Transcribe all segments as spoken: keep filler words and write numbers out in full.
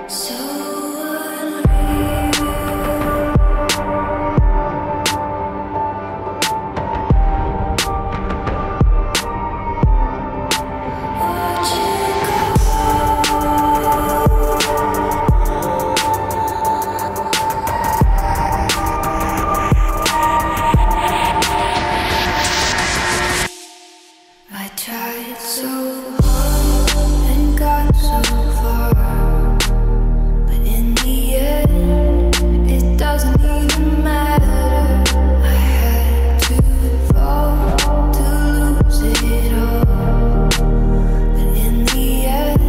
So unreal. Watch it go. I tried so hard and got so far, but in the end, it doesn't even matter. I had to fall to lose it all, but in the end,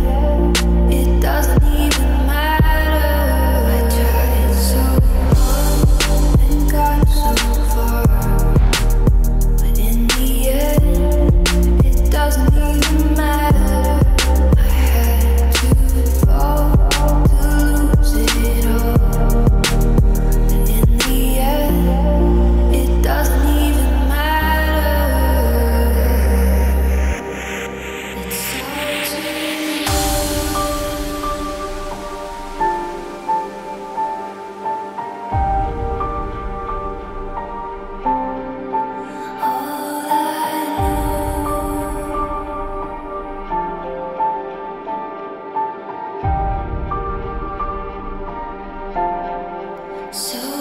it doesn't even matter. I tried so hard and got so far, but in the end, it doesn't even matter. I had to fall to lose it all. But in the end, it doesn't even matter. It's all too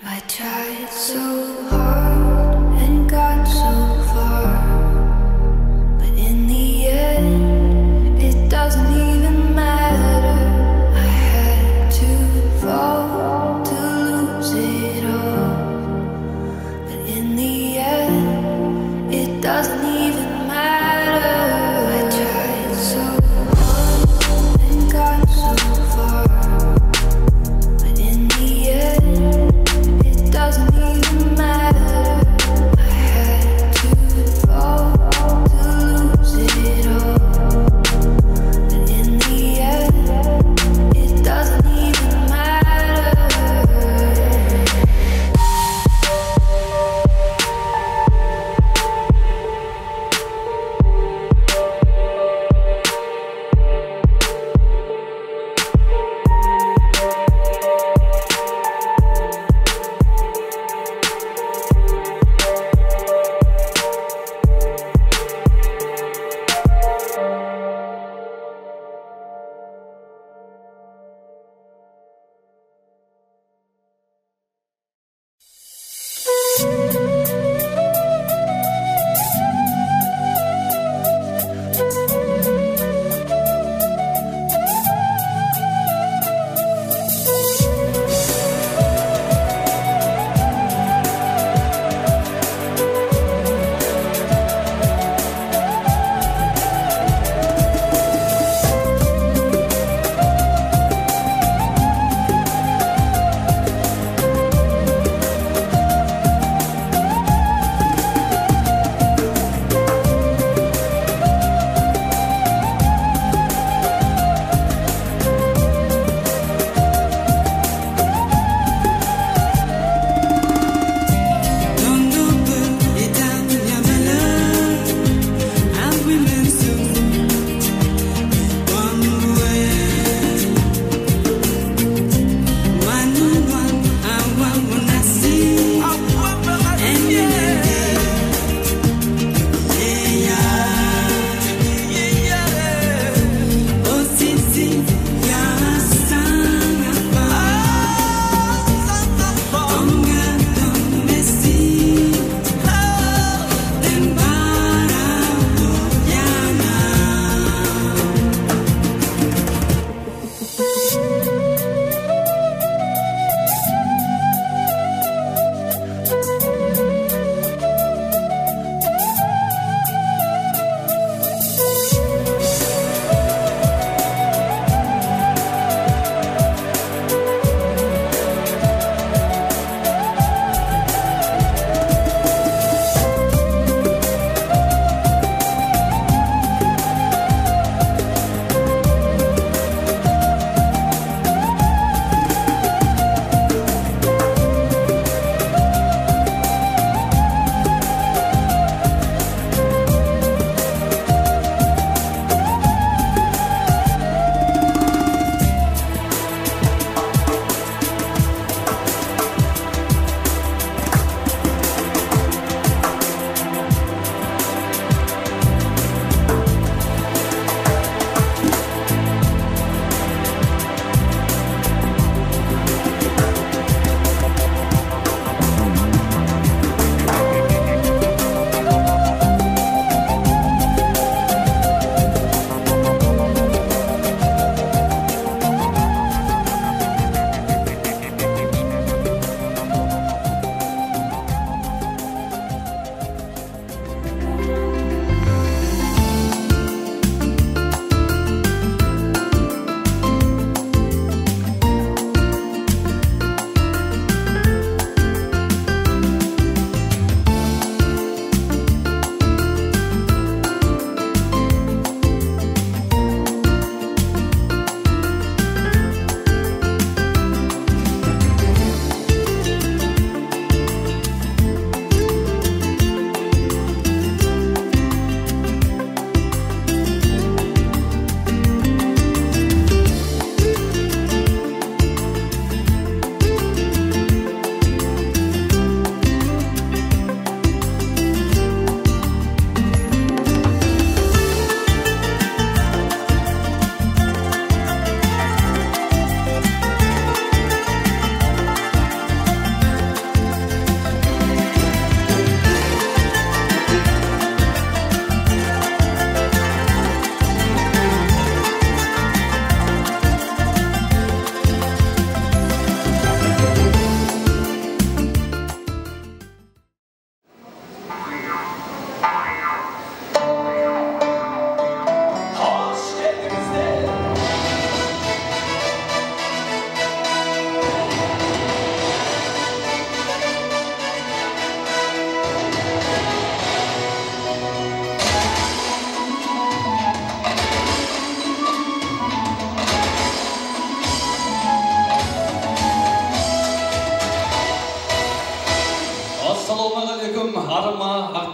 I tried so hard and got so far, but in the end, it doesn't even matter. I had to fall to lose it all, but in the end, it doesn't even matter. I tried so hard and got so far, but in the end, it doesn't even matter.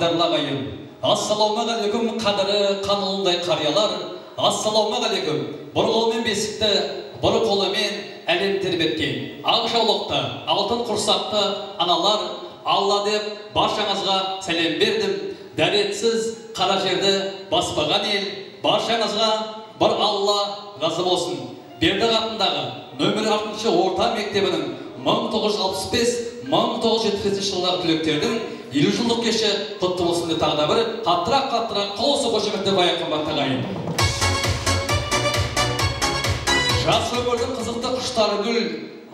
Qádirli aǵayın, assalawma áleykum, qádiri qan ulınday qariyalar, assalawma áleykum. Bir qolı menen besikti, bir qolı menen álemdi terbetken, aq jawlıqtı, altın qursaqtı analar, Alla dep, barshańızǵa sálem berdim. Dáretsiz qara jerdi baspaǵan el, barshańızǵa bir Alla razı bolsın. Berdaq atındaǵı nómer altınshı orta mektebiniń mıń toǵız júz alpıs bes, mıń toǵız júz jetpis besinshi jıldaǵı túleklerdiń eliw jıllıq keshi qutlı bolsın dep taǵı da bir qattıraq-qattıraq qol usı xoshametler qoyayıq, qımbattı aǵayin. Jas ómirdiń qızıqtı qushtari gúl,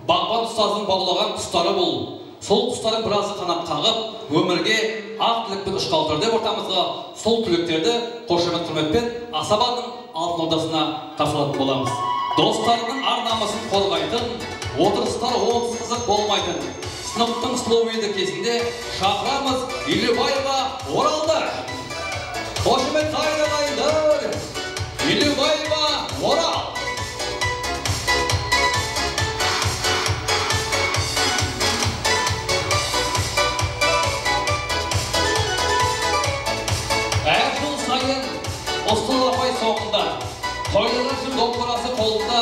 baǵban ustazdıń bawlaǵan qustarı bul. Sol qustardıń birazı qanat qaǵıp, ómirge aq tilekpen ushıp qaldı dep ortamızǵa sol túleklerdi xoshamet húrmetpen Asabanıń Altın Ordasına qarsı alatın bolamız. Dostlarınıń ar-namısın qorǵaytın, otırıslar onsız qızıq bolmaytın, sınıptıń slovoydı kezinde shaqıramız Eliwbaeva Oraldı. Xoshamet, aǵayinler! Eliwbaeva Oral! Hár jıl sayın Uslı apay sońında toylaǵan júr dombırası qolında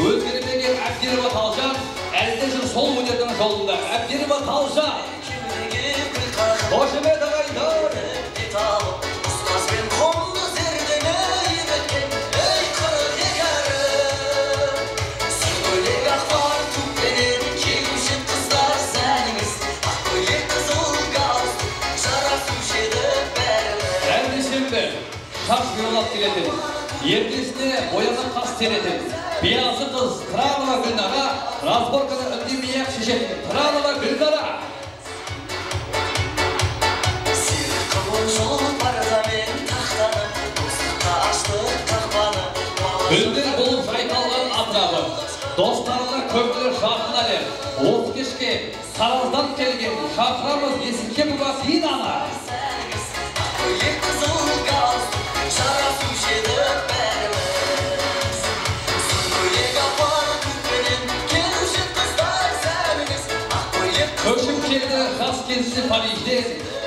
ózgermegen Ábdirova Taljan, álle júr sol ónerdiń jolında. Ábdirova Taljan! Xoshamet, aǵayinler! Ustaz ben qumdı zerdene emetken, ey, qırıq eki arı. Sır kóylek, aqpar tuk penen keliwshi qızlar sánińiz, aq kóylek, qızıl galstuk, jarasıwshı edi bárimiz. Hár dúyshembe shash boyalap keletin, ertesine boyanıp qas teretin, biyazı qız Tıranova Gúlnara razborkanı úndemey-aq sheshetin, Tıranova Gúlnara. Sıyqı bolıp jol barda men taxtanı, dostlıqqa ashtıq qaqpanı. Gúlden bolıp jaytalǵan atırabı, dostlarına kópler jaqın álem. Otız keshke Tarazdan kelgen, shaqıramız Esipkepova Dinanı. Kóylek, qızıl galstuk, jarasıwshı edi bárimiz. Sır kóylek, aqpar tuk penen keliwshi qızlar sánińiz, aq kóylek. Kóship keldi jas kelinshi Parijden,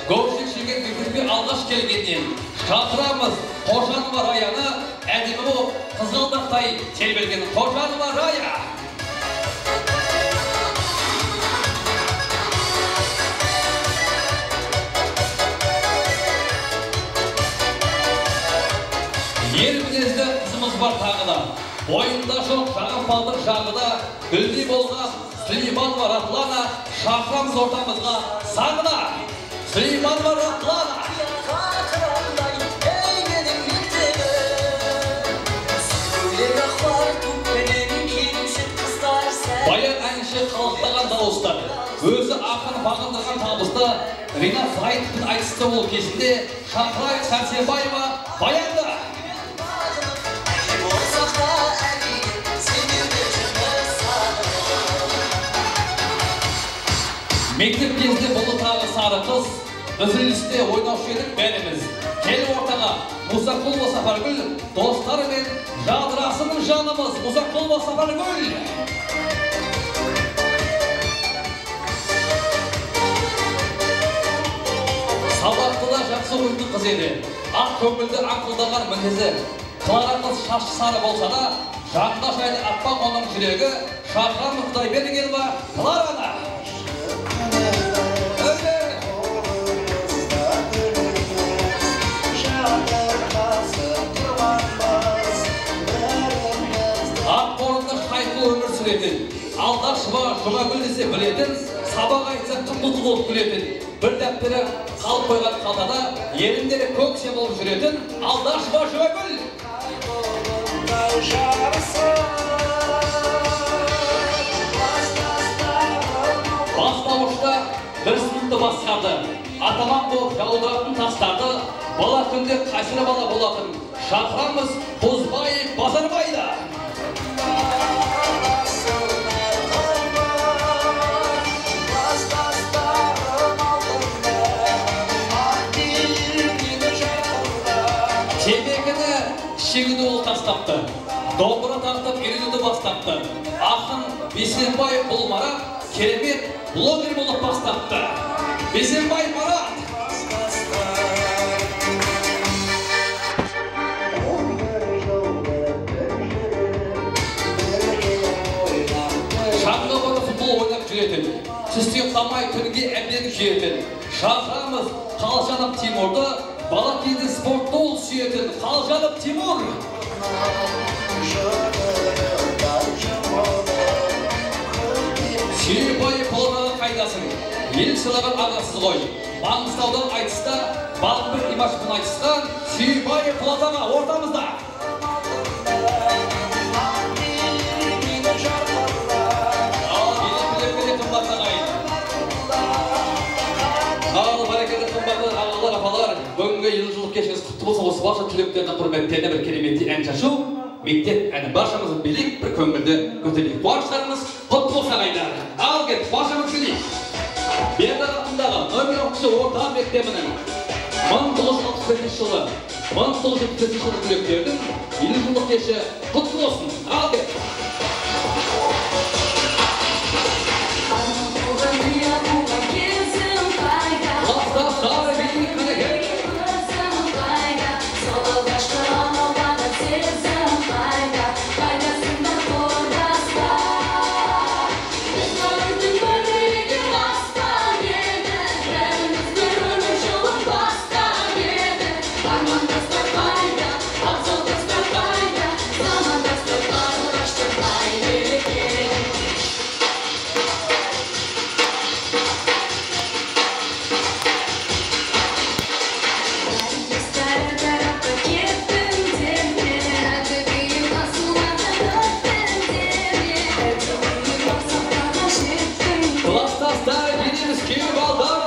górshik sheker mektepke alǵash kelgennen. Shaqıramız Qojanova Rayanı, ádemi bolıp qızǵaldaktay terbelgen Qojanova Raya. Er minezli qızımız bar taǵı da. Boyında joq jaǵım paltıq jaǵı da, gúldey bolǵan Suleymanova Ratlana shaqıramız ortamızǵa sahnına. Suleymanova Ratlana. Qıranday, ey, meniń mektebim. Sır kóylek, aqpar tuk penen kiyinshek qızlar sán. Bayan áyinshi qalıqtaǵan dawısta, ózi aqın baǵındırǵan tabısta Rinat Zayıtovtıń aytıstı ol kezinde shaqırayıq Sársenbaeva Bayandı. Mektep gezinde bulı taǵı sarı qız, úziliste oynawshı edik bárimiz. Kel ortaǵa, Musaqulova Sapargúl, dostları men jadırasın janımız, Musaqulova Sapargúl! Sabaqtıda jaqsı oqıytuǵın qız edi. Aq kóńildi ańqıldaǵan minezi. Klara qız shashı sarı bolsa da, janında jaydı appań onıń júregi. Shaqıramız Qudaybergenova Klaranı. Aq qorında shayqı ómir súretin, Aldasheva Jumagúl dese biletin, sabaq aytsa qıpqızıl bolıp kúletin, bir dápteri qalıp qoyǵan qaltada, elimderi kókse bolıp júretin Aldasheva Jumagúl. Baslawıshta bir sınıptı basqardı. Ataman bolıp jawdıratın taslardı, bala kúnde qásir bala bolatın. Shaqıramız Qozbaev Bazarbaydı. Temekini shegidi ol taslaptı. Dombıra tartıp úyreniwdi baslaptı. Aqın Besenbaev bul Marat keremet bloger bolıp baslaptı. Besenbaev Marat! Túnge ábden kúyetin, shaqıramız Qaljanov Timurdı, bala gezden sporttı ol súyetin. Qaljanov Timur! Súyipbay Polat aǵa, qaydasıń? El shılaǵan aǵasız ǵoy. Mańǵıstawdan aytısta, Balıqbek Imash penen aytısqan Súyipbay Polat aǵa ortamızda. Al, kene tilekleri qımbatlı aǵayin. Al, bárekella, qımbatlı aǵalar, apalar. Búgingi elliw jıllıq keshińiz qutlı bolsın. Usı barshası tileklerdiń húrmetlerine bir keremettey án shashıw. Mektep áni barshasın biyleyik, bir kóńildi kótereyik. Quwanıshlarımız qutlı bolsın, aǵayinler. Al, ket, barshasın biyleyik. Berdaq atındaǵı nomer altınshı orta mektebiniń mıń toǵız júz alpıs besinshi jılı, mıń toǵız júz alpıs besinshi jılı tileklerdiń elliw jıllıq keshi qutlı bolsın. Al, ket. Klastaslar, biyleyik, qáne, ket. Klastaslar, kelemiz, kewbaldar!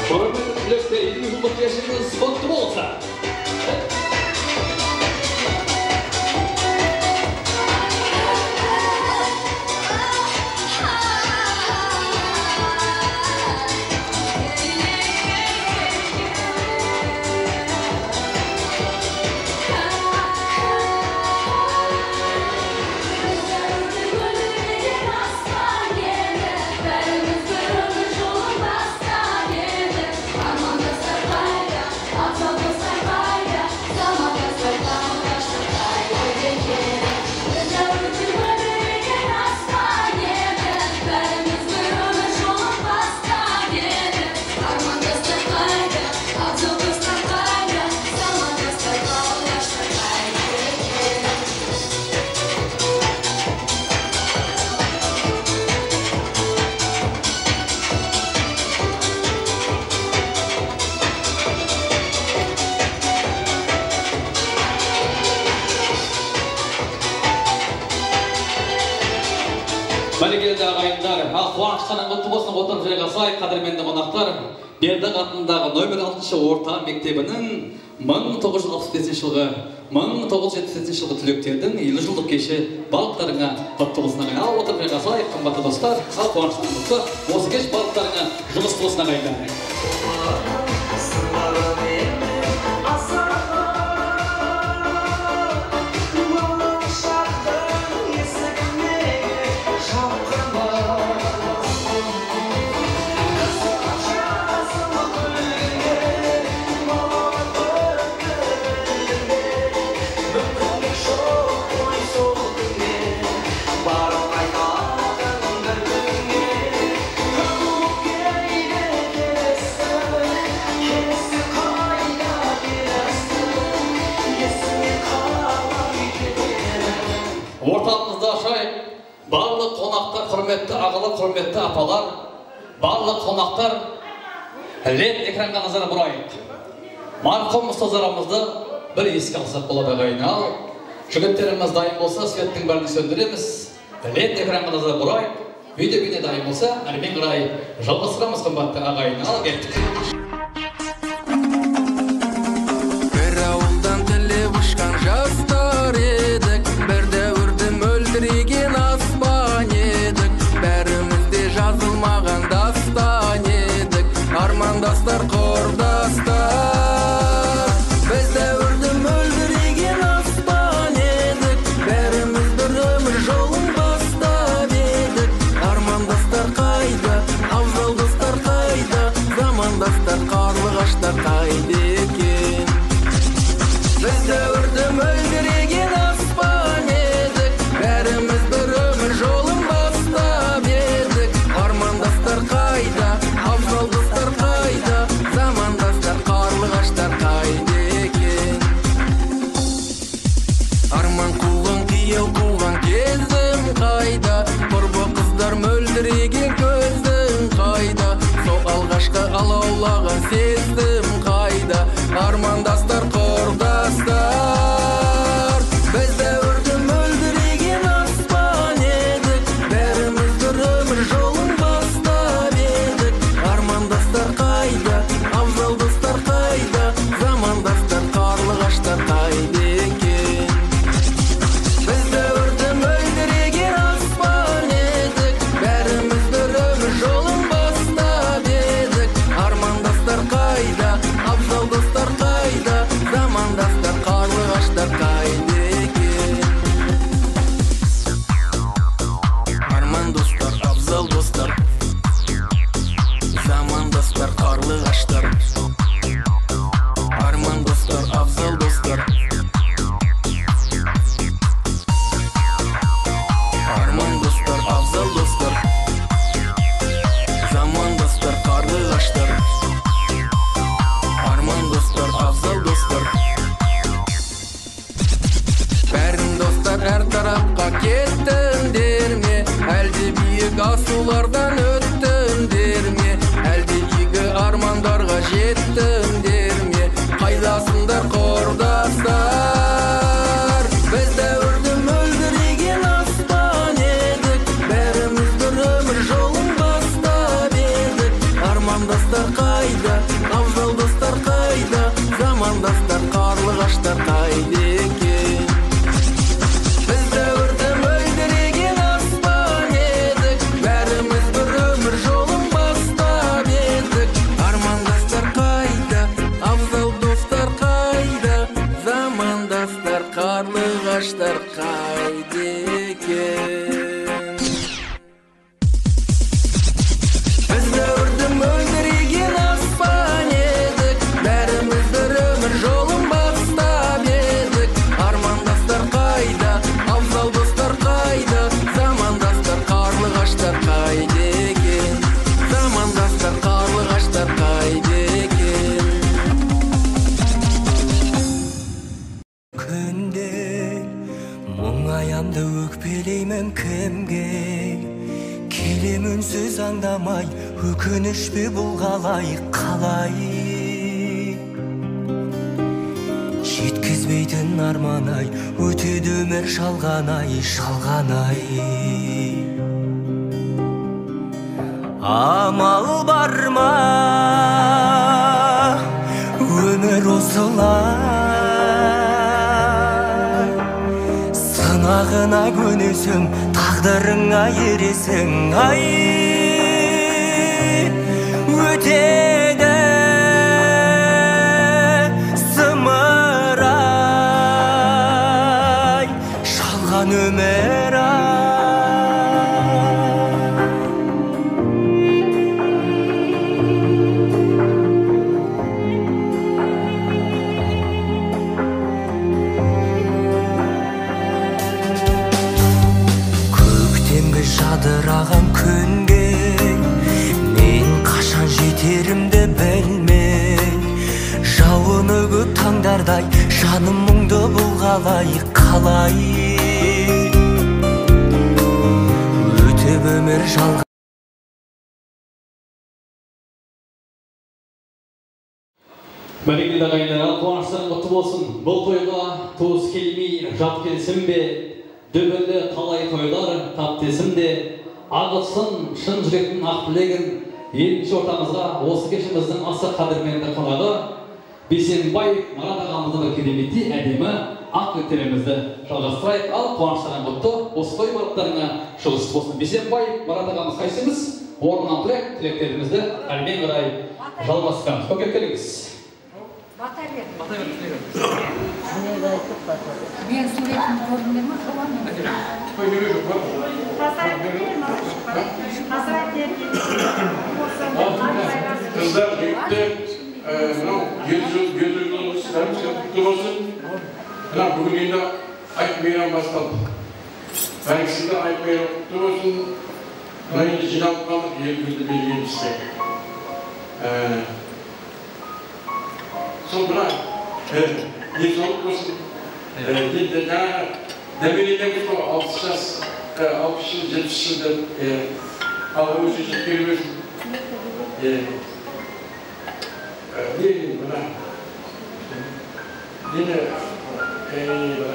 Húrmetli tilekler, elliw jıllıq keshińiz qutlı bolsın! Bárekella, aǵayinler. Al, quwanıshlarıń qutlı bolsın, otırıp jayǵasayıq, qádirmendi qonaqlar. Berdaq atındaǵı nomer altınshı orta mektebiniń mıń toǵız júz alpıs besinshi jılǵı, mıń toǵız júz jetpis besinshi jılǵı tileklerdiń elliw jıllıq keshi barlıqlarıńa qutlı bolsın, aǵayın. Al, otırıp jayǵasayıq, qımbatlı dostlar. Al, quwanıshlı dostlar. Usı kesh barlıqlarıńa juwıslı bolsın, aǵayinler. Ortalığımızdı ashayıq. Barlıq qonaqlar, húrmetli aǵalar, húrmetli apalar, barlıq qonaqlar, led ekranǵa nazar burayıq. Marhum ustazlarımızdı bir eske alsaq boladı, aǵayin. Al, jigitlerimiz dayın bolsa, svettiń bárin sóndiremiz. Led ekranǵa nazar burayıq. Video bene dayın bolsa, árimen qaray jalǵastıramız, qımbatlı aǵayin. Al, kettik. Qurdaslar, biz dáwirdi móldiregen aspan edik. Bárimiz bir ómir jolın bastap edik. Armandaslar qayda, abzal dostlar qayda, zamandaslar, qarlıǵashlar qayda eken? Biz dáwirdi móldiregen aspan edik. Bárimiz bir ómir jolın bastap edik. Armandaslar qayda, abzal dostlar qayda, zamandaslar, qarlıǵashlar qayda eken? Arman quwǵan, qıyaw quwǵan gezim qayda? Qurbi qızlar móldiregen kózim qayda? Sol alǵashqı alawlaǵan sezim qayda? Armandaslar, qurdaslar, biz dáwirdi móldiregen aspan edik. Bárimiz bir ómir jolın bastap edik. Armandaslar qayda? Abzal dostlar qayda? Zamandaslar, qarlıǵashlar qayda eken? Biz dáwirdi móldiregen aspan edik. Bárimiz bir ómir jolın bastap edik. Armandaslar qayda? Abzal dostlar qayda? Zamandaslar, qarlıǵashlar qayda eken? Arman dostlar, abzal dostlar, zamandaslar, qarlıǵashlar. Arman dostlar, abzal dostlar, arman dostlar, abzal dostlar, zamandaslar, qarlıǵashlar. Arman dostlar, abzal dostlar. Bárin dostlar hár tarapqa kettim derme? Álde biyik asıwlardan óttim derme? Álde iygi armanlarǵa jettim derme? Qaydasıńdar, qurdaslar? Biz dáwirdi móldiregen aspan edik. Bárimiz bir ómir jolın bastap edik. Armandaslar qayda? Abzal dostlar qayda? Zamandaslar, qarlıǵashlar qayda eken? Biz dáwirdi móldiregen aspan edik. Bárimiz bir ómir jolın bastap edik. Armandaslar qayda? Abzal dostlar qayda? Zamandaslar, qarlıǵashlar qayda eken? Biz dáwirdi móldiregen aspan edik. Bárimiz bir ómir jolın bastap edik. Armandaslar qayda? Abzal dostlar qayda? Zamandaslar, qarlıǵashlar qayda eken? Zamandaslar, qarlıǵashlar qayda eken? Kúnde muńayamdı ókpeleymen kimge? Kelem únsiz ańdamay, ókinish pe bul, qalay, qalay? Jetkizbeytin arman-ay, ótedi ómir jalǵan-ay, jalǵan-ay. Amal bar ma, ómir osılay? Sınaǵına kóneseń, táǵdirıńa ereseń, ay, ótedi zımır-ay. Jalǵan ómir-ay. Kóktemgi jadıraǵan kúnge men qashan jeterimdi bilmey, jawını kóp tańdarday janım muńdı bul, qalay, qalay? Ótip ómir jalǵan. Márekeli aǵayinler, quwanıshlarıń qutlı bolsın. Bul toyǵa tuwıs kelmey, jat kelsin be? Dúbirli talay toylar qáptesimde. Aǵıtsın shın júrektiń aq tilegin. Endi ortamızǵa osı keshimizdiń asa qádirmendi qonaǵı Biysenbaev Marat aǵamızdıń bir keremettey ádemi Aq tileklerimizdi jalǵastırayıq, al, quwanıshlarıń qutlı, usı toy baratlarıńa julıs bolsın. Bisenbay Marat aǵamız, qaysińiz? Ornınan turayıq, tileklerimizdi hálmen qaray jalǵastırarmız. Kókep kelińiz. Bata ber. Men súwretin kórdińler me? Joq, anam. Qızlar, jigitler, e, mınaw, jeti jıl, jeti jıl, jeti jıl, qutlı bolsın. Mına, búgin endi Ayt meyramı bastaldı. Bárshesine ayt meyramı qutlı bolsın. Mına endi jıynalıp qaldıq, el kúndi belgileymiz. E, Sol mına, e, densawlıq bolsın. E, endi jańaǵı dámerelerimiz bar, alpıs jas, e, alpıs jıl, jetpis jıl dep, e, Alla ózi jetkere bersin. E, e, ne, mına, neni, e, mına,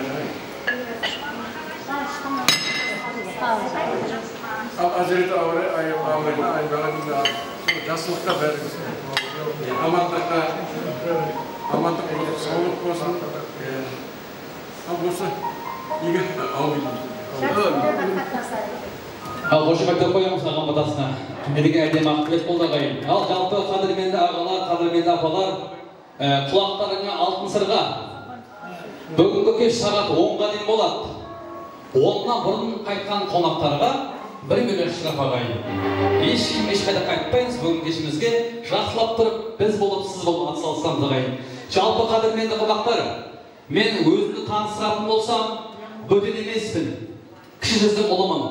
Al, Házireti Awray, ay, Awray, ay, bala deydi, al. Jaslıqta bári. Amanlıqta, amanlıq bolsın, sawlıq bolsın. Al, bolsa, iygi, áwmin. Al, xoshametten qoyamız aǵam batasına. Elge áydem aq bilet boldı, aǵayin. Al, jalpı, qádirmendi aǵalar, qádirmendi apalar. E, qulaqlarıńa altın sırǵa. Búgingi kesh saǵat onǵa deyin boladı. Onnan burın qaytqan qonaqlarǵa bir million shırap, aǵayin. Hesh kim hesh qayda qaytpaymız, búgingi keshimizge jaqsılap turıp, biz bolıp, siz bolıp atsalıssam, aǵayin. Jalpı qádirmendi qonaqlar, men ózimdi tanıstıratın bolsam, bóten emesin. Kishi júzdiń ulıman.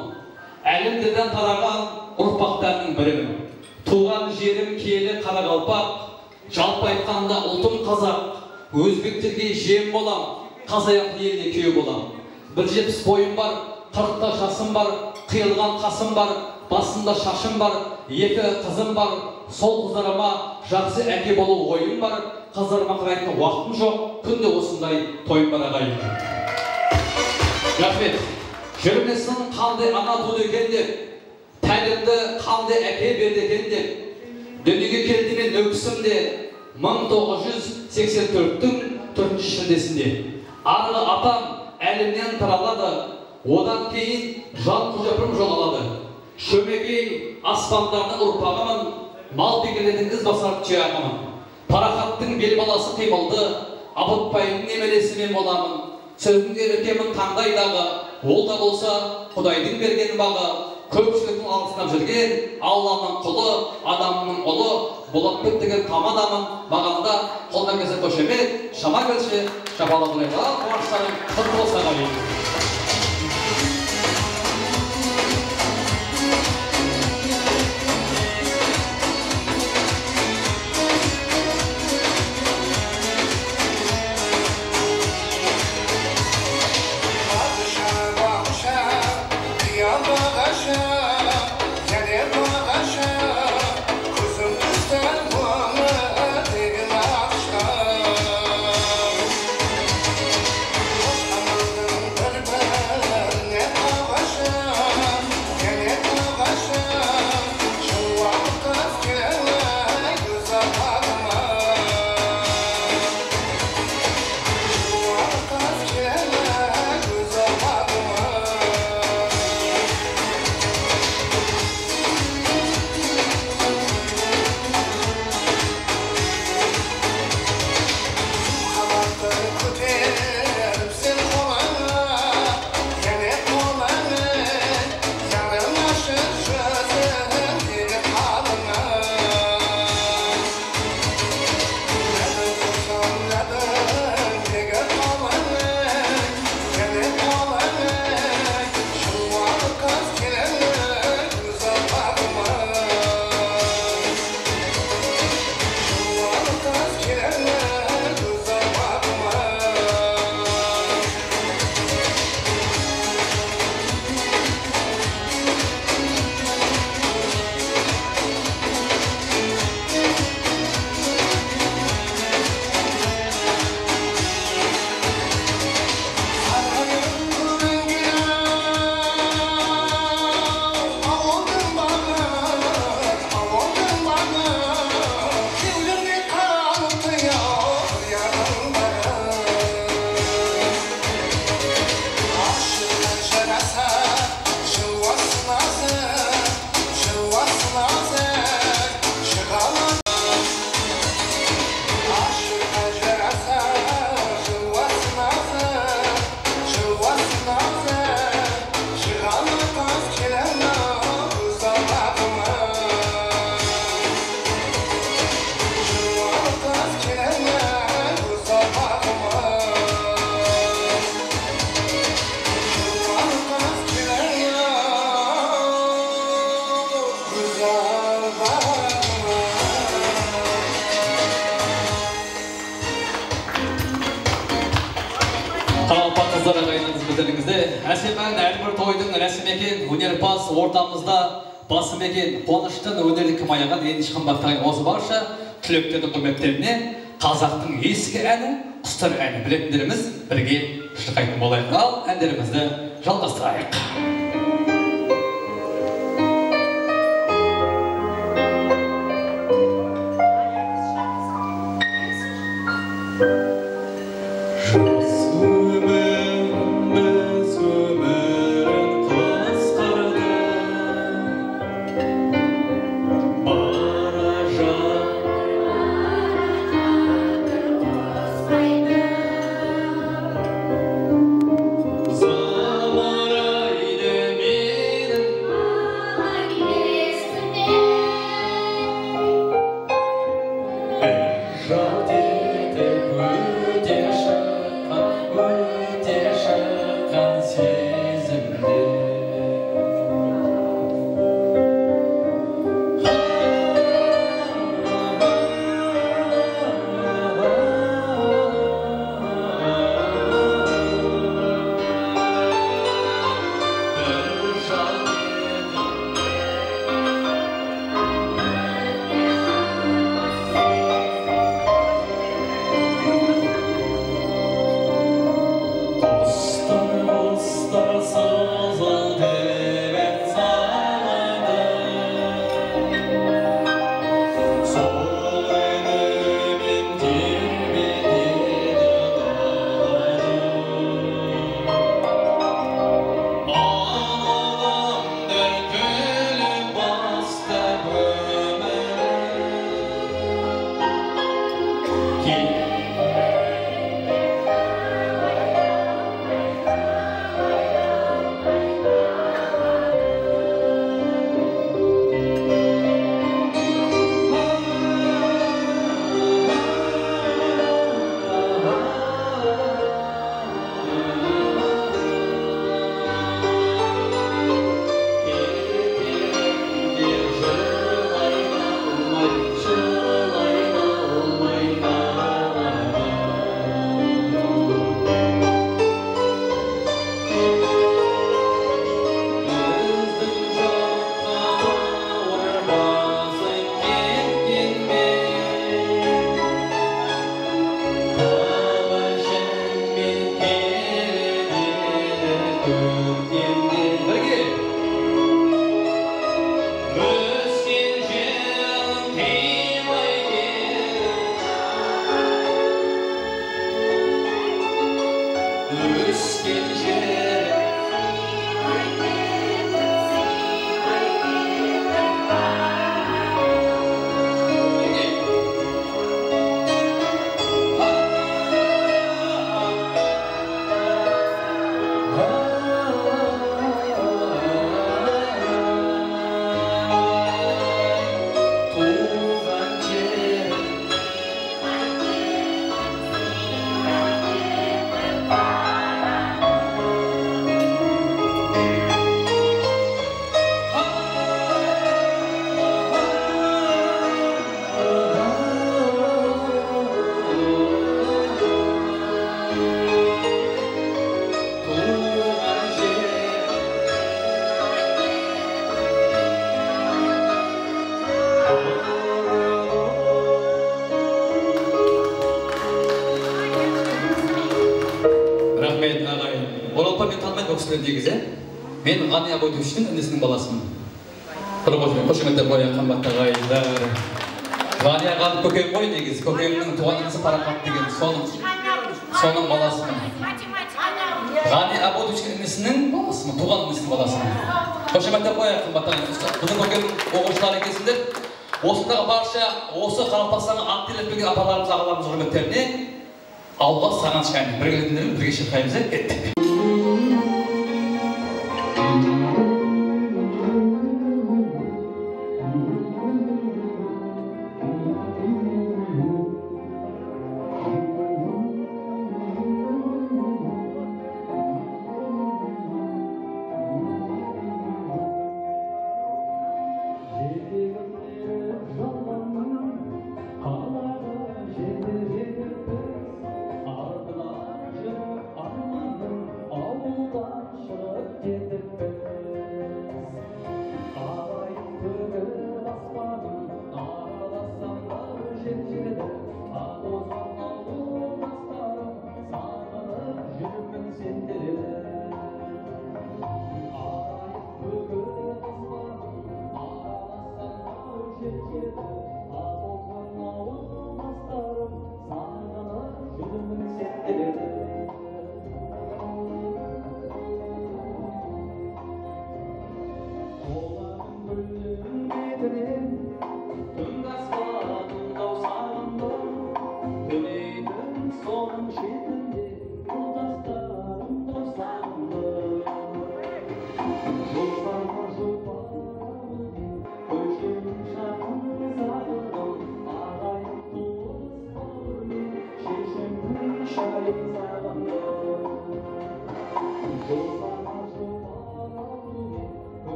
Álemlerden taraǵan urpaqlardıń birimen. Tuwǵan jerim kiyeli qaraqalpaq, jalpı aytqanda ultım qazaq, ózbeklerge jem bolam, qazayaq eline kúyew bolam. Bir jetpis boyım bar, qırqta jasım bar, qıyılǵan qasım bar, basımda shashım bar, eki qızım bar, sol qızlarıma jaqsı áke bolıw oyım bar, qızlarıma qaraytın waqtım joq, kúnde osınday toyım bar, aǵayin. Raxmet. Júrmesin qanday ana tuwdı eken dep, tálimdi qanday áke berdi eken dep. Dúnyege keldi men Nókisimde mıń toǵız júz seksen tórttiń tórtinshi shiltesinde. Arǵı atam álemnen taraladı, odan keyin jan qújapım joǵaladı. Shómekey aspanlardıń urpaǵıman, mal begelerdiń iz basar tuyaǵıman. Paraxattıń bel balası qıymıldı, Abıtbaydıń nemeresi men bolamın. Sózińde erkemin tańdaydaǵı, ol da bolsa Qudaydıń bergen baǵı. Kópshiliktiń alǵısınap júrgen Allanıń qulı, adamnıń ulı Bolatbek degen tamadamın. Maǵan da qoldan kelse xoshamet, shama kelse shapalaq urayıq. Quwanıshlarıń qutlı bolsın, aǵayin. Patsha, patsha, qıyalı ǵaysha, jáne ǵaysha, kózim tústi ońı degen atshıǵa. Qosqanımnıń bir Aǵayinimiz bizlerimiz de, áshemen, hár bir toydıń rásimi eken, ónerpaz ortamızda basım eken, quwanıshtan ónerlik kúm ayaǵan, endi shıǵın battaǵan, osı barsha túleklerdiń húrmetlerine Qazaqtıń eski áni, Qustar áni biletinlerimiz birge shırqaytın bolayıq. Al, ánlerimizdi jalǵastırayıq. Jas ómir, biz ómirin qısqartıp, bara jatır. Zamıraydı meniń ańesime. Bir jalt etip óte shıqqan, óte shıqqan sezimler. Qustın qustar sızıl dep at saladı. Sol úninen terbetedi daladı. Anadan bir túlip bastap ómirin. Birge. Ósken jerim qıymay ketip. Ósken jerim. Raxmet, aǵayin. Oralpa, men tanımayman bu kisilerdi negizi. Men Ǵani Abudovichtiń inisiniń balasıman. Bir qosh-, qoshametler qoyayıq, qımbatlı aǵayinler. Ǵani aǵanıń kókegi ǵoy negizi, kókegimniń tuwǵan inisi Paraqat degen, sonıń, sonıń balasıman. Ǵani Abudovichtiń inisiniń balasıman, tuwǵan inisiniń balasıman. Qoshametler qoyayıq, qımbatlı aǵayinler. Biziń kókemniń oqıwshıları ekensizler. Osındaǵı barsha, osı Qaraqalpaqstanǵa at terletip kelgen apalarımız, aǵalarımız húrmetlerine. Awǵa saǵınısh ánin birgelikte birge shırqaymız, e, kettik. Jetip jalǵanım qaladı, jeter jetippiz, artıq ajı armanım.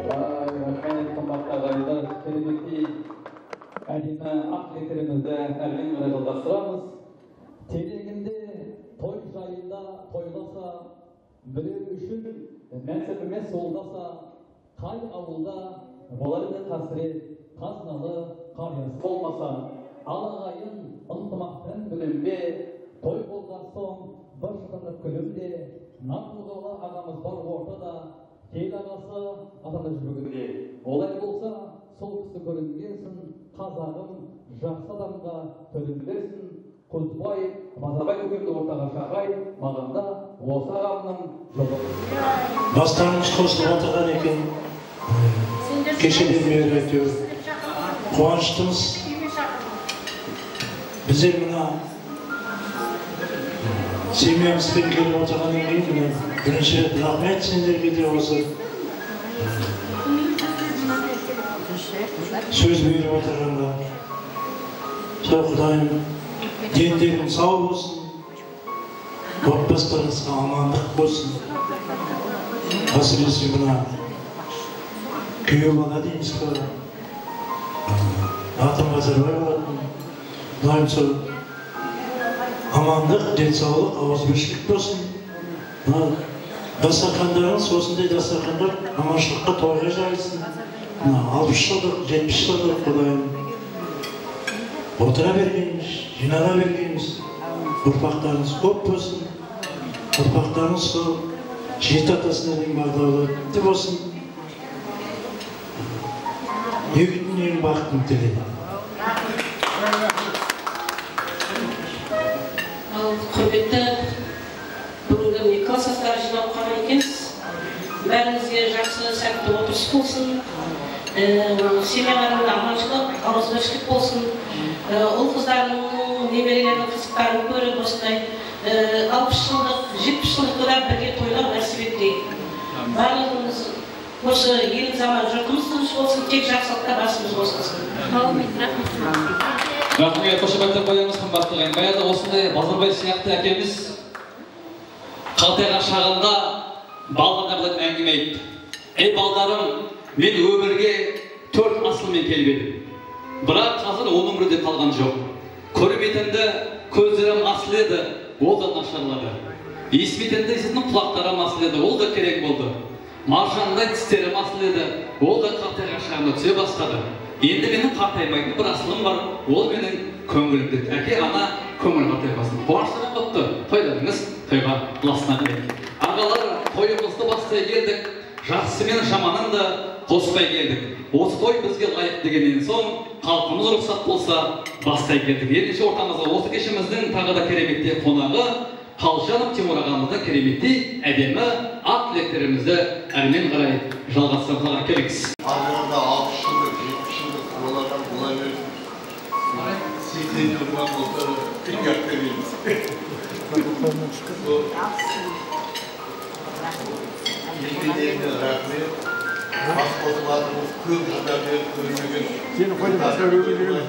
Vay, raxmet, qımbatlı aǵayinler, keremettey ádemi aq tileklerimizdi hármen qaray jalǵastıramız. Tereginde toy jayında toylasa, birew ushın mánsip emes soldasa, qay awılda bolar edi qásiret, qaznalı qarıyas bolmasa. Al aǵayin, ıntımaqtan bilimbe, toy bolǵan soń bir shıtırlıq kúlimde, Nartuǵalı aǵamız bar ortada, Kel aǵası, atanda júrginde. Olay bolsa, sol kisi kóringensin, qazaǵım, jaqsı adamǵa tólen bersin. Qultbay Bazarbay kókemdi ortaǵa shaqırayın, maǵan da osı aǵamnıń jolı. Baslarımız qosılıp atırǵan eken. Kesheden beri, áytewir, quwanıshlımız. Bizler mına semyamız benen kelip otırǵannan keyin, mine, birinshi ret raxmet senlerge de, osı sóz berip otırǵanǵa. Sol Qudayım denleriń saw bolsın, otbasılarıńızǵa amanlıq bolsın. Ásirese mına kúyew bala deymiz be, atın Bazarbay bolsın. Qudayım sol amanlıq, densawlıq, awızbirshilik bolsın. Mına dastarxanlarıńız, osınday dastarxanlar amanshılıqqa, toyǵa jayılsın. Mına alpıs jıllıq, jetpis jıllıq, Qudayım, otıra bergenimiz, jıynala bergenimiz, urpaqlarıńız kóp bolsın. Urpaqlarıńız sol jeti atasına deyin baǵdarlı bolsın. Eki dúnyanıń baxıtın tileymen. Al, qúrmetli, búgingi mine klass jasları jıynalıp qalǵan ekensiz. Bárińizge jaqsı, sátti otırıs bolsın. E, semyalarıńda amanshılıq, awızbirshilik bolsın. E, ul-qızlarıń, nebereleriniń qızıqların kórip, osınday, e, alpıs jıllıq, jetpis jıllıqtı da birge toylaw násiyp etkeyin. Barlıǵımız Usı elimiz aman, jurtımız tınısh bolsın, tek jaqsılıqta basımız qosılsın. Áwmin, raxmet. Raxmet, xoshamat aytıp qoyamız, qımbatlı aǵayın. Bayaqta osınday Bazarbay sıyaqlı ákemiz qaltayǵan shaǵında ballarına bılay áńgime ayttı. Ey ballarım, men ómirge tórt asıl menen kelip edim. Biraq házir onıń biri de qalǵan joq. Kóremetin de kózlerim asıl edi, ol da nasharladı. Esitpetin de esittiń, qulaqlarım asıl edi, ol da kereń boldı. Marjanday tislerim asıl edi, ol da qartayǵan shaǵımda túse basladı. Endi meniń qartaymaytın bir asılım bar, ol meniń kóńilimde. Áke, ana, kóńil qartaymasın. Quwanıshlıǵın qutlı toylarıńız toyǵa ulasın, ámin. Aǵalar, toyımızdı baslay keldik. Jaqsısı menen jamanın da qospay keldik. Osı toy bizge ılayıq degennen soń, xalqımız ruxsat bolsa, baslay keldik. Enishi ortamızǵa osı keshimizdiń taǵı da keremettey qonaǵı, Qaljanov Timur aǵamızdıń keremettey ádemi aq tileklerimizdi hármen qaray jalǵastırıp kelińiz. Arqada alpıs jıllıq, jetpis jıllıq, olardan bola bersin. Seksen jıldan bolsa da, bir gáp beremiz. Sol. Ekewlerine raxmet. Kóp jıldan beri kórmegen. Seni qoyıp, basqa birew kórmegen.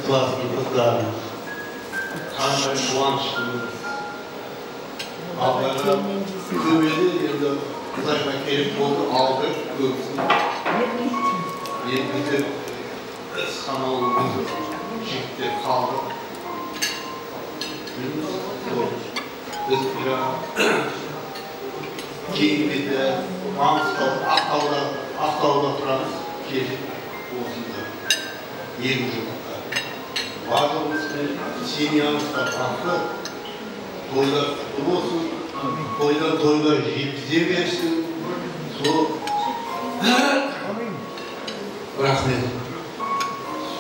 Klasstın qızların. Qanday quwanıshlımız. Ablayǵa kóbedi, endi Qudayǵa kerek boldı, aldı kóbisin. Endi bize sanawlı jigitler qaldı. Biz mına keyingi de Mangıstaw, Aqtawda, Aqtawda turamız, kelip osında. Eki jıllıqta. Barlıǵımız benen semyamızda baxıtlı toylar qutlı bolsın. Toydan toyǵa jetkize bersin. Sol. Raxmet.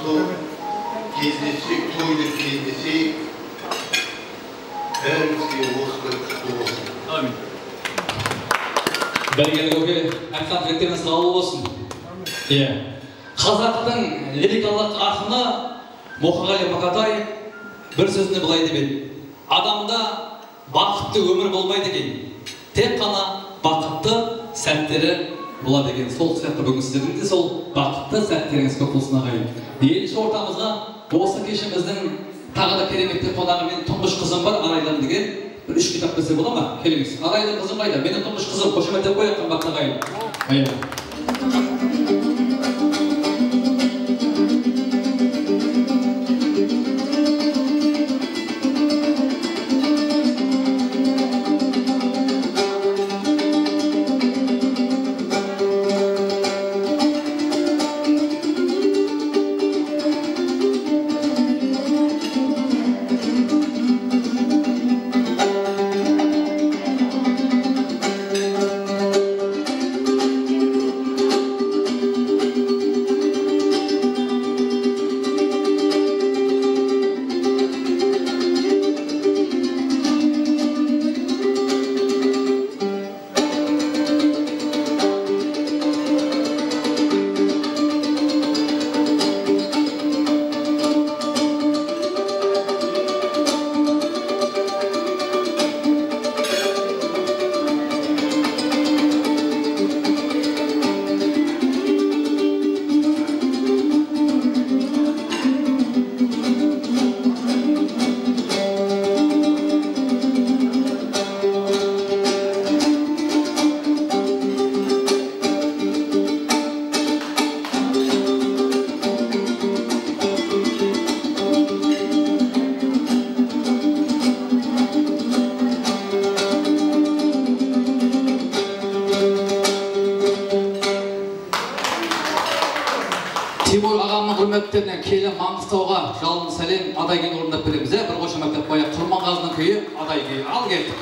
Sol gezlessek, toyda gezleseyik. Bárińizge osınday qutlı bolsın. Ámin. Bárkella, kóke, aytqan tilekterińiz qabıl bolsın. Iya. Qazaqtıń lirikalıq aqını Muqaǵali Maqatay bir sózinde bılay dep edi: "Adamda baxıttı ómir bolmaydı eken, tek ǵana baxıttı sátteri boladı eken." Sol sıyaqlı búgin sizlerdiń de sol baxıttı sátterińiz kóp bolsın, aǵayin. Endi ortamızǵa Usı keshimizdiń taǵı da keremetli qonaǵı meniń tuńǵısh qızım bar, Araylım degen. Bir úsh kitap berse bola ma? Kelińiz. Araylım qızım qayda? Meniń tuńǵısh qızım, xoshamat berip qoyayıq, qımbatlı aǵayin. Ayo. Timur aǵamnıń húrmetlerine kelin Mańǵıstawǵa jalın sálem, Aday kúyin orındap beremiz, e, bir xoshamat berip qoyayıq. Qurmanǵazınıń kúyi, Aday kúyi. Al, keldik.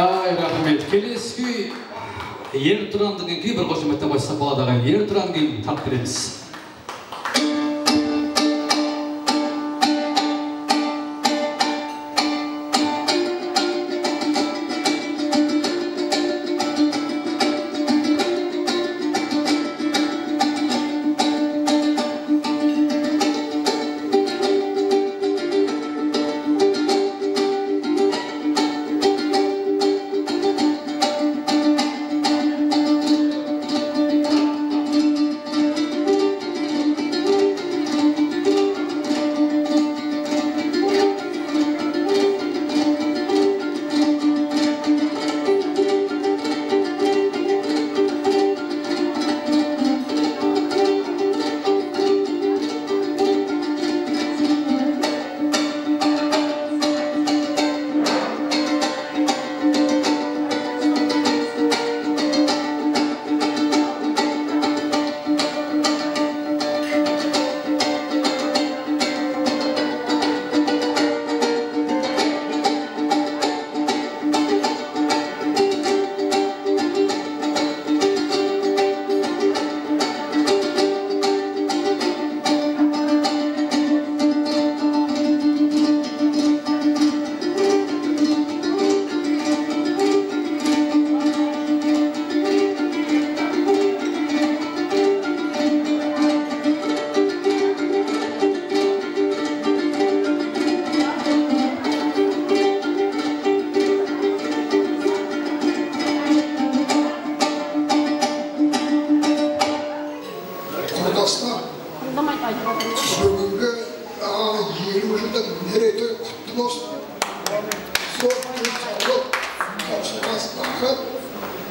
Ay, raxmet. Kelesi kúy Er Turan degen kúy, bir xoshametten boslasaq boladı, aǵayın. Er Turan kúyin tartıp beremiz. Buyırıp atır, mereytoy qutlı bolsın. Zor densawlıq, qawsılmas baxıt,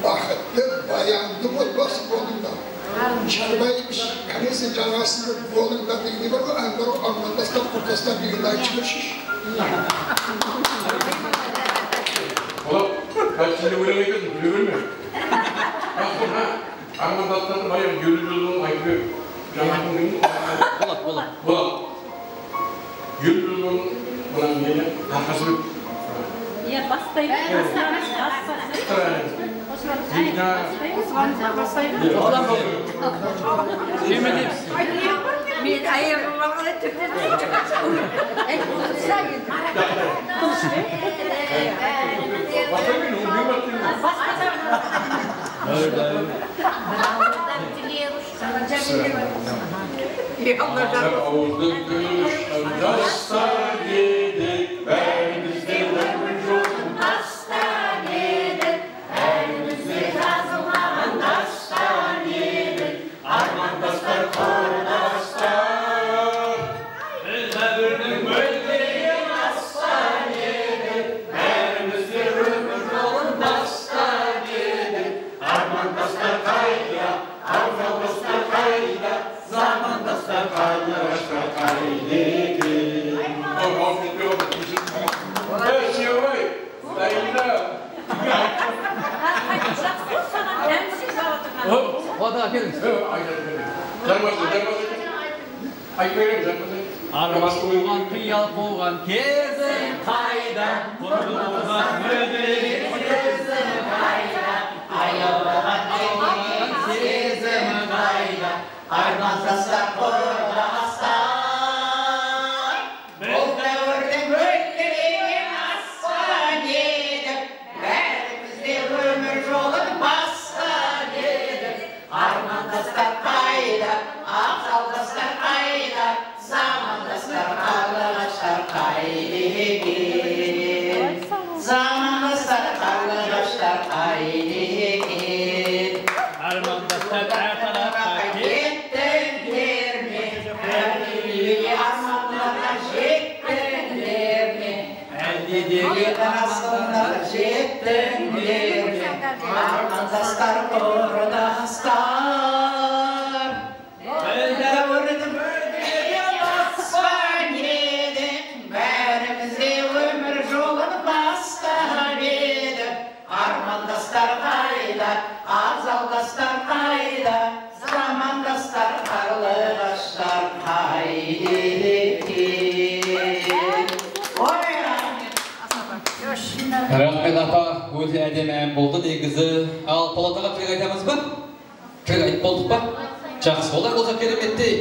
baxıttı, bayandı bolbas bolıńlar. Sharbaevich, qánese jańasında bolıńlar degende bar ǵoy, Anvar, Armandaslar, qurdaslar degende aytıp jibershi. Olar, bálki sen de óleń aytasıń, kúle berme. Armandaslardıń bayaǵı júrip júrip aytıp ber. Jańa kúngiń. Boladı, boladı. Boladı. Júrip júrip mınań meni tarqasıp. Iya, bastaydı. Bastaydı. Bastaydı. Bastaydı. Bastaydı. Bastaydı. Men ayırılmaǵan ettim. Awızdı kúyshán jastan edik, bárimiz de ómir jolın bastan edik. Bárimiz de jazılmaǵan dastan edik, armandaslar, qurdaslar. Biz dáwirdiń mólderegen astan edik, bárimiz de ómir jolın bastan edik. Armandaslar qayda, abzaldaslar qayda, zamandaslar, qarlıǵashlar qayda eken? Ey, Siyawbay, qayda? Jaqsı, saǵan dámsiz balıp turǵan. Hop, odaǵa kelińiz. Hop, ayta beriń. Jańbasın, jańbasın. Aytıp beremiz, aytıp beremiz. Arman quwǵan, qıyal quwǵan keziń qayda? Qurlıǵa kózlegen keziń qayda? Ayawlaǵan seziń qayda? Armandaslar, qurdaslar. Biz dáwirdiń mólderegen astan edik. Bárimiz de ómir jolın bastan edik. Armandaslar qayda, abzaldaslar qayda, zamandaslar, qarlıǵashlar qayda eken? Zamandaslar, qarlıǵashlar qayda eken? Armandaslar hár tarafqa kettińler me? Hár kúnlegi armanlarǵa jettińler me? Áldedegi armanlarǵa jettińler me? Armandaslar, qurdaslar. Biz dáwirdiń mólderegen astan edik, bárimiz de ómir jolın bastan edik. Armandaslar qayda, abzaldaslar qayda, zamandaslar, qarlıǵashlar qayda eken? Oy, raxmet. Raxmet, apa, óte ádemi án boldı negizi. Al, palataǵa tilek aytamız ba? Tilek aytıp boldıq pa? Jaqsı, olay bolsa keremettey.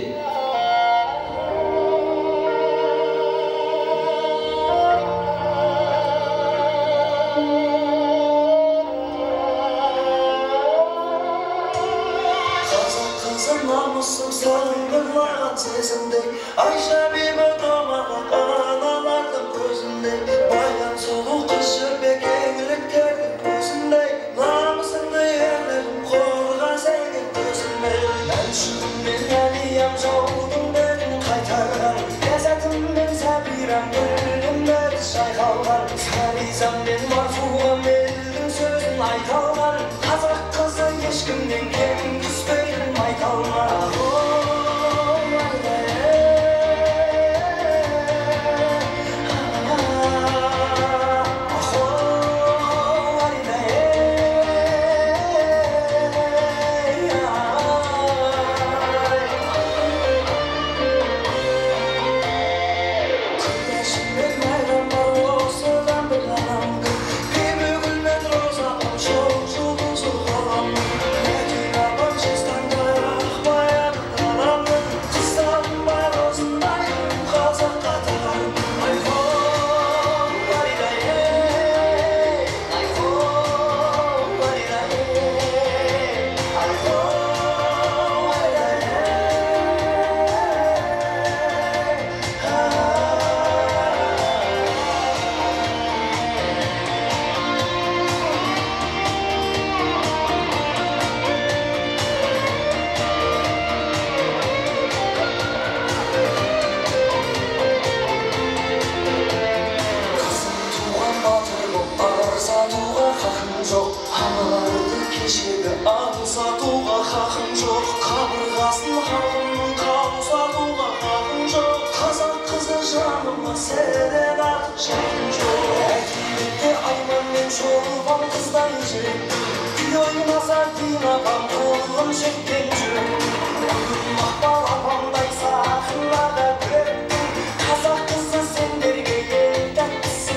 Qazaq qızı namısım sındırmaǵan sezimdey. Aysha biybi domaǵı analardıń kózindey, bayan sulıw qız jibek eńliklerdiń kózindey, namısımdı erlerim qorǵasa eger kózimde. Mánsúbimnen Áliyam jawdıń betin qaytarǵan, lázzatimnen Sábiyram gúldiń bári jayqalǵan, Farizamnen Marfuǵam eldiń sózin ayta alǵan. Qazaq qızı eshkimnen kem túspeydi, ayta alma. Kúnashıń men mayram bar, osıdan bir ǵana gúl. Senden artıq jayım joq. Ádette ayman men sholpan qızday júrektim. Kúy oynasa, kiyim apam qolım shekken júr. Maqpal apamday saqınlarda dórettim. Qazaq qızı senlerge eń táttisi.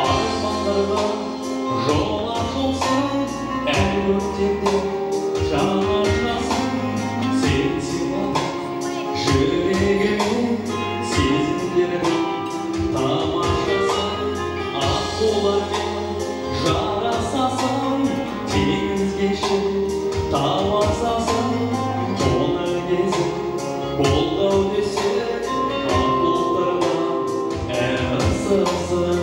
Armanlarǵa jol ashılsın, hár kókterde jańa jasım sen sıyladıń. Júregime sezim berdiń, tamashasın, aqular menen jarasasın, teńizge shıǵıp talasasın, qonaq gezip, qoldaw desek, aq bultlardan ásasın.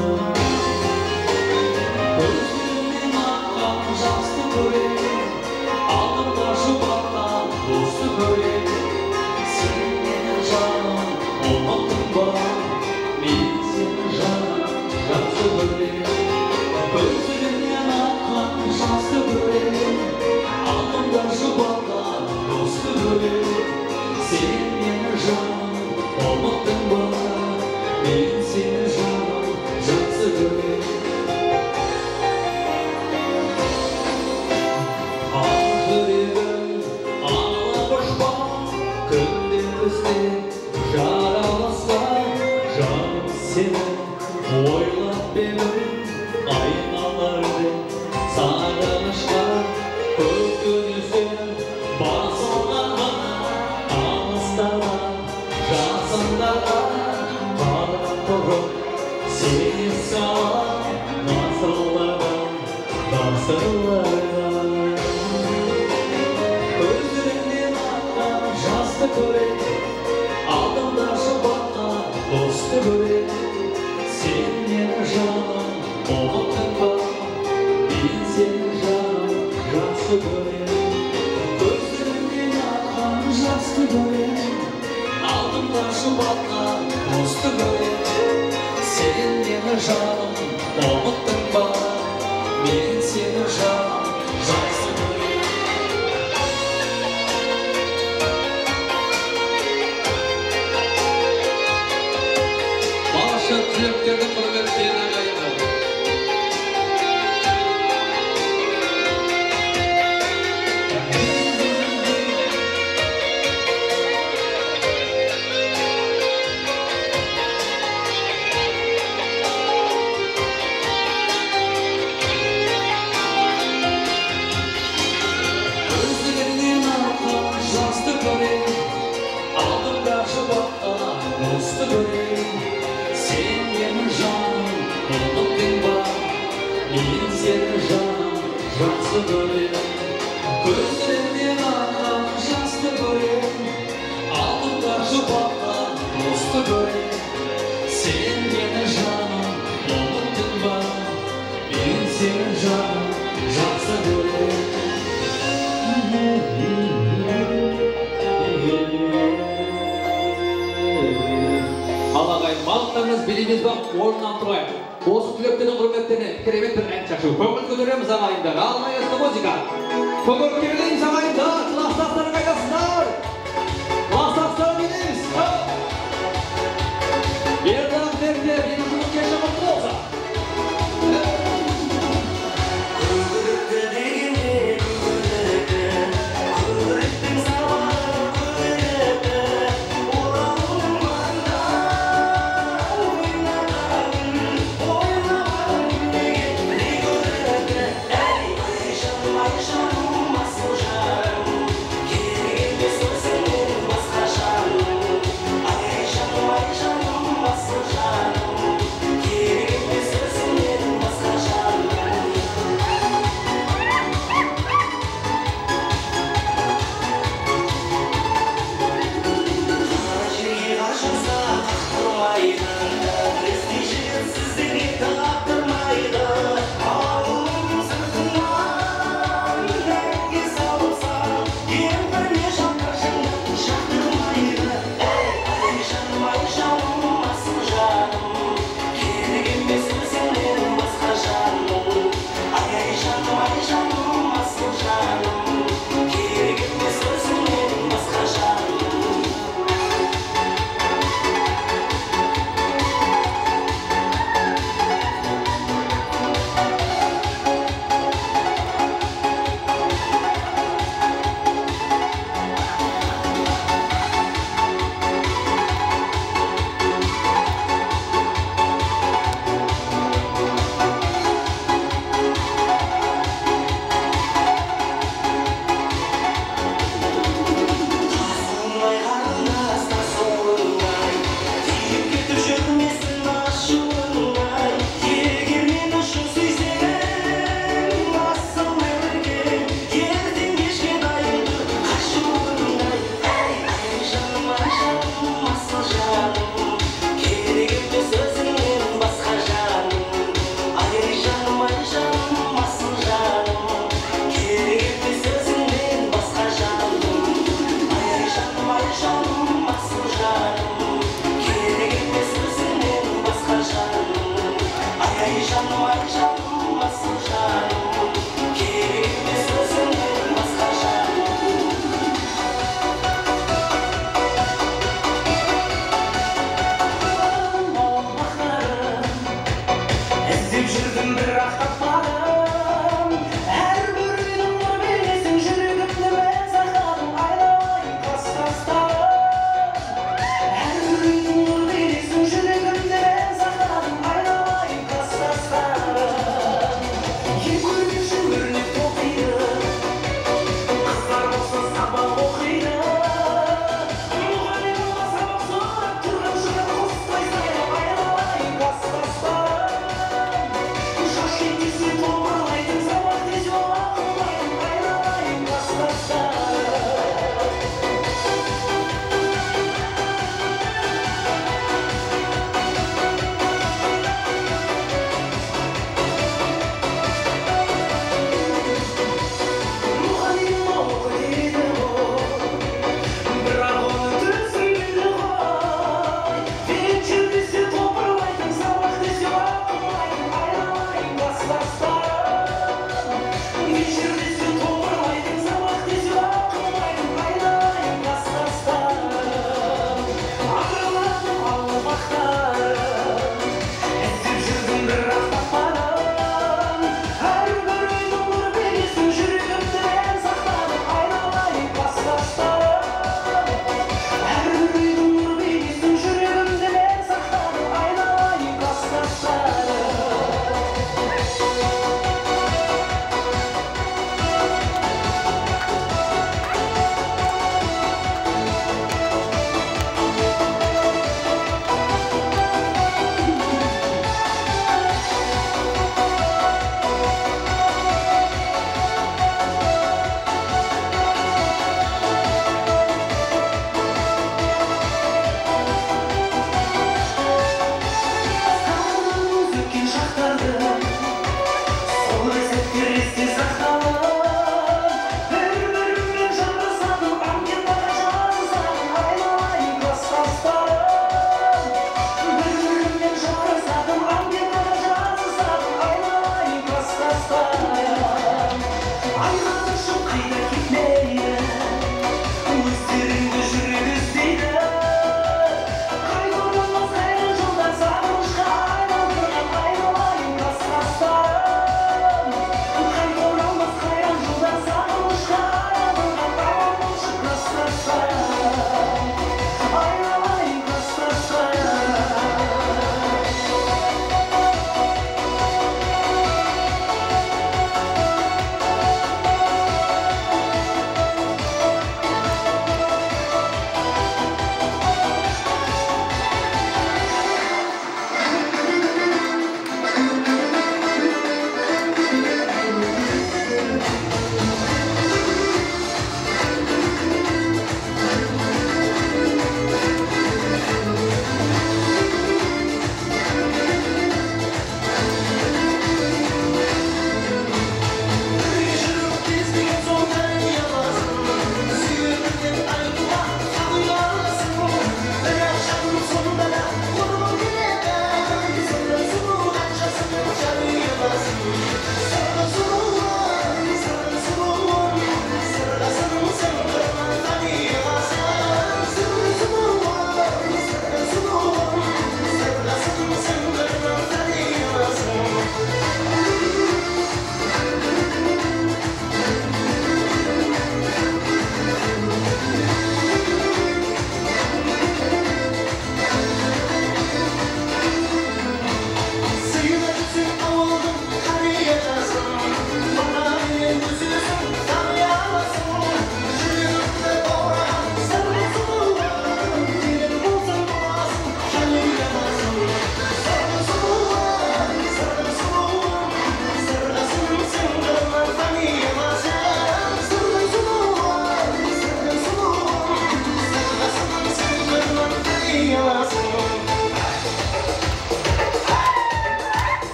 Kózlerimnen aqqan jastı kóremen, aldımda jubatqan dostı kóremen. Sen meniń janım, umıtım bar, men seni janım, jaqsı kóremen. Kózlerimnen aqqan jastı kóremen, aldımda jubatqan dostı kóremen. Sen meniń janım, umıtım bar, men seni janım, jaqsı kóremen. Aq júregim, ańlap ushpa, kúnde bizde jaralasqan janım seni oylap edim, aynalarday saǵınıshqa kók kúnesen basılǵan alıslardan jasımdaǵa qarap turıp, sen esge alam ǵasırlardan, ǵasırlardan. Kózlerimnen aqqan jastı kóremen, aldımda jubatqan dostı kóremen. Sen meniń janım, umıtım bar, men seni janım, jaqsı kóremen. Kózlerimnen aqqan jastı kóremen, aldımda jubatqan dostı kóremen. Sen meniń janım, umıtım bar, men seni janım, jaqsı kóremen. Barshá túleklerdi húrmetlenen aǵayinler. Kózlerinen aqqan jastı kóremen, aldımda jubatqan dostı kóremen. Sen meniń janım, umıtım bar, men seni janım, jaqsı kóremen. Kózlerimnen aqqan jastı kóremen, aldımda jubatqan dostı kóremen. Sen meniń janım, umıtım bar, men seni janım, jaqsı kóremen. Al aǵayin, malıqtańız, biyleymiz ba? Orınnan turayıq. Usı túleklerdiń húrmetlerine keremet bir án shashıw. Kóńil kóteremiz aǵayinler. Almayaslı muzıka. Kóterip keleymiz aǵayinler. Klastaslarıń qaydasızlar? Klastaslarıń keleymiz. Erdoǵan Mektep, eki júz qırq keshí qutlı bolsın. Kókirikti degende kókirikti, kókirektiń sabaǵı kókirikti, orawlıń manda oynatqanın oylamadın degen ne kókirikti? Áy, ay janım, ay janım, asıl jarım. Izlep júrdim, biraq tappadım. Hár bir úydiń nur beynesin júregimdi men saqladım, aynalayın klasdastarim. Hár bir úydiń nur beynesin júregimdi men saqladım, aynalayın klasdastarim. Eki úydiń shómberine toqıydı, qızlar bolsa sabaq oqıydı. Muǵallim oǵan sabaq sorap turǵan shıǵar, qustay sayrap aynalayın klasdastarim. Jash kiyimdesine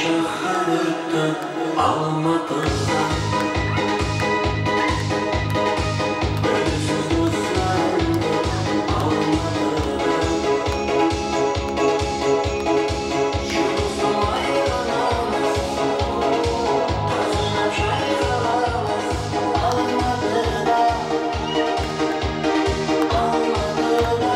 Shaxır ótti Almatıda. Bilesiz doslarımdı Almatıda. Julıstım aylanamız, tazınap jayqalamız Almatıda. Almatıda.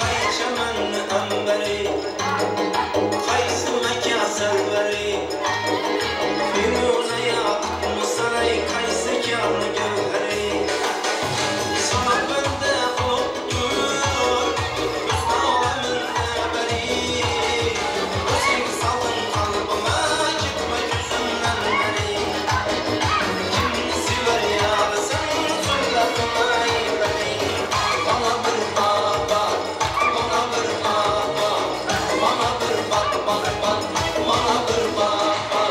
Qayshı ámber, qaysı mákan sálbirey, Feruza ya Aqmısay, qaysı kán gáwhárey. Sahabanda qılıp tur, biz alamında bárey. Óziń saldıń qalbıma, ketpey júzimnen bárey. Kimdi sever yarısań, sol atın aytayın. Mańa bir baba, mańa bir baba, mańa bir baba, baba, mańa bir baba.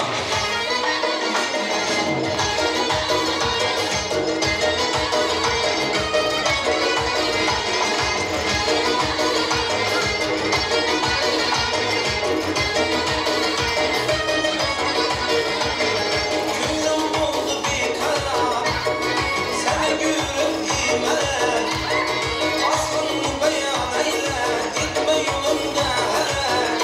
Kewlim boldı biykarap, sáne kúyirip iymalap. Basqındı bayan ayla, etpey ulımdı hálak.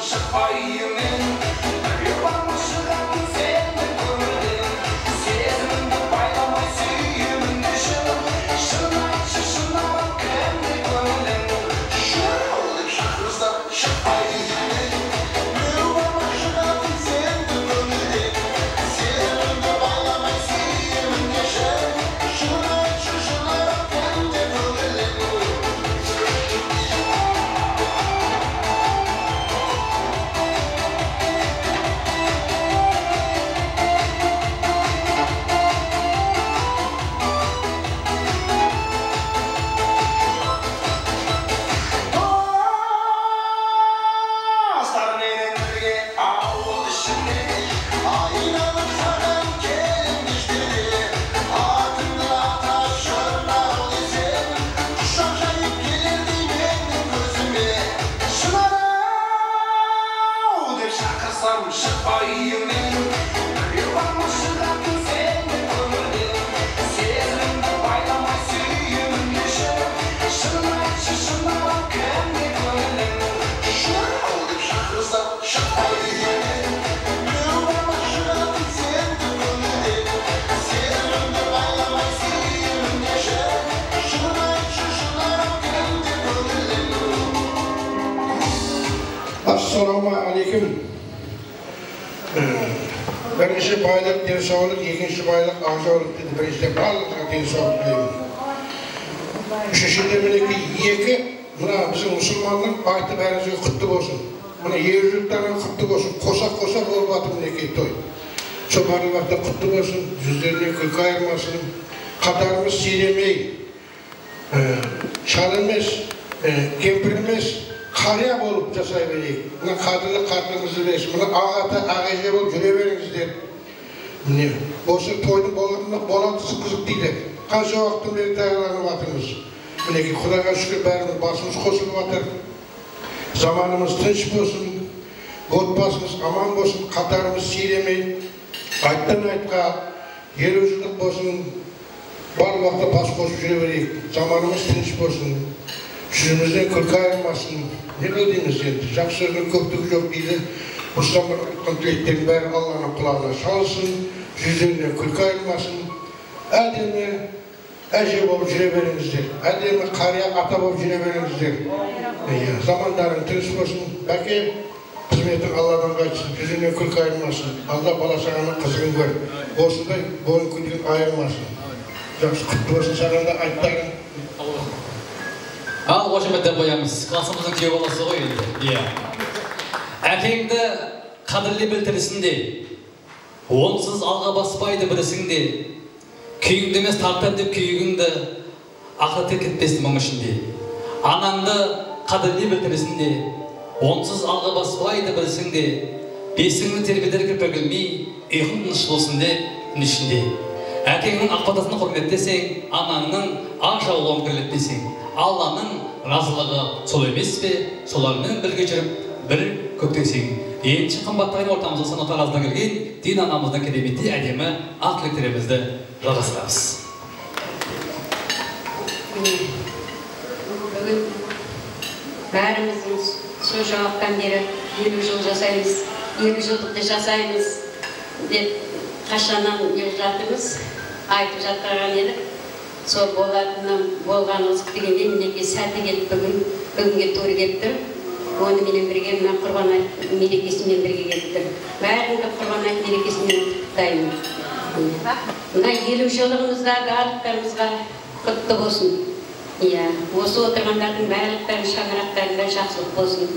Shıqpay úyińnen, birew barma shıǵarsın sen de kóńilden. Sezimimdi baylamay súyemin deshi, shının aytshı, shınarıp kimdi kóńilden? Shıraw dep shaqırsa, shıqpay úyińnen, birew barma shıǵarsın sen de kóńilden. Sezimimdi baylamay súyemin deshi, shının aytshı, shınarıp kimdi kóńilden? Dostlar menen birge awıl ishinde aylanıp saǵan kelin keshterde atıńdı atap Shınaw desem, qushaq jayıp keler dey meniń kózime. Shınaw dep shaqırsam, shıqpay úyińnen, birew barma shıǵarsın sen de kóńilden. Sezimimdi baylamay súyemin deshi, shının aytshı, shınarıp kimdi kóńilden? Shınaw dep shaqırsam, shıqpay úyińnen, birew barma shıǵarsın sen de kóńilden. Sezimimdi baylamay súyemin deshi, shının aytshı, shınarıp kimdi kóńilden? Assalawma áleykum. Birinshi baylıq densawlıq, ekinshi baylıq arzawlıq dedi. Birinshiden barlıǵına densawlıq tileymen. Úshinshiden, minekey, eki, mına biziń musılmannıń aytı bárińizge qutlı bolsın. Mına eri jurtlardan qutlı bolsın. Qosaq-qosaq bolıp atır, minekey, toy. Sol barlıǵına qutlı bolsın. Júzlerinen kúlki ayırmasın. Qatarımız siyremey, e, shal emes, e, kempir emes, qariya bolıp jasay bereyik. Mına qádirli qártlerimiz bersin. Mına aǵa ata, aǵa eje bolıp júre berińizler. Mine, usı toydıń bolatınına boladı qızıq deydi. Qansha waqıttan beri tayarlanıp atırmız. Minekey, Qudayǵa shúkir, bárimiz basımız qosılıp atır. Zamanımız tınısh bolsın, otbasımız aman bolsın, qatarımız siyremey, ayttan aytqa, eliw jıllıq bolsın, bar waqıtta bas qosıp júre bereyik. Zamanımız tınısh bolsın, júzimizden kúlki ayırmasın. Ne qıl deymiz endi, jaqsı sózdiń kópligi joq deydi. Usıdan bir aytqan tileklerdiń bári Allanıń qulaǵına shalısın, júzlerinen kúlki ayırmasın. Ádemi áje bolıp júre berińizler. Ádemi qariya ata bolıp júre berińizler. Iya, zamanlarıń tınısh bolsın. Báke, xızmetiń Alladan qaytsın, júzińnen kúlki ayırmasın. Alla bala-shaǵanıń qızıǵın kór. Osınday boyın kúyden ayırmasın. Jaqsı, qutlı bolsın saǵan da ayttarıń. Al, xoshametler qoyamız. Klasımızdıń kúyew balası ǵoy endi. Iya. Ákeńdi qádirle bil tirisindey. Onsız alǵa baspaydı birisiń de, kúyińdi emes, tartar dep kúyigińdi, aqıretke ketpes muń ishinde. Anańdı qádirle bil tirisinde, onsız alǵa baspaydı birisiń de, besińdi terbeder kirpik ilmey, uyqıń tınısh bolsın dep tún ishinde. Ákeńniń aq batasın húrmetleseń, anańnıń ash awılın kirletpeseń, Allanıń razılıǵı sol emes pe? Solar menen birge júrip, bir kókteseń. Endi qımbattı aǵayın, ortamızǵa Sanat Tarazıdan kelgen Dina anamızdıń keremetli, ádemi aq tileklerimizdi jalǵastıramız. Mine, búgin bárimiz sonsha waqıttan beri eliw jıl jasaymız, eliw jıllıqtı jasaymız dep qashannan beri jatırmız, aytıp jatırǵan edik. Sol bolatınnan bolǵanı qızıq degendey, minekey, sáti kelip búgin, búginge tuwrı kelip tur. Onı menen birge mına Qurban ayt merekesi menen birge kelip tur. Bárińdi Qurban ayt merekesi menen qutlıyman. Mına eliw jıllıǵımızda barlıqlarımızǵa qutlı bolsın. Iya, osı otırǵanlardıń barlıqlarınıń shańaraqlarında jaqsılıq bolsın.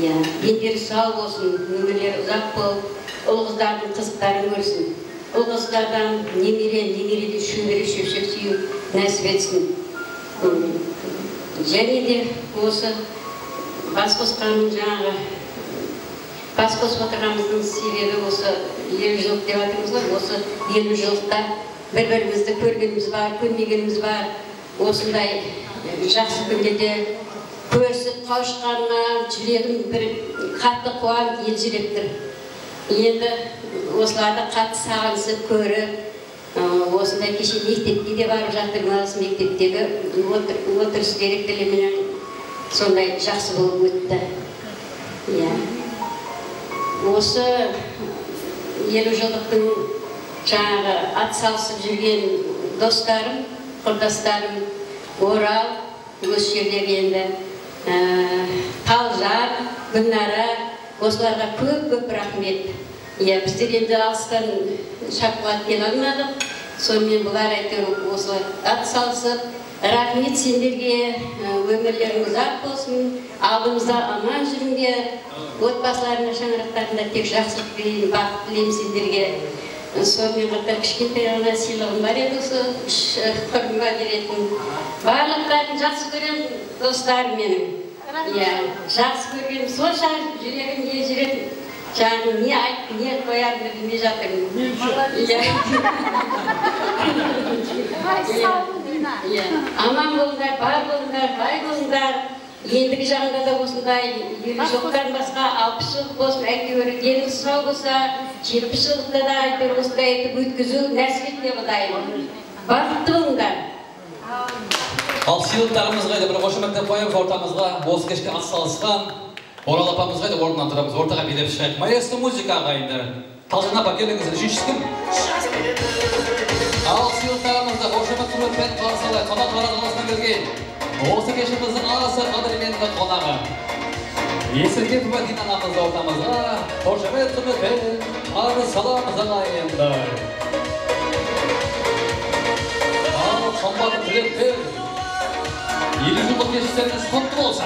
Iya, denderi saw bolsın, ómirleri uzaq bolıp, ul-qızlardıń qızıqların kórsin. Ul-qızlardan nemere, nemereden shóbere, shópshek súyiw násip etsin. Jáne de osı bas qosqanımnıń jańaǵı bas qosıp otırǵanımızdıń sebebi osı eliw jıllıq dep atırmız ǵoy, osı eliw jıllıqta bir-birimizdi kórgenimiz bar, kórmegenimiz bar. Osınday jaqsı kúnlerde kórisip qawısqanıma júregim bir qattı quwanıp, eljirep tur. Endi osılardı qattı saǵınısıp kórip, ı, osınday keshe mektepke de barıp jatırmız, mekteptegi otır-, otırıs direktorlar menen sonday jaqsı bolıp ótti. Iya. Usı eliw jıllıqtıń jańaǵı at salısıp júrgen dostarım, qurdastarım, Oral, usı jerleri endi, e, Taljan, Gúlnara, usılarǵa kóp-kóp raxmet. Iya, bizler endi alıstan shapqılap kele almadıq. Sonımen bular, áytewir, usı at salısıp, raxmet senlerge, e, ómirleriń uzaq bolsın, aldımızda aman júrińler, otbasılarıńa, shańaraqlarıńda tek jaqsılıq tileyin, baxıt tileyim senlerge. Sonımen qatar kishkentay ǵana sıylıǵım bar edi, usı úsh, e, qurdıma beretin. Barlıqların jaqsı kórem, dostlarım meniń. Iya, jaqsı kórgenim sonsha júregim eljiretin. Jańaǵı ne aytıp, ne qoyarımdı bilmey jatırman. Iya. Iya. Aman bolıńlar, bar bolıńlar, bay bolıńlar. Endigi jaǵında da osınday eliw jıllıqtan basqa alpıs jıllıq bolsın, áytewir, denimiz saw bolsa, jetpis jıllıqta da, áytewir, osınday etip ótkiziw násip et, Qudayım. Baxıtlı bolıńlar. Al, sıylıqlarımız qayda, bir xoshametlep qoyamız ortamızǵa, usı keshke at salısqan Oral apamız qayda, ornınan turamız, ortaǵa biylep shıǵayıq. Maestro muzıka aǵayinler. Taljan apa, kelińiz, úshinshisi kim? Al, sıylıqlarımızdı xoshamet, húrmetpen qarsı alayıq. Qonaq Taraz qalasınan kelgen, usı keshimizdiń ası qádirlendi qonaǵı Esirkepova Dina anamızdı ortamızǵa xoshamet, húrmetpen qarsı alamız, aǵayinler. Al, qımbatlı tilekler, eliw jıllıq kesishlerińiz qutlı bolsın.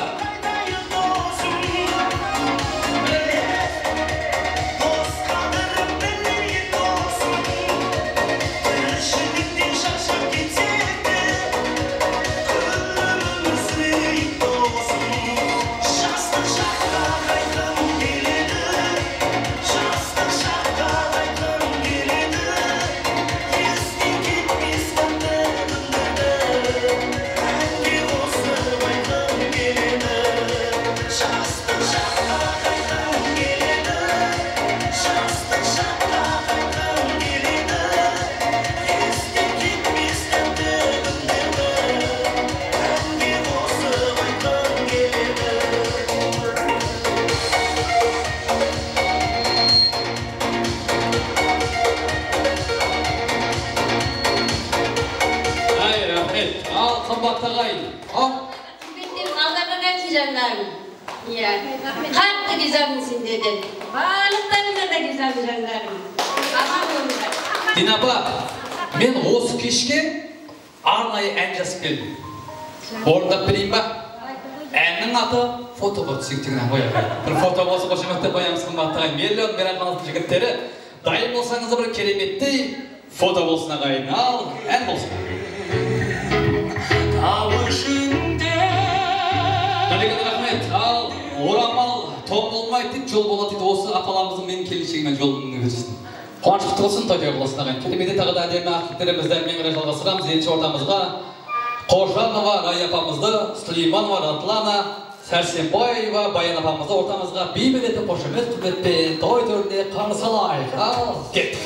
Ay, raxmet. Al, qımbatlı aǵayin. Al. Húrmetli aldaǵan aytsın, janlarım. Iya. Qattı gizamın sendeden. Barlıqlarıńa da gizamın, janlarım. Aman bolıńlar. Dina apa, men usı keshke arnayı án jazıp keldim. Orındap bereyin ba? Ánniń atı "Fotoǵa túseyik" degen án ǵoy, aǵay. Bir foto bolsa, xoshametlep qoyamız, qımbatlı aǵay. Million meyramxanasınıń jigitleri, dayın bolsańızlar, bir keremettey foto bolsın, aǵayin. Al, án bolsın. Taw ishinde. Náregen, raxmet. Al, oramal tom bolmaydı deydi, jol boladı deydi. Usı apalarımızdıń meniń kelinshegime jolın bersin. Quwanısh qutlı bolsın, toy toy qılsın, aǵayin. Kelemede taǵı da ádemi artistlerimizdi men qaray jalǵastıramız. Endi ortamızǵa Qoshanova Raya apamızdı, Suleymanova Ratlana, Sársenbaeva Bayan apamızdı ortamızǵa biypáletti xoshamet, húrmetpen toy tórine qarsı alayıq. Al, kettik.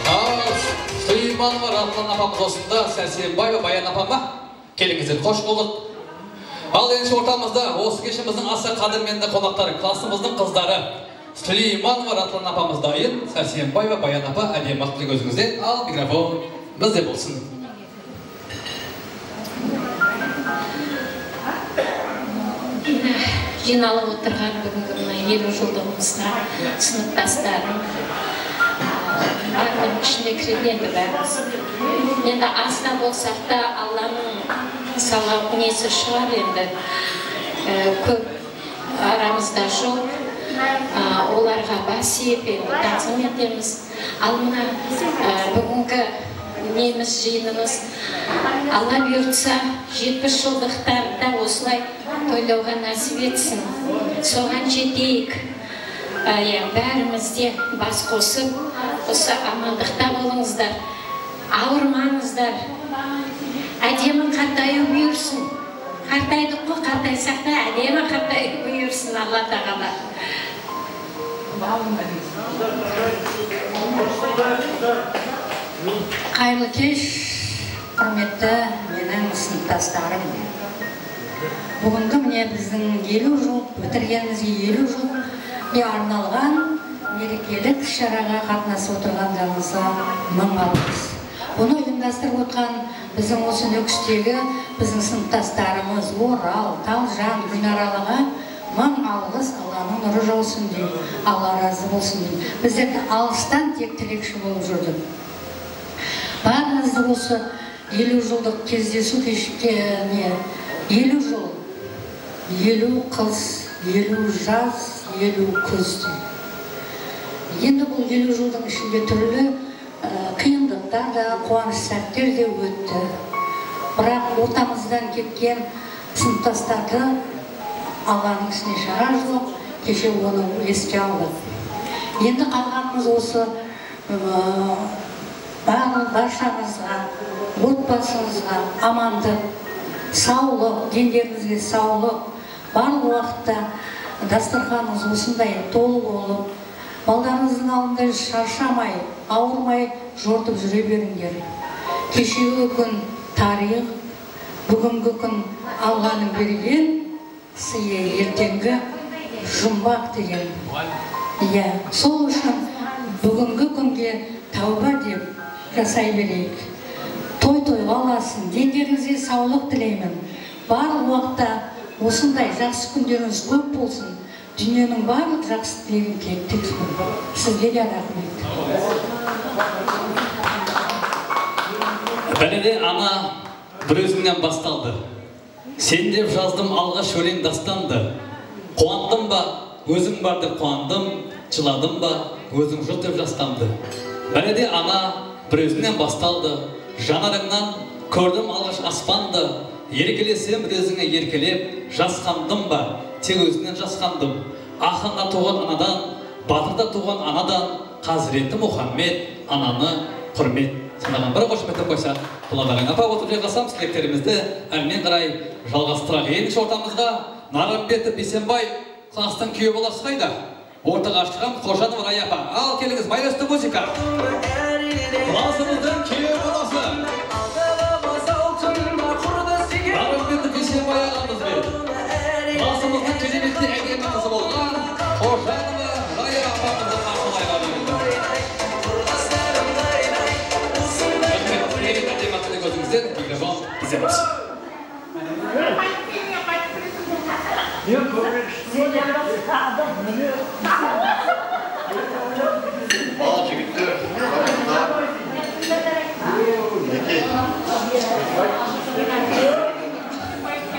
Al, Suleymanova Ratlan apamız osında, Sársenbaeva Bayan apama. Kelińizler, xosh boldıq. Al, endi ortamızda usı keshimizdiń asa qádirmendi qonaqları, klassımızdıń qızları Suleymanova Ratlan apamız dayın, Sársenbaeva Bayan apa, ádemi aqlıq ózińizden. Al, mikrofon bizde bolsın. Jıynalıp otırǵan búgingi mına eliw jıldıǵımızǵa sınıptaslarım, barlıǵınıń ishine kiredi endi bárimizge. Endi az da bolsaq ta, Allanıń salaw nesi shıǵar endi, e, kóp aramızda joq. A, olarǵa bas iyip endi tazım etemiz. Al mına, a, búgingi nemiz, jıyınımız, Alla buyırtsa, jetpis jıldıqtan da osılay toylawǵa násip etsin. Soǵan jeteyik. A, ya, bárimiz de bas qosıp, Usı amanlıqta bolıńızlar, awırmańızlar. Ádemi qartayıw buyırsın. Qartaydıq ǵo, qartaysaq ta, ádemi qartayıw buyırsın Alla taǵala. Qayırlı kesh, qurmetli meniń sınıptaslarım. Búgingi, mine, biziń eliw jıl, bitirgenimizge eliw jılǵa arnalǵan merekelik is-sharaǵa qatnasıp otırǵanlarıńızǵa mıń alǵıs. Bunı uyımdastırıp otqan biziń usı Nókistegi biziń sınıptaslarımız Oral, Taljan, Gúlnaralaǵa mıń alǵıs, Allanıń nurı jawsın deyim, Alla razı bolsın deyim. Bizler de alǵıstan tek tilekshi bolıp júrdik. Barıńızdı usı eliw jıldıq kezdesiw keshikkenine, eliw jıl, eliw qıs, eliw jaz, eliw kúz. Endi bul eliw jıldıń ishinde túrli, e, qıyınlıqlar da, quwanısh sátler de ótti. Biraq ortamızdan ketken sınıptaslardı Allanıń isine shara joq, keshe onı eske aldıq. Endi qalǵanımız usı Bar-, barshańızǵa, otbasıńızǵa amanlıq, sawlıq, denlerińizge sawlıq, barlıq waqıtta dasturxanıńız usınday tolı bolıp, baldarıńızdıń aldında sharshamay, awırmay jortıp júre berińler. Keshegi kún tariyx, búgingi kún Allanıń bergen sıyı, erteńgi jumbaq degen. Iya, sol ushın búgingi kúnge táwba dep jasay bereyik. Toy toyǵa ulasın, denlerińizge sawlıq tileymen. Barlıq waqıtta usınday jaqsı kúnlerińiz kóp bolsın. Dúnyeniń barlıq jaqsı tilegin tilep, tilep, sizge de raxmet. Bálede ana bir ózińnen bastaldı. Sen dep jazdım alǵash óleń dastandı. Quwandım ba, óziń bar dep quwandım, jıladım ba, óziń joq dep jastandı. Bálede ana bir ózińnen bastaldı. Janarıńnan kórdim alǵash aspandı. Erkelesem bir ózińe erkelep, jasqandım ba, tek ózińnen jasqandım. Aqında tuwǵan anadan, batırda tuwǵan anadan, Qázireti Muhammed ananı húrmet. Sanaǵan bir qoshemetlep qoysaq boladı. Aǵayın, apa, otırıp jayǵassam, tileklerimizdi álmen qaray jalǵastıraq. Enish ortamızǵa Narımbetov Biysenbay klastıń kúyew balası qayda? Ortaǵa shıqqan Xojanova Raya apa. Al, kelińiz, maestro muzıka. Klasımızdıń kúyew balası. Narımbetov Biysenbay aǵamız benen klasımızdıń keremetli áynemli qızı bolǵan Xojanova Raya apamızdı qarsı alayıq. Raxmet, keremetli áynemli qızıńızdan mikrofon bizde bolsın. Al, jigitler, qızlar, minekey.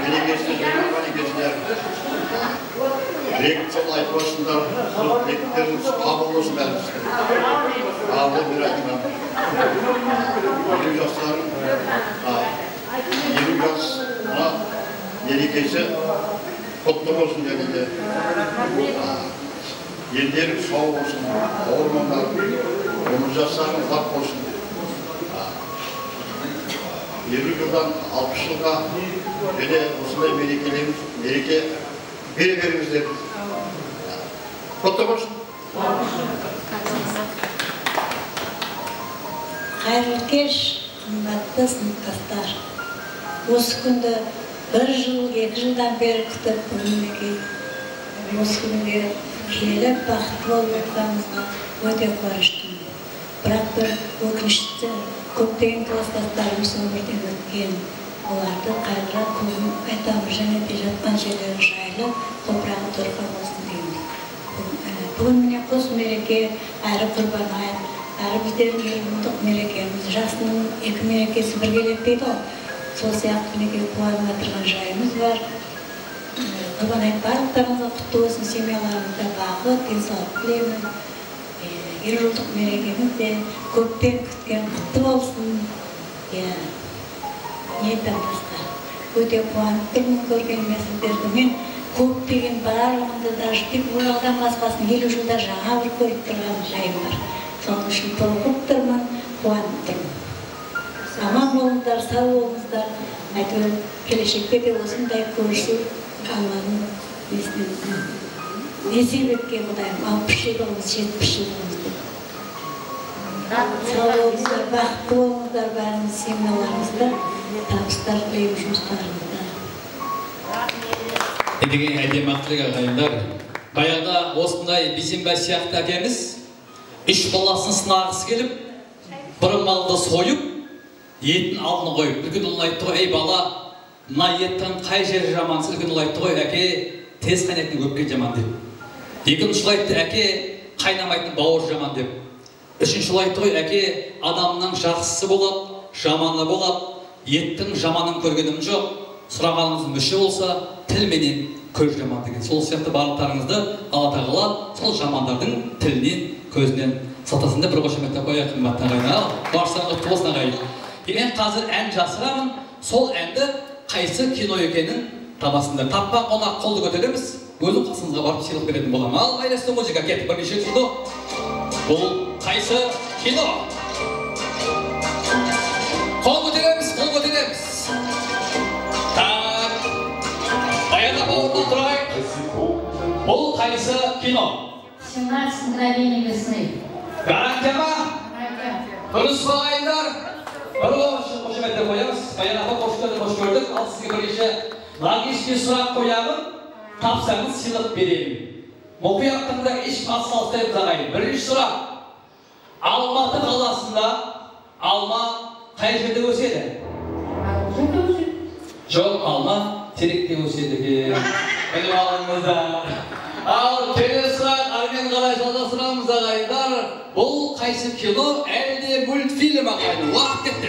Merekesi, jańa merekesine. Bereketli aytpasınlar, bereketleriniz qabıl bolsın bárińizge. Aldı bir aytqan. Eliw jasların, a, eliw jas, mına, merekesi qutlı bolsın, jáne de. A, elleriń saw bolsın, awırmańlar, ómir jaslarıń uzaq bolsın. A, eliw jıldan alpıs jılǵa jáne usınday merekelerimiz, mereke bere berińizler. Qutlı bolsın. Qayırlı kesh, qımbatlı sınıptaslar. Usı kúndi bir jıl, eki jıldan beri kútip, búgin minekey, usı kúnge kelip, baxıtlı bolıp otırǵanımızǵa óte quwanıshtıman. Biraq bir ókinishti, kóplegen klasdaslarımız ómirden ótken, olardı qayǵıra kóbin aytamız, jáne de jatqan jerleri jaylı, topıraǵı torpaq bolsın deymiz. Búgin, e, búgin mine qos mereke, ári Qurban ayt, ári bizlerdiń eliw jıldıq merekemiz, jasınıń eki merekesi birgeletpeydi ǵoy. Sol sıyaqlı minekey quwanıp atırǵan jayımız bar. E, Qurban ayt barlıqlarıńızǵa qutlı bolsın, semyalarıńızda baxıt, densawlıq tileymen. E, eliw jıldıq merekemiz de kópten kútken qutlı bolsın. Iya, ne aytam basqa. Óte quwanıp turman kórgenime sizlerdi. Men kóplegen barlıǵımdı da, tek Oraldan basqasın eliw jılda jańa bir kórip turǵan jayım bar. Onıń ushın tolqıp turman, quwanıp turman. Aman bolıńızlar, saw bolıńızlar. Áytewir, keleshekte de osınday kórisiw Allanıń nesinen nesip etken Qudayım, alpıs jıldıǵımız, jetpis jıldıǵımız dep. Saw bolıńızlar, baxıtlı bolıńızlar, bárińiz semyalarıńızda tabıslar tileymen, jumıslarıńızda. Endigi áyteyim, aqıllı aǵayinler. Bayaǵıda osınday Biysenbay sıyaqlı ákemiz úsh balasın sınaǵısı kelip, bir maldı soyıp, etin aldına qoyıp, úlken ulıwma ayttı ǵoy, "Ey, bala, mına ettiń qay jeri jaman?" dese, úlken ulıw ayttı ǵoy, "Áke, tez qaynaytın ópke jaman," dep. Ekinshi ulıw ayttı, "Áke, qaynamaytın bawır jaman," dep. Úshinshi ulıw ayttı ǵoy, "Áke, adamnıń jaqsısı boladı, jamanı boladı, ettiń jamanın kórgenim joq, suraǵanıńız múshe bolsa, til menen kóz jaman," degen. Sol sıyaqlı barlıqlarıńızdı Alla taǵala sol jamanlardıń tilinen, kózinen saqlasın dep bir qoshametlep qoyayıq, qımbatlı aǵayın. Al, barshasına qutlı bolsın, aǵayın. Men házir án jasıraman, sol ándi qaysı kino ekenin tabasınlar. Tapqan qonaq qoldı kóteremiz, ózim qasıńızǵa barıp sıylıq beretin bolaman. Al, maestro, muzıka, kettik, bir neshe kino. Bul qaysı kino? Qol kóteremiz, qol kóteremiz. Tak. Bayan apa, ornınan turayıq. Bul qaysı kino? Семнадцать мгновений весны. Garantiya ma? Garantiya. Durıs, aǵayinler. Bir qoshametlep qoyamız. Bayan apa, xosh keldiń, xosh kórdik. Al, sizge birinshi logichniy suraq qoyaman. Tapsańız, sıylıq bereyin. Muqıyat tıńlap, hesh kim at salıspaydı, aǵayin. Birinshi suraq. Almatı qalasında alma qay jerde ósedi? Joq, alma terekte ósedi eken. Bilip alıńızlar. Al, kelesi suraq, ámen qaray jalǵastıramız, aǵayinler. Bul qaysı kino, álde multfilm, aǵayinler? Waqıt ketti.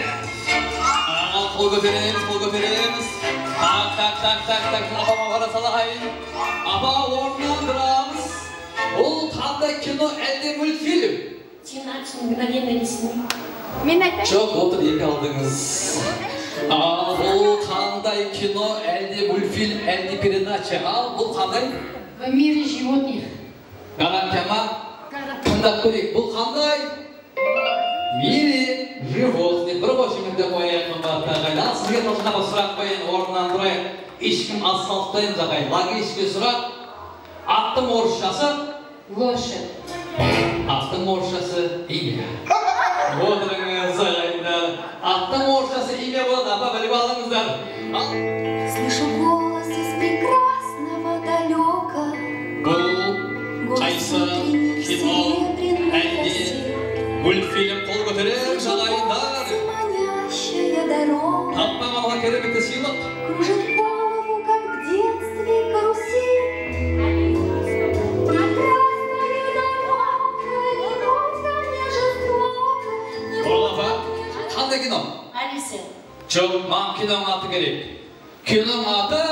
Al, qol kóteremiz, qol kóteremiz. Tak, tak, tak, tak, tak. Apama qara salayın. Apa, ornınan turamız. Bul qanday kino, álde multfilm? Семнадцать мгновений весны. Men aytayın. Joq, otır, eki aldıńız. Al, bul qanday kino, álde multfilm, álde peredacha? Al, bul qanday? В мире животных. Garantiya ma? Garantiya. Tıńlap kóreyik, bul qanday? В мире животных. Bir qoshametlep qoyayıq, qımbatlı aǵaylar. Al, sizge Talshın apa suraq qoyayın, ornınan turayıq. Hesh kim at salıspayın, aǵaylar. Logichniy suraq. Attıń orısshası? Лошадь. Attıń orısshası имя. Otırıńız, aǵayinler. Attıń orısshası имя boladı, apa, bilip alıńızlar. Al. Слышу голос из прекрасного далёка. Bul qaysı kino? Álde multfilm? Qol kóteriń, aǵayinler. Tapqan qonaqqa keremette sıylıq. Кружит голову, как в детстве, карусель. Прекрасная дорога, не будь ко мне жестока, не будь ко мне жестока. Bul, apa, qanday kino? Alisa. Joq, maǵan kinonıń atı kerek. Kinonıń atı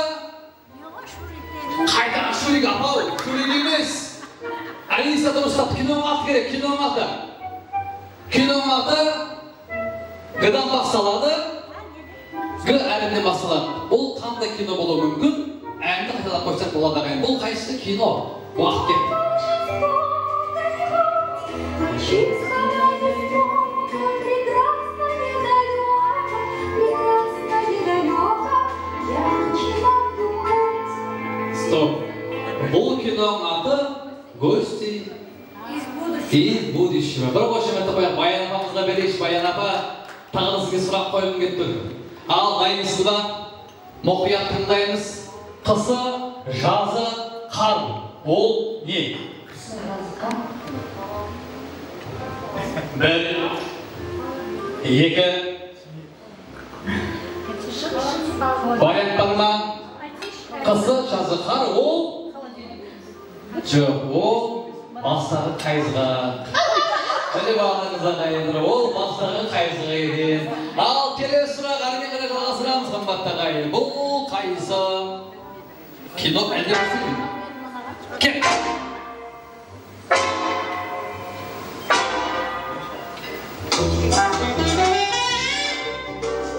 Qayda Shurik, apa-aw, Shurik emes. Alisa durıs taptı, kinonıń atı kerek, kinonıń atı. Kinonıń atı G-dan baslanadı. G háripinen baslanadı. Bul qanday kino bolıwı múmkin? Ándi qaytalap qoysaq boladı, aǵayin. Bul qaysı kino? Waqıt ketti. Stop. Bul kinonıń atı Gosti из будущего. Bir qoshametti qoyayıq, Bayan apamızǵa bereyikshi. Bayan apa, taǵı da sizge suraq qoyǵım kelip tur. Al, dayınsız ba? Muqıyat tıńlaymız. Qısı, jazı, qar. Ol ne? Qısı, jazı, qar. Bir, eki. Bayan apa, qısı, jazı, qar, ol? Joq, ol bastaǵı qayızǵaq. Bilip aldıńız, aǵayinler, ol bastaǵı qayızǵaq eken. Al, kelesi suraq, ári menen qaray jalǵastıramız, qımbatlı aǵayin. Bul qaysı kino, álde film? Ket.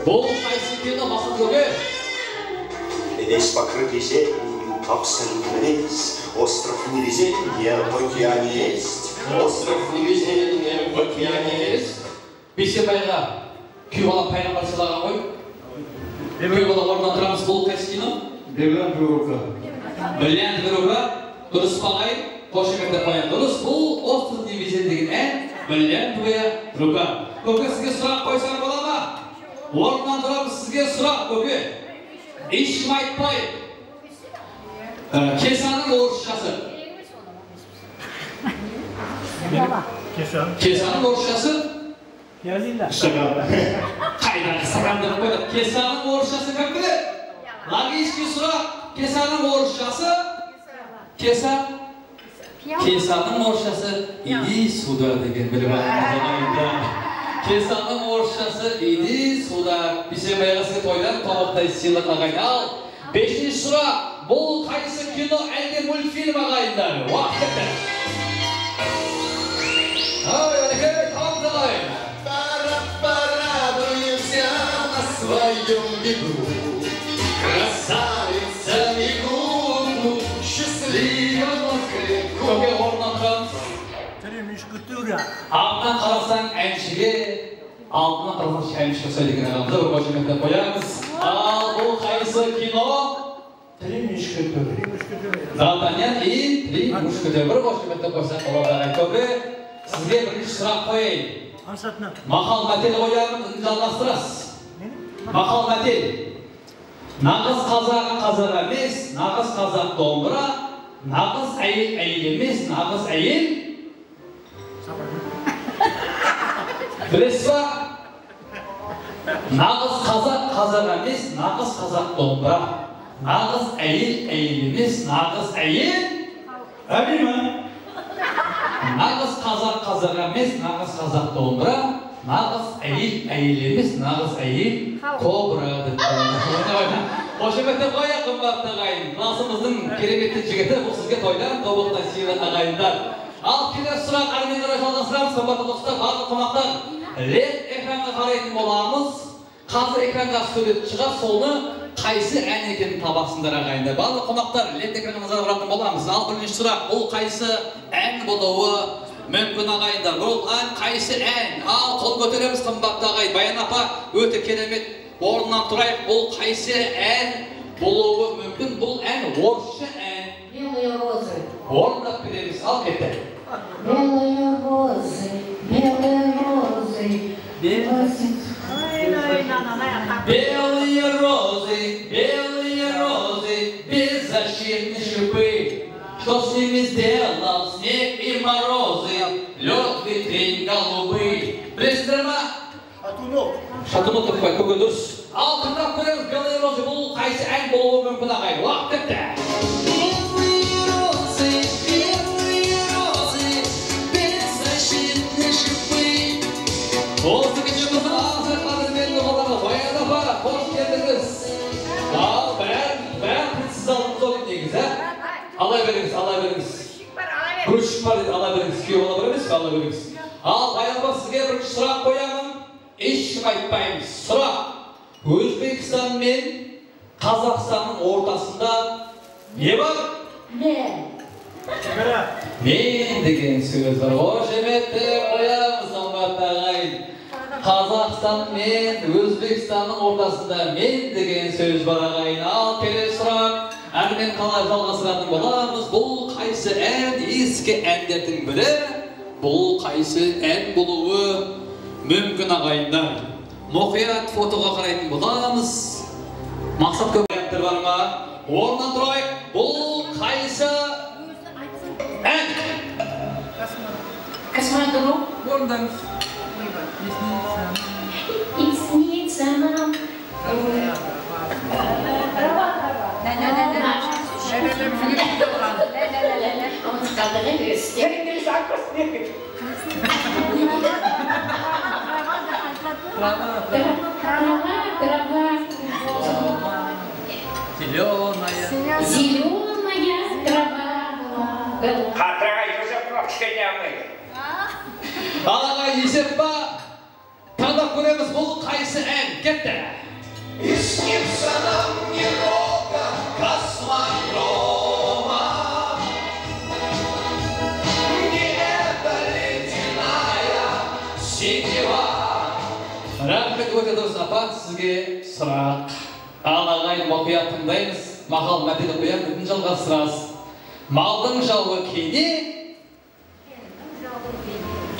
Bul qaysı kino, Maqsat kóke? Весь покрытый зеленью, абсолютно весь. Остров невезенья в океане есть. Остров невезения в океане есть. Biysenbayǵa kúyewbalam payǵambar sıylaǵan ǵoy. Kúyewbalam, ornınan turamız, bul qaysı kino? Бриллиантовая рука. Бриллиантовая рука. Durıs pa, aǵay? Qoshemetlep qoyayıq. Durıs, bul Остров невезения degen án, Бриллиантовая рука. Kóke, sizge suraq qoysam bola ma? Ornınan turamız, sizge suraq, kóke. Hesh kim aytpay. Á, kesanıń orısshası. Kesanıń orısshası? Stakan. Qaydaǵı stakan dep qoydı? Kesanıń orısshası kim biledi? Logichniy suraq. Kesanıń orısshası? Kesa? Kesanıń orısshası иди сюда degen, bilip alıńız, aǵayinler. Kesanıń orısshası иди сюда. Biysenbayǵa sizge toydan tabaqtay sıylıq, aǵayin. Al, beshinshi suraq. Bul qaysı kino, álde multfilm, aǵayinler? Waqıt ketti. Ay, bárekella, tamam, aǵayin. Порадуемся на своём беду. Красавица Мигуку, счастливого Куку. Kóke, ornınan turamız. Три мушкетёра. Aldınan qarasań, ánshige, aldınan qarasań, ánshige usaydı eken aǵamızǵa bir qoshemetlep qoyamız. Al, bul qaysı kino? Три мушкетёра. Д'Артаньян и три мушкетёра. Bir qoshemetlep qoysaq boladı, aǵay. Kóke, sizge birinshi suraq qoyayın. Maqal-mátel qoyamın, indi jalǵastırasız. Maqal-mátel. Naǵız qazaǵı qazaq emes, naǵız qazaq dombıra, naǵız áyel áyel emes, naǵız áyel. Bilesiz ba? Naǵız qazaq qazaq emes, naǵız qazaq dombıra, naǵız áyel áyel emes, naǵız áyel. Ábiyman. Naǵız qazaq qazaq emes, naǵız qazaq dombıra, naǵız áyel áyel emes, naǵız áyel kobra dep qoydı. Qoshemetlep qoyayıq, qımbatlı aǵayin. Klasımızdıń keremetli jigiti, bul sizge toydan tabaqtay sıylıq, aǵayinler. Al, kelesi suraq, ármen qaray jalǵastıramız, qımbatlı dostlar, barlıq qonaqlar. Led ekranǵa qaraytın bolamız. Házir ekranǵa súwret shıǵar, sonı qaysı án ekenin tabasınlar, aǵayinler. Barlıq qonaqlar, led ekranǵa nazar awdaratın bolamız. Al, birinshi suraq, bul qaysı án bolıwı múmkin, aǵayinler? Bul án qaysı án? Al, qol kóteremiz, qımbatlı aǵayin. Bayan apa, óte keremet, ornınan turayıq. Bul qaysı án bolıwı múmkin? Bul án orıssha án. Белые розы. Ornınan beremiz, al, ketti. Белые розы, белые розы, белые. Белые розы, белые розы, беззащитны шипы. Что с ними сделал снег и морозы, лёд, ветрень голубы? Bilesizler ma? Шатунов. Шатунов dep qoy, kóke, durıs. Al, tıńlap kóremiz, Белые розы, bul qaysı án bolıwı múmkin, aǵay? Waqıt ketti. Белые розы, белые розы, беззащитны шипы. Usı keshimizdiń alısı qádirmenli qonaqı Bayan apa, xosh keldińiz. Al, bárin, bárin siz aldınız ǵoy, negizi. Ala berińiz, ala berińiz. Gúlshik bar deydi, ala berińiz. Kúyew ala bar emes pe, ala berińiz. Al, Bayan apa, sizge birinshi suraq qoyamın. Hesh kim aytpayın. Suraq. Ózbekstan men Qazaqstannıń ortasında ne bar? Men. Men degen sóz bar. Qoshemetlep qoyamız, qımbatlı aǵayin. Qazaqstan men, Ózbekstannıń ortasında men degen sóz bar, aǵayin. Al, kelesi suraq. Ármen qaray jalǵastıratın bolamız. Bul qaysı án? Eski ánlerdiń biri. Bul qaysı án bolıwı múmkin, aǵayinler? Muqıyat fotoǵa qaraytın bolamız. Maqsat, kóp varianttır bar ma? Ornınan turayıq. Bul qaysı án? Kosmodrom. Orındańız. И снится нам. Дрова, дрова. Дрова, дрова. Дрова, дрова. Трава, трава. Трава, трава. Зелёная. Зелёная трава. Qatıraǵa, Josef Prof kishkene almaydı. Aǵay, esep pa? Tańlap kóremiz, bul qaysı án? Ketti. И снится нам не рок, а космодрома. Не это Raxmet, óte durıs, apa, sizge suraq. Al, aǵayin, muqıyat tıńdaymız. Maqal-máteli qoyamız, endi jalǵastırasız. Maldıń jawı kene.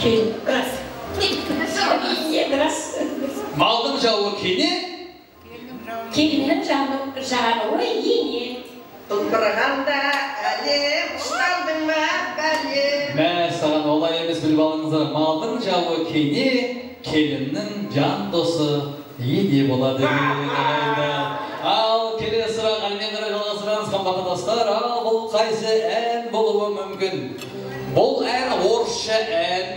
Kel, ras. Kel, ras. Maldıń jawı kene. Kelinniń janı, janıwı ene. Qılpırǵanda álem, ushıraldıń ba, bálem? Má, saǵan olay emes, bilip alıńızlar. Maldıń jawı kene, kelinniń jan dosı ene boladı, aǵayinler. Al, kelesi suraq, ánnen qaray jalǵastıramız, qımbatlı doslar. Al, bul qaysı án bolıwı múmkin? Bul án orıssha án.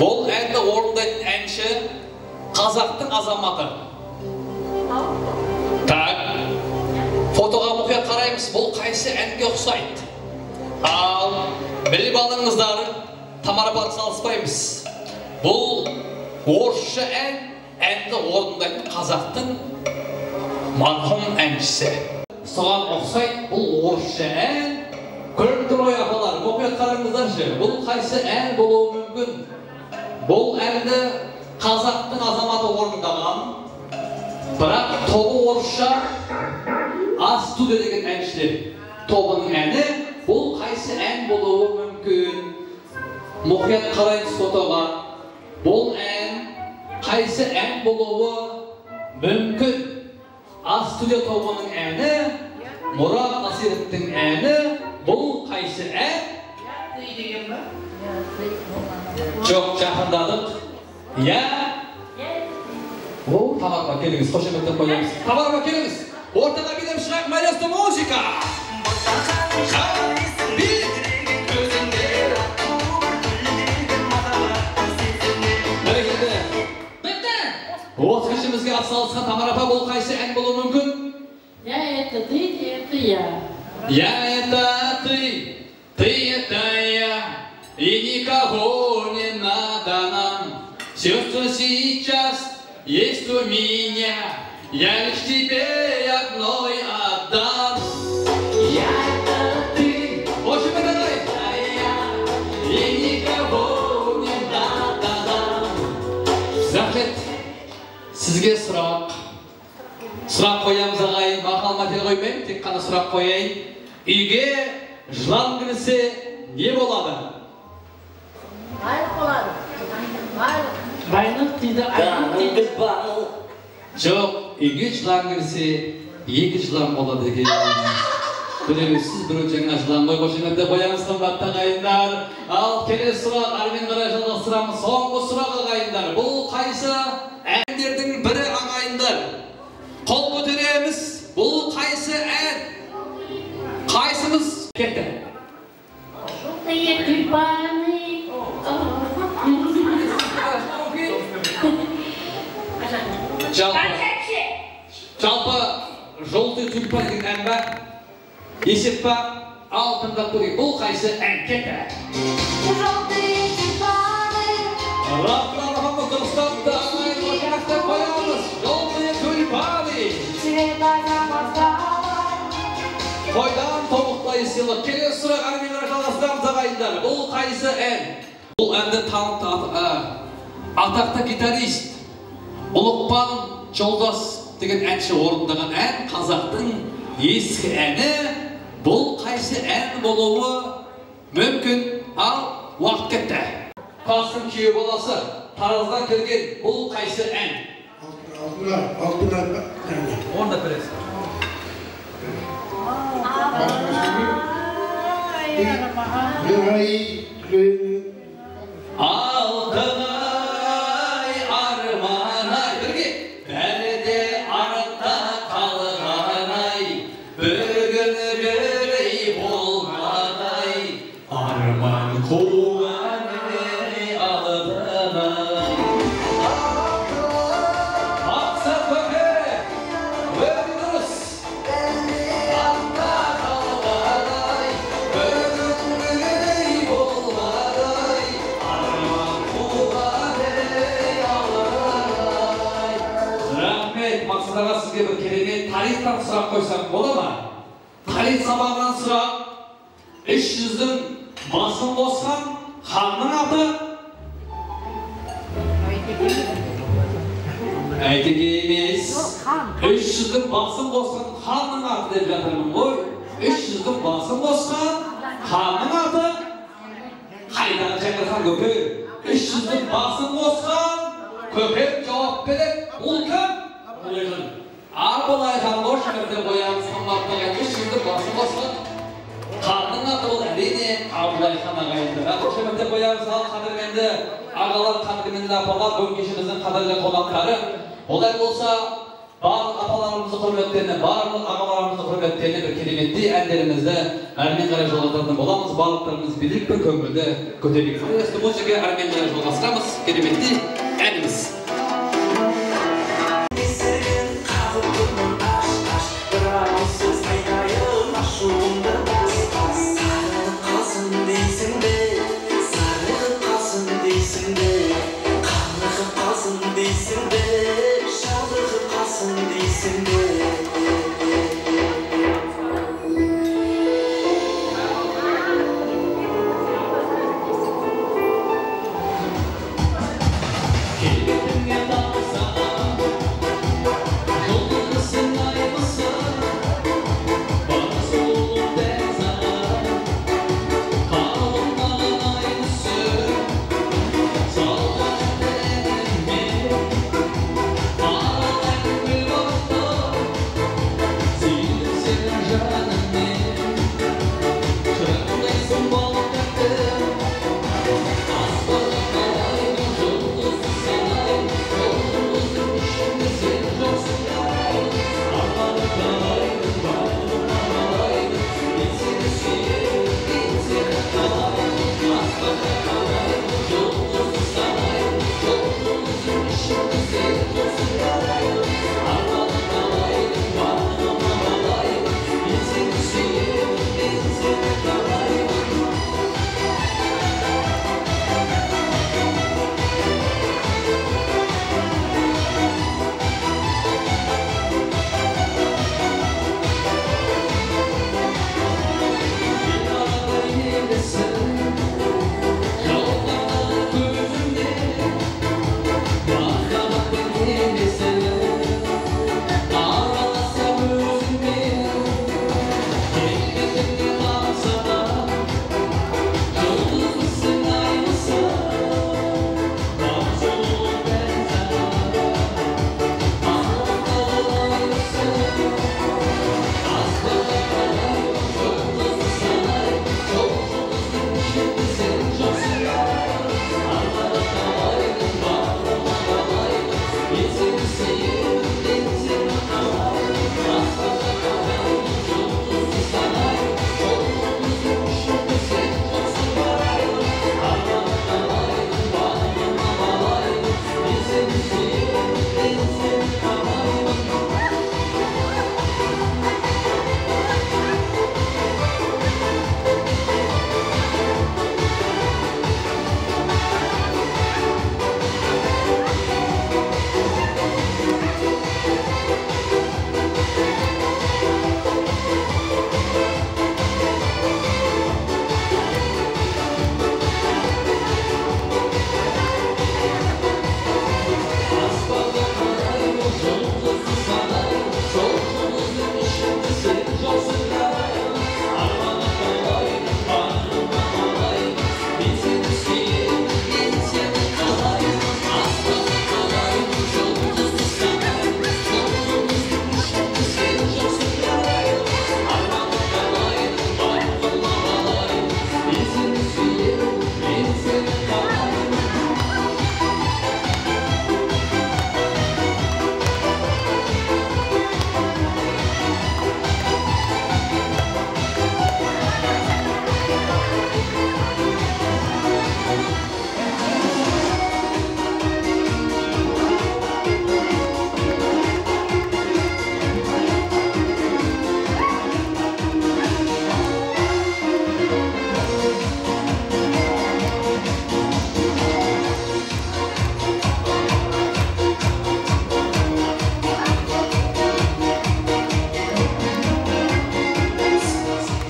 Bul ándi orındaytın ánshi Qazaqtıń azamatı. Tak. Fotoǵa muqıyat qaraymız. Bul qaysı ánge uqsaydı? Al, bilip alıńızlar, Tamara apa, alıspaymız. Bul orıssha án, ándi orındaytın Qazaqtıń marhum ánshisi. Soǵan uqsaydı, bul orıssha án. Kórip tur ǵoy, apalar, muqıyat qarańızlarshı. Bul qaysı án bolıwı múmkin? Bul ándi Qazaqtıń azamatı orındaǵan, biraq tobı orıssha, A Studio degen ánshiler tobınıń áni. Bul qaysı án bolıwı múmkin? Muqıyat qaraymız fotoǵa. Bul án qaysı án bolıwı múmkin? A Studio tobınıń áni, Murat Nasirovtıń áni, bul qaysı án? Joq, jaqındadıq. Ya. O, Tamara apa, kelińiz, xoshametlep qoyamız. Tamara apa, kelińiz. Ortaǵa biylep shıǵayıq, maestro, muzıka. Bitti. Ótkinishimizge atsalısqan Tamara apa, bul qaysı án bolıwı múmkin? Я это ты, ты это я. Я это ты, ты это я, и никого не надо нам. Всё, что сейчас есть у меня, я лишь тебе одной отдам. Я это ты, очень давай. Я, я, и никого не надо нам. Raxmet. Sizge suraq. Suraq qoyamız, aǵayin, maqal-mátel qoymayın, tek ǵana suraq qoyayın. Úyge jılan kirse, ne boladı? Baylıq boladı. Baylıq. Baylıq deydi, aylıq deydi. Joq, úyge jılan kirse, eki jılan boladı eken. Bilemiz, siz birew jańa jılan ǵoy, xoshametlep qoyamız, qımbatlı aǵayinler. Al, kelesi suraq, ári menen qaray jalǵastıramız. Sońǵı suraq, aǵayinler. Bul qaysı ánlerdiń biri, aǵayinler? Qol kóteremiz. Bul qaysı án? Qaysımız? Ketti. Жёлтые тюльпаны. Jalpı, jalpı, Жёлтые тюльпаны degen án ba? Esep pa? Al, tıńlap kóreyik. Bul qaysı án? Ketti. Жёлтые тюльпаны. Raxmet, durıstaptı. Aǵayinler, qoyamız. Жёлтые тюльпаны. Цвета запоздалой. Toydan tobuqlay sıylıq. Kelesi suraq, ári menen qaray jalǵastıramız, aǵayinler. Bul qaysı án? Bul ándi tanıqtı at-, a, ataqtı gitarist Uluqpan Joldas degen ánshi orındaǵan án, qazaqtıń eski áni. Bul qaysı án bolıwı múmkin? Al, waqıt ketti. Tastıń kúyew balası, Tarazdan kelgen, bul qaysı án? Altın, altın, altın, altın. Onda bilesiz. Ay, Arman. Ay, Arman. Altın ay, Arman ay, birge. Bári de artta qalǵan ay, bir kún birey bolmadı ay. Arman quwǵan ey, Altın ay. Maqsat Kóke, óte durıs. Artta qalǵan-ay, bir kún birey bolǵan-ay, arman quwǵan ey, Altın ay. Raxmet, Maqsat aǵa, sizge bir keremet tariyxtan suraq qoysam, bola ma? Tariyx sabaǵınan suraq. Úsh júzdiń basın qosqan xannıń atı? Áyteke emes, úsh júzdiń basın qosqan xannıń atı dep jatırmın ǵoy. Úsh júzdiń basın qosqan xannıń atı. Qaydaǵı Jángilxan kópe? Úsh júzdiń basın qosqan kópe jawap beredi. Bul kim? Bul kim? Abılay xan, qosh márte qoyamız, qımbatlı ǵáydi, úsh júzdiń basın qosqan xannıń atı bul, áriyne, Abılay xan aǵayindir. Qosh márte qoyamız, al, qádirmendi aǵalar, qádirmendi apalar, búgin keshemizdiń qádirli qonaqları. Olay bolsa, barlıq apalarımızdı húrmetlerine, barlıq aǵalarımızdı húrmetlerine bir keremettey ánlerimizdi Mármen qaray jolǵartatuǵın bolamız. Barlıqlarımız birlik penen kóńildi kótereyik. Qádirli muzıka, Mármen qaray jolǵartıramız keremettey ánimiz. Esegin qaǵıp turman, ash, ash, bir awız sóz aytayın, ashıwımdı bas, bas. Sarıǵıp qalsın deysiń be, sarıǵıp qalsın deysiń be, qanlıǵıp qalsın deysiń be, shalıǵıp qalsın deysiń be.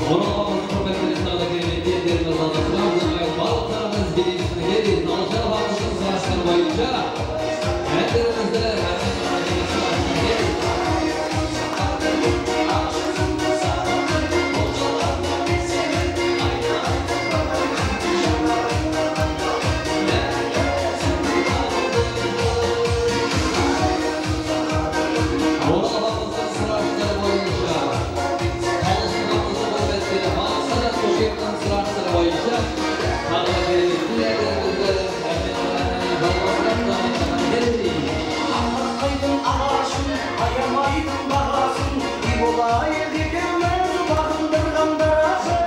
Oralamızdıń húrmetli qonaqları, keremetli ánlerimizdi alǵıstırıp, barlıqlarımız belgisi kel, Nalshar xalqımızdıń sazı boyınsha ánlerimizdi Arqaydıń aǵashın, ayamaydıń baǵasın, úy bolayıq ekewimiz baǵındırǵan darasın.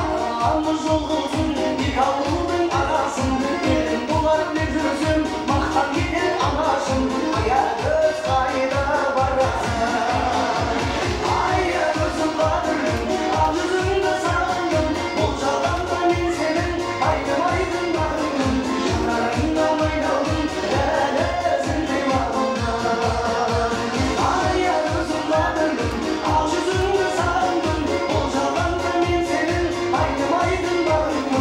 Aǵamız jol qılsın eki awıldıń arasın, kelin bolar dep júrsem, maqtan eter anashım, ayagız qayda barasın? Ayagözim qádirlim, al júzińdi saǵındım, bul jalanda men seniń aytımaydıń baǵımdım, janarıńa maynaldım, lálezińdey maǵımdım. Ayagözim qádirlim, al júzińdi saǵındım, bul jalanda men seniń aytımaydıń baǵımdım.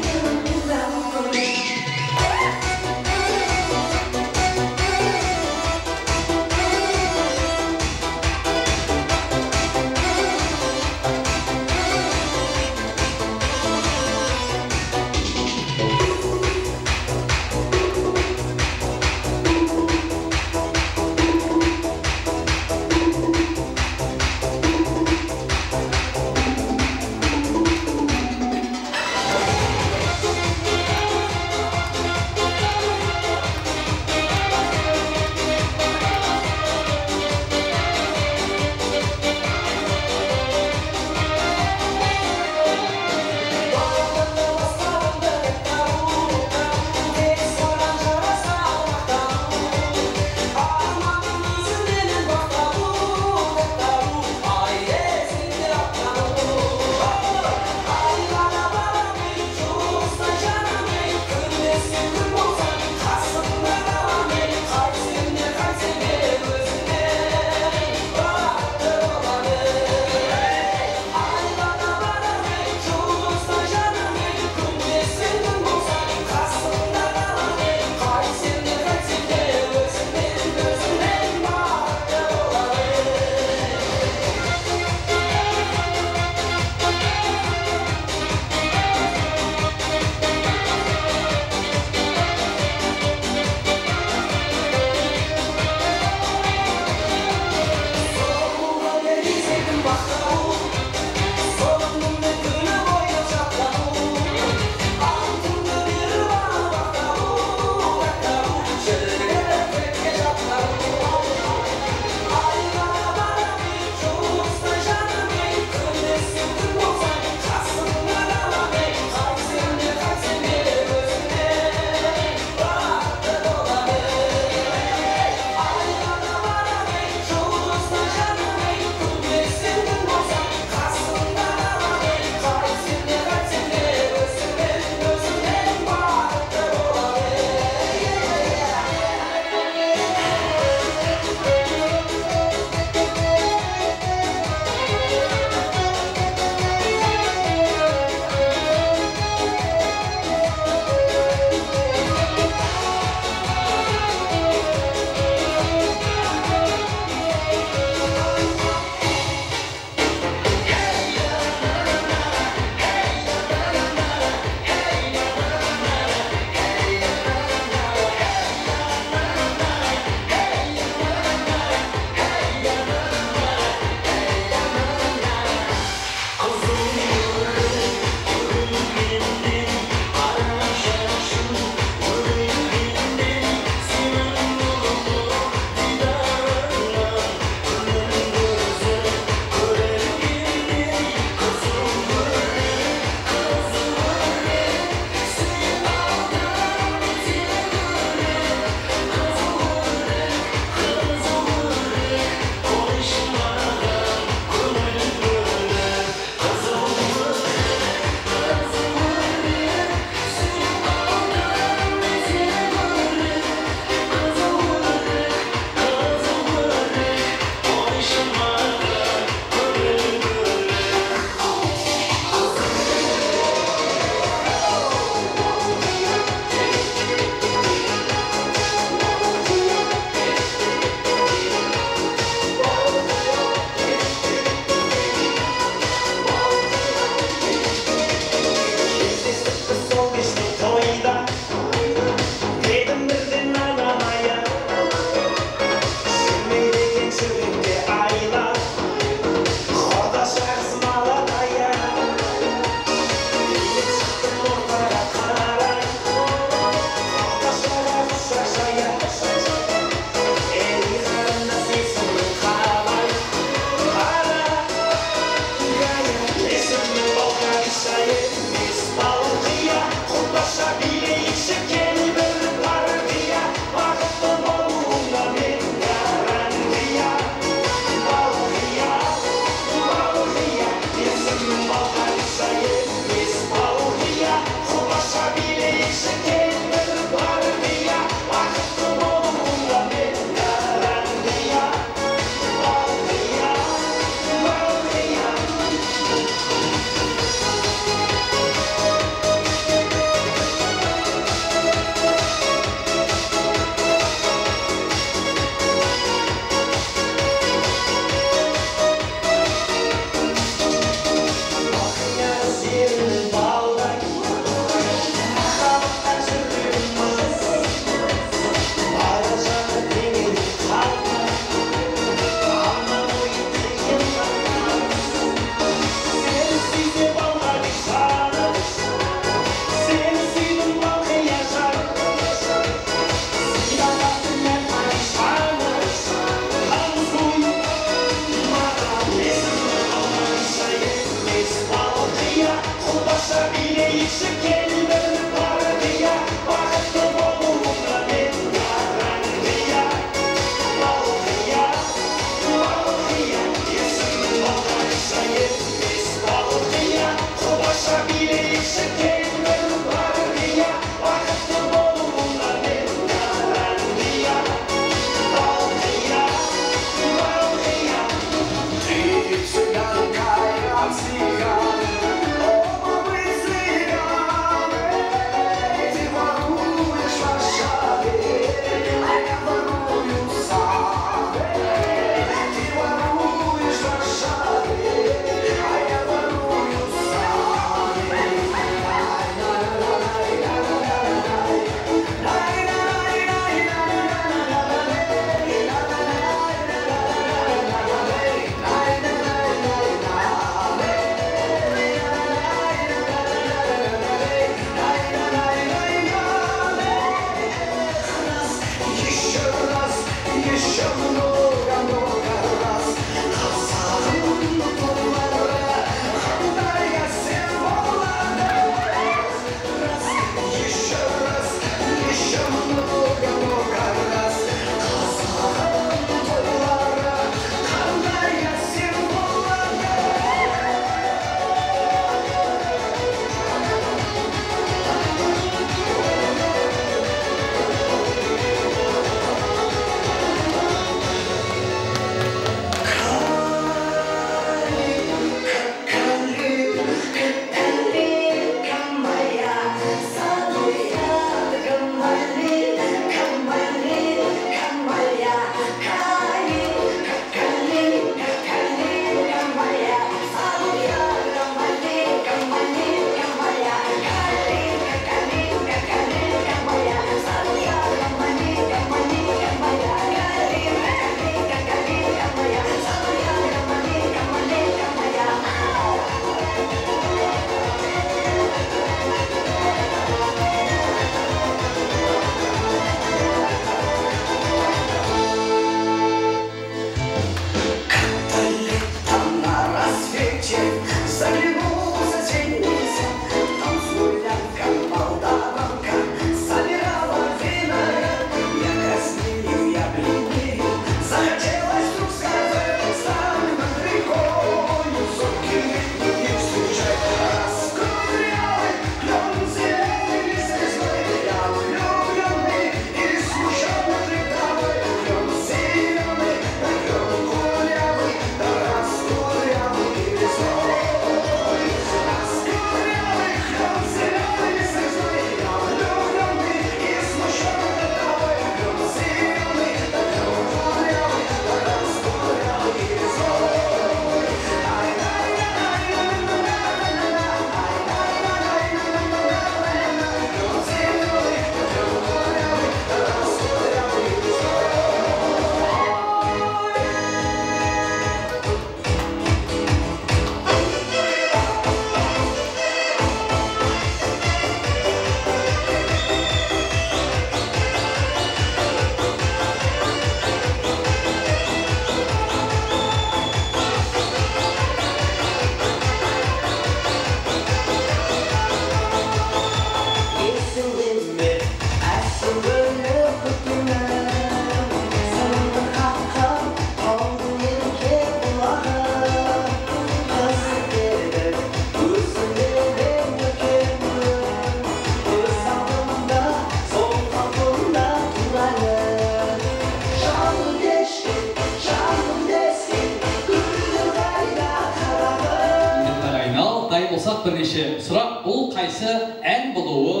Bir neshe suraq, bul qaysı án bolıwı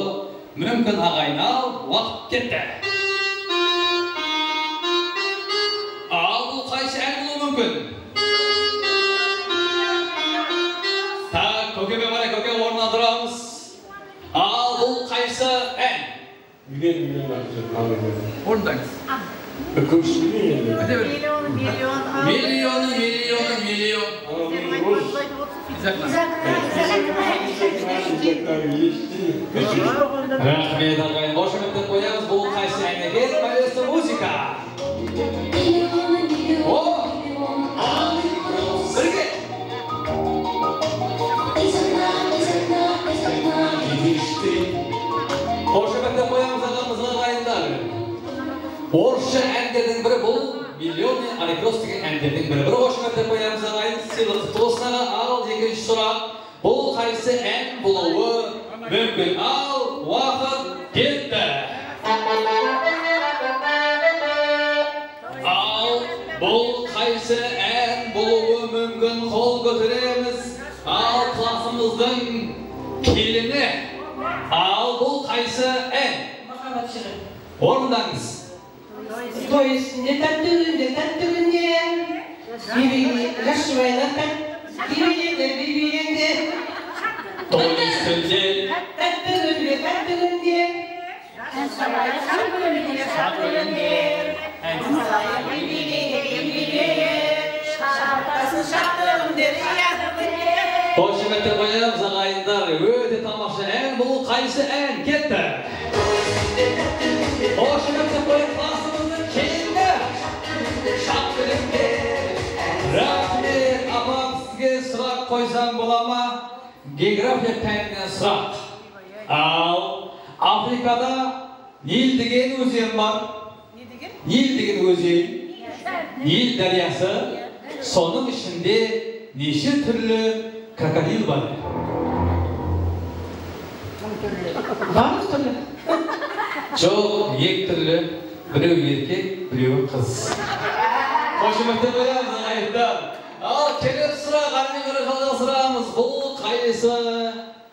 múmkin, aǵayin? Al, waqıt ketti. Al, bul qaysı án bolıwı múmkin? Tak, kókeme qaray, kóke, ornınan turamız. Al, bul qaysı án? Million, million, million. Orındańız. Kóshirmey endi. Million, million, million, million. Million, million, million. Exactly. Raxmet, aǵayin. Xoshamet dep qoyamız. Bul qaysı án eken? Maestro, muzıka. O! Birge! Xoshamet dep qoyamız aǵamızǵa, aǵayinler. Orıssha ánderdin biri bul, Millionniy Alikros degen ánderdin biri. Bir xoshamet dep qoyamız, aǵayin. Sıylıq qutlı bolsın, aǵa. Al, ekinshi suraq. Bul qaysı án bolıwı múmkin? Al, waqıt ketti. Al, bul qaysı án bolıwı múmkin? Qol kóteremiz. Al, klasımızdıń kelini. Al, bul qaysı án? Maqabat jıǵı. Orındańız. Toy ústinde, tátti kúnde, tátti kúnde, biybiylek, jas jubaylar, tát-, biybiylekler, biybiylekler. Toy ústinde. Tátti kúnde, tátti kúnde. Shad kúnde, shad kúnde. Biybiylek, biybiylek. Shad bolsın, shad kúnde, shad kúnde. Xoshamet dep qoyamız, aǵayinler. Óte tamasha án, bul qaysı án? Ketti. Xoshamet dep qoyıń, klasımızdıń kelini. Raxmet, apa, sizge suraq qoysam bola ma? Geografiya páninen suraq. Al, Afrikada Nil degen ózen bar. Ne degen? Nil degen ózen. Nil dáryası. Sonıń ishinde neshe túrli krokodil bar? Barlıq túrli. Joq, eki túrli. Birewi erkek, birewi qız. Xoshamet dep qoyamız, aǵayinler. Al, kelesi suraq, ármen qaray jalǵastıramız. Bul qaysı?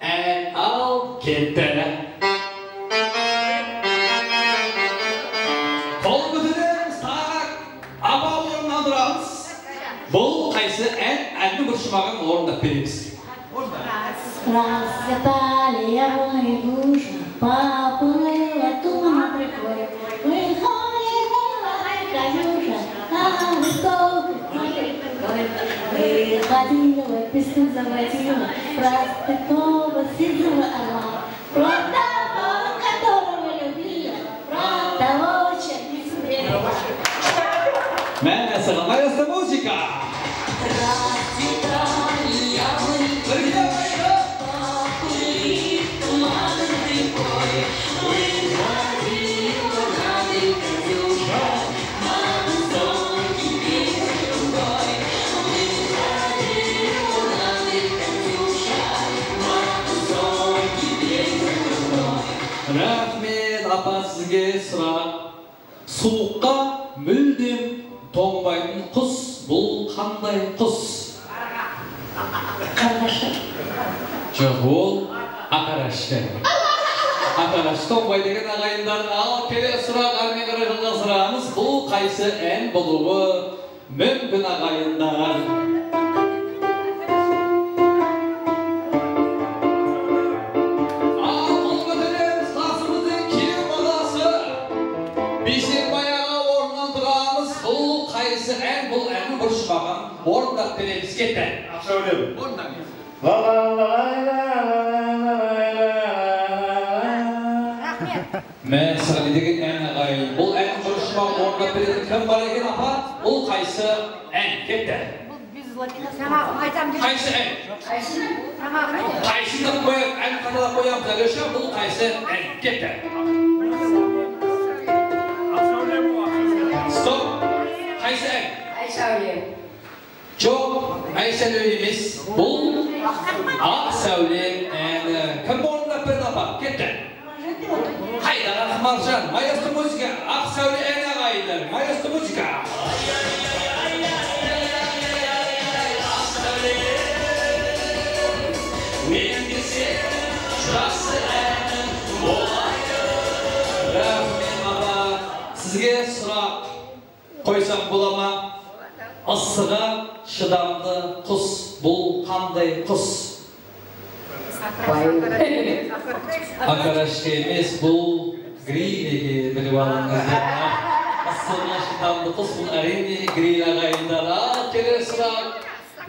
Án, al, ketti. Qol kóteremiz, tak. Apa, ornınan turamız. Bul qaysı án? Ándi bir shumaǵın orındap beremiz. Расцветали яблони, груши, поплыла туман рекой. Выходит, Катюша, выходила, песню заводила, про святого сизого орла, про того, которого любила, про того, чем не сумела. Máshallah, maestro, muzıka! Birge aytayıq! Raxmet, apa, sizge suraq. Suwıqqa múldem tońbaytın qus, bul qanday qus? Qarǵash. Joq, ol aqarash. Aqarash tońbaydı eken, aǵayinler. Al, kelesi suraq, ármen qaray jalǵastıramız. Bul qaysı án bolıwı múmkin, aǵayinler? Al, qol kóteremiz, klasımızdıń kiyim balası. Biysenbay aǵa, ornınan turamız. Bul qaysı án? Bul ániń bir shumaǵın ornınan beremiz. Ketti. Aqsháwlem. Ornınan beremiz. Máshallah, ne degen án, aǵayin. Bul ániń bir shumaǵın ornınan beredi. Kim bar eken, apa? Bul qaysı án? Ketti. Tamam, aytam dep. Qaysı án? Qaysı? Tamam. Qaysın dep qoyayıq, án qatalap qoyamız, Alesha, bul qaysı án? Ketti. Stop. Qaysı án? Ay sáwle. Joq, Ay sáwle emes. Bul Aq sáwle áni. Kim ornınan berdi, apa? Ketti. Hayda, Raxmarjan, maestro muzıka, Aq sáwle áni, aǵayinler, maestro muzıka. Men Bola ma? Issıǵa shıdamlı qus. Bul qanday qus? Akarashka emes, bul gril eken, bilip alıńız dep. Issıǵa shıdamlı qus, bul, árine, gril aǵayinler. Al, kelesi sıraq.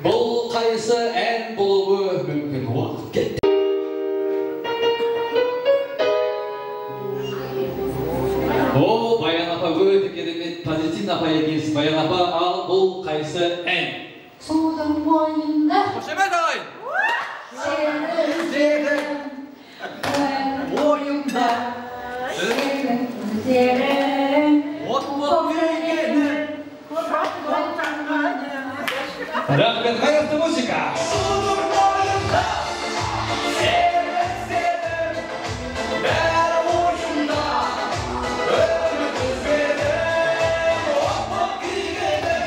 Bul qaysı án bolıwı múmkin? Waqıt ketti. O, Bayan apa, óte keremet, pozitivnıy apa ekensiz, Bayan apa. Al, bul qaysı án? Suwdıń boyında. Xoshamet aǵay! Seni izledim. Oyımda seni izledim. Ot bolıp kúygenim. Raxmet, ǵayratlı muzıka. Suwdıń boyında seni izledim. Bári oyımda, úmit izledim. Ot bolıp kúygenim.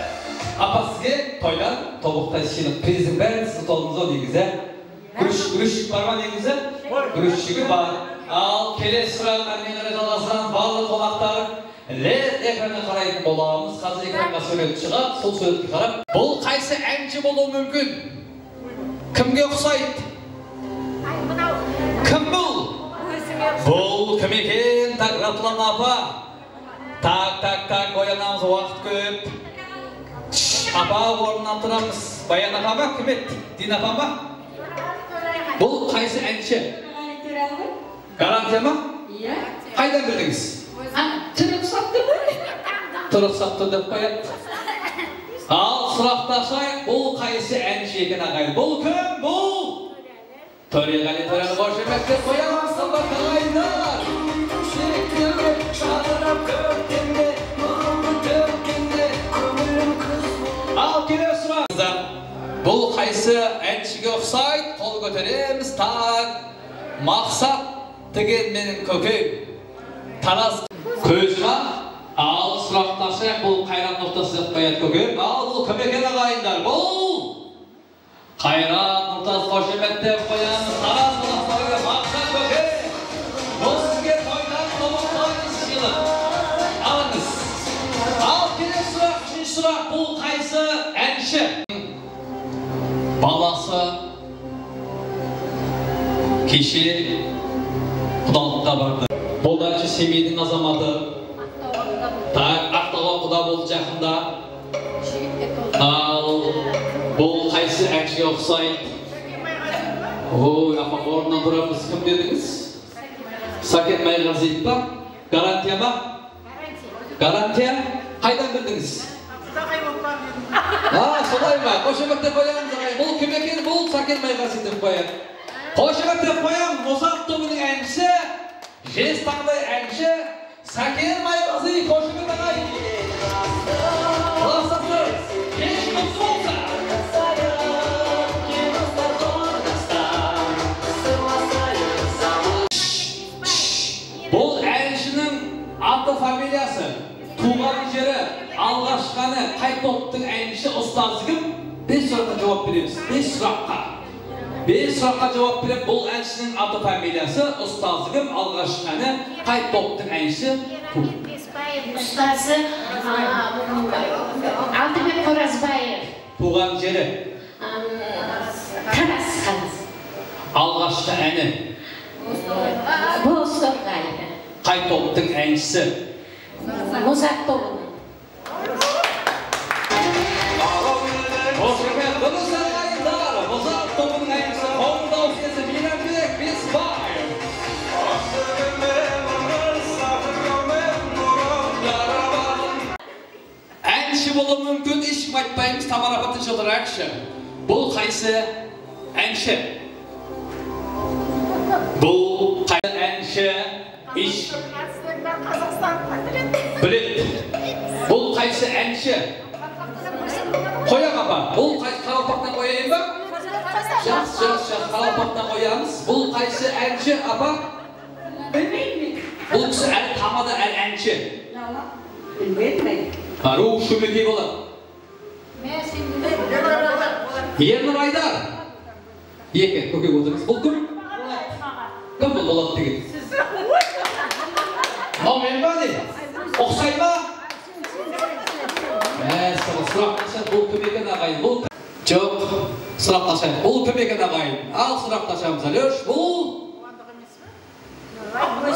Apa, sizge toydan tobuqtay sıylıq, prizdiń bárin siz uta aldıńız-aw, negizi. Gúrish, gúrish bar ma, negizi? Gúrish jigit bar. Al, kelesi sıraq, árine qaray jalasıramız, barlıq qonaqlar led ekranǵa qaraytın bolamız. Házir ekranǵa súwret shıǵadı, sol súwretke qarap. Bul qaysı ánshi bolıwı múmkin? Kimge uqsaydı? Kim bul? Bul kim eken? Tak, Ratlana apa. Tak, tak, tak, oyanamız, waqıt kóp. Shh, apa, ornınan turamız. Bayan apa ma? Kim edi? Dina apa ma? Bul qaysı ánshi? Garantiya ma? Iya. Qaydan bildińiz? A, túri uqsap tur ǵoy. Túri uqsap tur dep qoyadı. Al, sıraqtı ashayıq. Bul qaysı ánshi eken, aǵayin? Bul kim? Bul Tóreǵali Tórenı xoshametlep qoyamız, qımbatlı aǵayinler! Shekterek shadırap kóktemde, nurımdı tókkende, kóńilim kúz bolıp. Al, kelesi sıraq. Bul qaysı ánshige uqsaydı? Qol kóteremiz, tak. Maqsat, tıgen meniń kókem. Taraz. Kózxan, al, sıraqtı ashayıq, bul Qayrat Nurtas dep qoyadı, kókem. Al, bul kim eken, aǵayinler? Bul Qayrat Nurtas, xoshametlep qoyamız. Taraz qonaqları Maqsat kóke. Bul sizge toydan tobuqtay sıylıq. Alıńız. Al, kelesi sıraq, úshinshi sıraq. Bul qaysı ánshi? Balası keshe qudalıqqa bardı. Bul ánshi semeydiń azamatı. Tak, Aqtawǵa quda boldı jaqında. Al, bul qaysı ánshige uqsaydı? Oy, apa, ornınan turamız. Kim dedińiz? Saken Mayǵaziyev pa? Garantiya ma? Garantiya? Qaydan bildińiz? A, solay ma? Xoshametlep qoyamız, aǵay. Bul kim eken? Bul Saken Mayǵaziyev dep qoyayıq. Xoshametlep qoyamız. Muzat tóbiniń ánshisi, jez tańday ánshi, Saken Mayǵaziyev, xoshamet aǵay! Iqlaslaslar, kesh qutlı bolsın! Bul ánshiniń atı, familiyası, tuwǵan jeri, alǵashqı áni, qay toptıń ánshi, ustazı kim? Bes suraqqa juwap beremiz. Bes suraqqa. Bes suraqqa juwap berip, bul ánshiniń atı, familiyası, ustazı kim, alǵashqı áni, qay toptıń ánshi? Ustazı, a, Altınbek Qorazbaev. Tuwǵan jeri? Am, Taraz, Taraz. Alǵashqı áni? Bostorǵa. Qay toptıń ánshisi? Muzat tobınıń. Xoshamet, durıs, aǵayinler! Muzat tobınıń ánshisi, qońır dawıs iyesi Miyranbek Besbaev. Ánshi bolıwı múmkin, hesh kim aytpaymız, Tamara apa, tınısh otırayıqshı. Bul qaysı ánshi? Bul qaysı ánshi? Ish. Biledi. Bul qaysı ánshi? Qoyaq, apa. Bul qaysı, qaraqalpaqtan qoyayın ba? Jaqsı, jaqsı, jaqsı. Qaraqalpaqtan qoyamız. Bul qaysı ánshi, apa? Bilmeymen. Bul kisi áli tamada, áli ánshi. Bilmeymen. Aruw Shumekey boladı. Ernur Aydar. Eke, kókep otırıńız. Bul kim? Kim bul Bolat degen? Mınaw men ba ne? Uqsay ma? Sıraqtı ashayıq, bul kim eken, aǵayın? Bul joq, sıraqtı ashayıq. Bul kim eken, aǵayın? Al, sıraqtı ashamız, Alyosh, bul men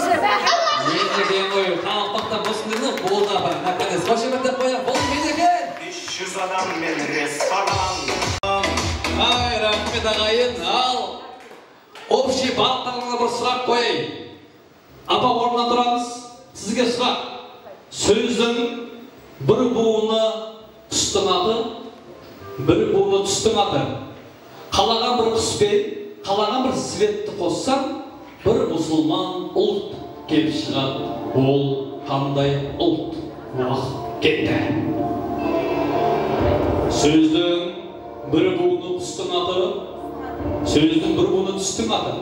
eken ǵoy. Xalıq maqtap bolsın deymiz, bul da bar. Наконец, xoshamet dep qoyayıq, bul men eken. Bes júz adam men restoran. Ay, raxmet, aǵayın. Al, общий balıqlarına bir sıraq qoyayın. Apa, ornınan turamız. Sizge sıraq. Sózdiń bir buwını qustıń atı, bir buwını tústiń atı. Qalaǵan bir qus penen qalaǵan bir svetti qossań, bir musılman ult kelip shıǵadı. Ol qanday ult? Waqıt ketti. Sózdiń bir buwını qustıń atı, sózdiń bir buwını tústiń atı.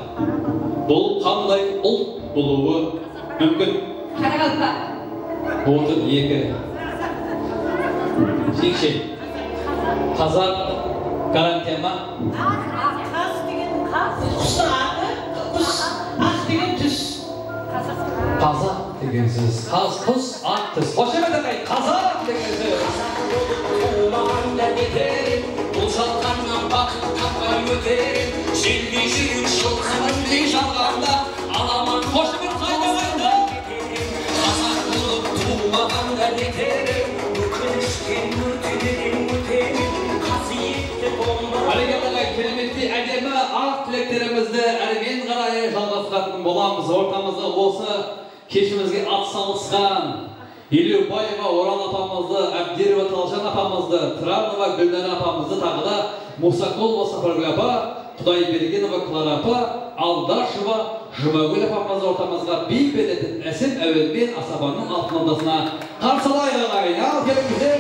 Bul qanday ult bolıwı múmkin? Qaraqalpaq. Otır, eki. Jingshe. Qazaq, garantiyama? Qaz degen qaz. Qustıń atı, qus, aq degen tús. Qazaq degen sóz. Qaz, qus, aq tús. Xoshamet, aǵay, qazaq degen sóz. Qazaq bolıp tuwmaǵanda beter em, bul jalǵannan baxıt tappay óter em, jeldey júrek shılqımınday jalǵanda alaman. Xoshamet, qayta, qayta. Qazaq bolıp tuwmaǵanda beter em, ókinishten órtener em, óter em, qazıyıptı bomba. Bárekella, aǵay, keremettey áylemli aq tileklerimizdi ármen qaray jalǵastıratuǵın bolamız. Ortamızda osı keshimizge at salısqan Elewbaeva Oral apamızdı, Ábdirova Taljan apamızdı, Tıranova Gúlnara apamızdı, taǵı da Musakulova Sapargúl apa, Qudaybergenova Klara apa, Aldashova Jumagúl apamızdı ortamızǵa biy beletip, ásem áwen penen asabanıń altın ordasına qarsı alayıq, aǵayın. Al, kelińizler!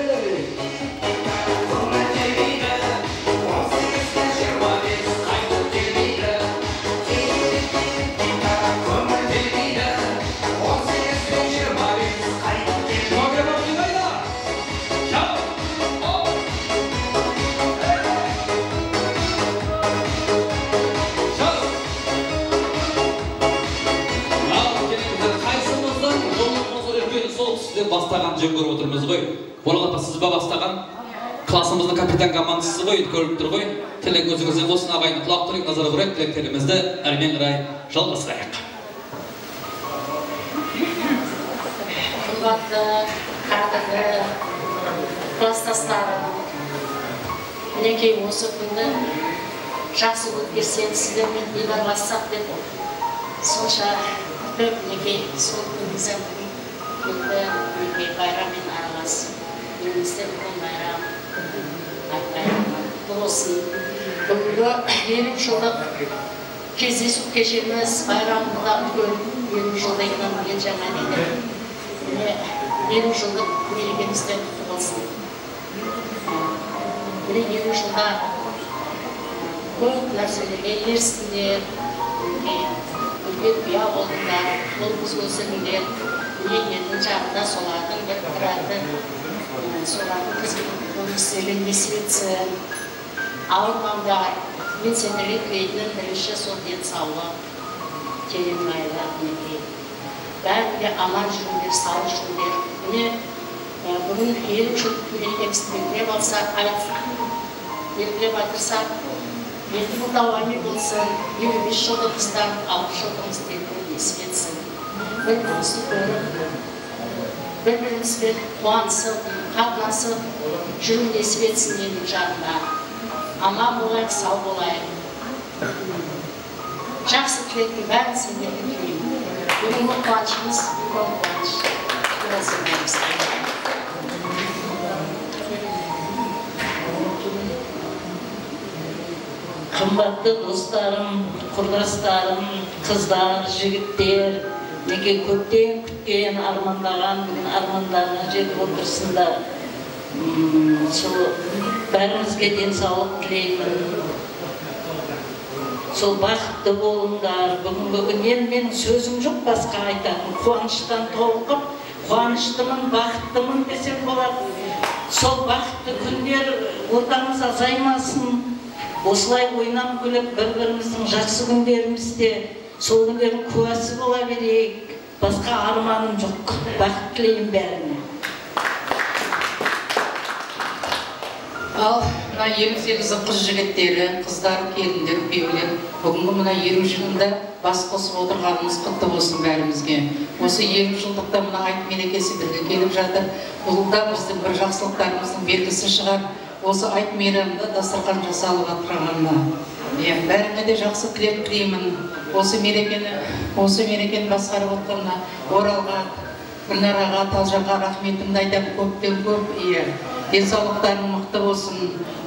Qaysımızdıń jolımız úlken, sol kisi de bastaǵan jön kórip otırmız ǵoy. Oral apa, siz ba bastaǵan? Klasımızdıń kapitan komandasısız ǵoy, kórip tur ǵoy. Tilek ózińizden bolsın, aǵayın, qulaq turıń, nazar urayıq, tileklerimizdi ármen qaray jalǵastırayıq. Qımbatlı, qádirli klastaslarım, minekey, usı kúndi jaqsı ótkersek, sizler menen diydarlassaq dep sonsha kútip, minekey, sol kúnimiz hám búgin keldi, minekey, bayram menen aralas. Elimizde úlken bayram, Ayt bayramı qutlı bolsın. Búgingi eliw jıllıq Gezlesiw keshemiz, bayramımız da úlken, eliw jılda inanılgen jańa deydi. Mine, eliw jıllıq merekemiz de qutlı bolsın. Mine, eliw jılda kóp nárselerge eristińler, úlken úya boldıńlar, ul-qız ósirińler. Mine, eldiń jaǵında solardıń bir qıratı, solardıń xızmetin ómir islerge nesip etsin. Awırmańlar. Men senlerge tileytuǵınım birinshi sol densawlıq, tereń maylı, minekey. Bári de aman júrińler, saw júrińler. Mine, e, búgin eliw jıl merekemizdi belgilep alsaq, ayt, belgilep atırsaq, endi bul dawamı bolsın, eliw bes jıldıǵımızdan altı jıldıǵımız belgilep nesip etsin. Bir-birimizdi kórip, bir-birimiz benen quwanısıp, qatnasıp júriw nesip etsin eldiń janına. Aman bolayıq, saw bolayıq. Jaqsı tilektiń bárin senlerge tileymen. Búgingi quwanıshımız úlken quwanısh. Quwatlı bolsın bárimizge. Qımbatlı doslarım, qurdaslarım, qızlar, jigitler, minekey, kópten kútken, armanlaǵan, búgin armanlarına jetip otırsınlar. Mm, sol bárińizge densawlıq tileymen. Sol baxıtlı bolıńlar. Búgingi kún, endi meniń sózim joq basqa aytatın. Quwanıshtan tolqıp, quwanıshlıman, baxıtlıman desem boladı. Sol baxıtlı kúnler ortamız azaymasın. Osılay oynap-kúlip, bir-birimizdiń jaqsı kúnlerimizde sol kúnlerdiń kúwası bola bereyik. Basqa armanım joq. Baxıt tileymen bárine. Al, mına eliw segiz qız jigitleri, qızlar, kelinler, kúyewler, búgingi mına eliw jılında bas qosıp otırǵanımız qutlı bolsın bárimizge. Usı eliw jıllıqta mına ayt merekesi birge kelip jatır. Bul da bizdiń bir jaqsılıqlarımızdıń belgisi shıǵar. Usı ayt meyramda dasturxan jasalıp atırǵanına. Iya, bárińe de jaqsı tilek tileymen. Usı merekeni, usı merekeni basqarıp otqanına Oralǵa, Gúlnaraǵa, Taljanǵa raxmetimdi aytaman kópten kóp, iya. Densawlıqlarıń mıqtı bolsın,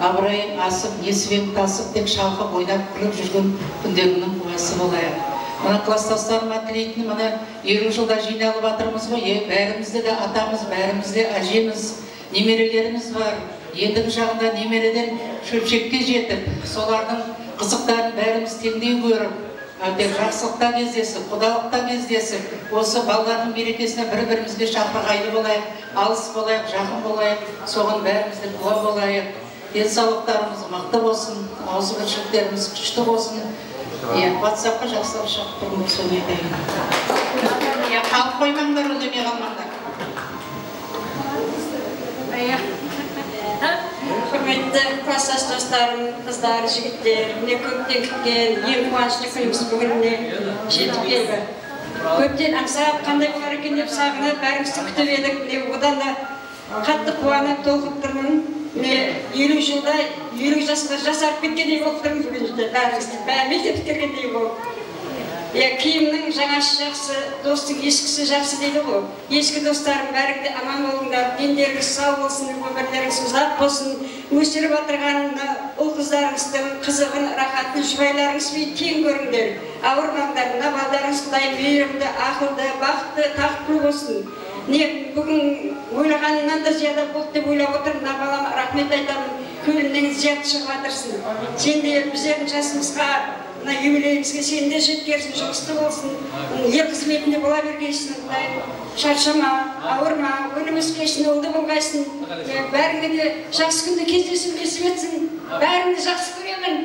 abırayıń asıp, nesibeń tasıp, tek shalqıp, oynap, kúlip júrgen kúnlerińniń gúwası bolayıq. Mına, klastaslarıma tileytinim, mına, eliw jılda jıynalıp atırmız ǵoy, e, bárimizde de atamız, bárimizde ájemiz, nemerelerimiz bar. Endigi jaǵında nemereden shópshekke jetip, solardıń qızıqların bárimiz teńdey kórip, Áwte jaqsılıqta gezlesip, qudalıqta gezlesip, usı balalardıń merekesine bir-birimizge shaqırǵaylı bolayıq, alıs bolayıq, jaqın bolayıq, soǵan bárimiz de gúwa bolayıq. Densawlıqlarımız mıqtı bolsın, awızbirshiliqlerimiz kúshli bolsın. Iya, WhatsAppqa jaqsılap shıǵıp turıń, sonı aytayın. Iya, qalıp qoymańlar, úndemey qalmańlar. Húrmetli klassdas doslarım, qızlar, jigitler, mine, kópten kútken eń quwanıshlı kúnimiz búgin, mine, jetip keldi. Kópten ańsat qanday bolar eken dep saǵınıp, bárimizdi kútip edik. Mine, odan da qattı quwanıp, tolqınıp turman. Mine, eliw jılda eliw jasqa jasarıp ketkendey bolıp turmız búgin, bárimizdi, bári mektep pitkergendey bolıp. Iya, kiyimniń jańası jaqsı, dostıń eskisi jaqsı deydi ǵo. Eski dostlarım, bárińe de aman bolıńlar, denlerińiz saw bolsın, ómirlerińiz uzaq bolsın. Óstirip atırǵanına ul-qızlarıńızdıń qızıǵın, raxatın jubaylarıńız benen teń kórińler. Awırmańlar, mına balalarıńız Qudayım miyrimli, aqıllı, baxıtlı, taxıtlı bolsın. Mine, búgin oylaǵanımnan da zıyada boldı dep oylap otırmın. Mına balama raxmet aytamın, kólimnen zıyat shıǵıp atırsın. Sen de bizlerdiń jasımızǵa Mına yubileyimizge seni de jetkersin, juǵıslı bolsın. El xızmetinde bola bergeysin, Qudayım. Sharshama, awırma, ónimiz kelsin, uldı bolǵaysın. Bárińe de jaqsı kúnde gezlesiw nesip etsin. Bárińdi jaqsı kóremen.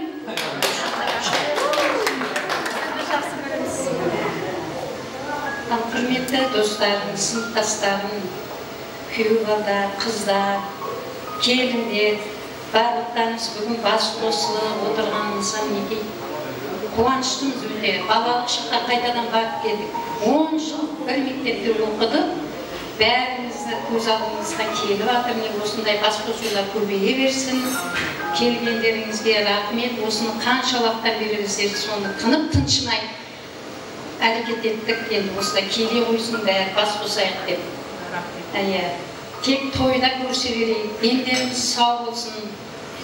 Al, húrmetli doslarım, sınıptaslarım, kúyew balalar, qızlar, kelinler, barlıqlarımız búgin bas qosılıp otırǵanımızǵa minekey quwanıshlımız óte. Balalıq shaqqa qaytadan barıp keldik. On jıl bir mektepte oqıdıq. Bárińizdiń kóz aldıńızǵa kelip atır. Mine, osınday bas qosıwlar kóbeye bersin. Kelgenlerińizge raxmet. Osını qansha waqıttan beri bizler sonı tınıp tınshımay háreket ettik, endi osıda kele qoysın, bári bas qosayıq dep. Iya, tek toyda kórse bereyik, denlerimiz saw bolsın.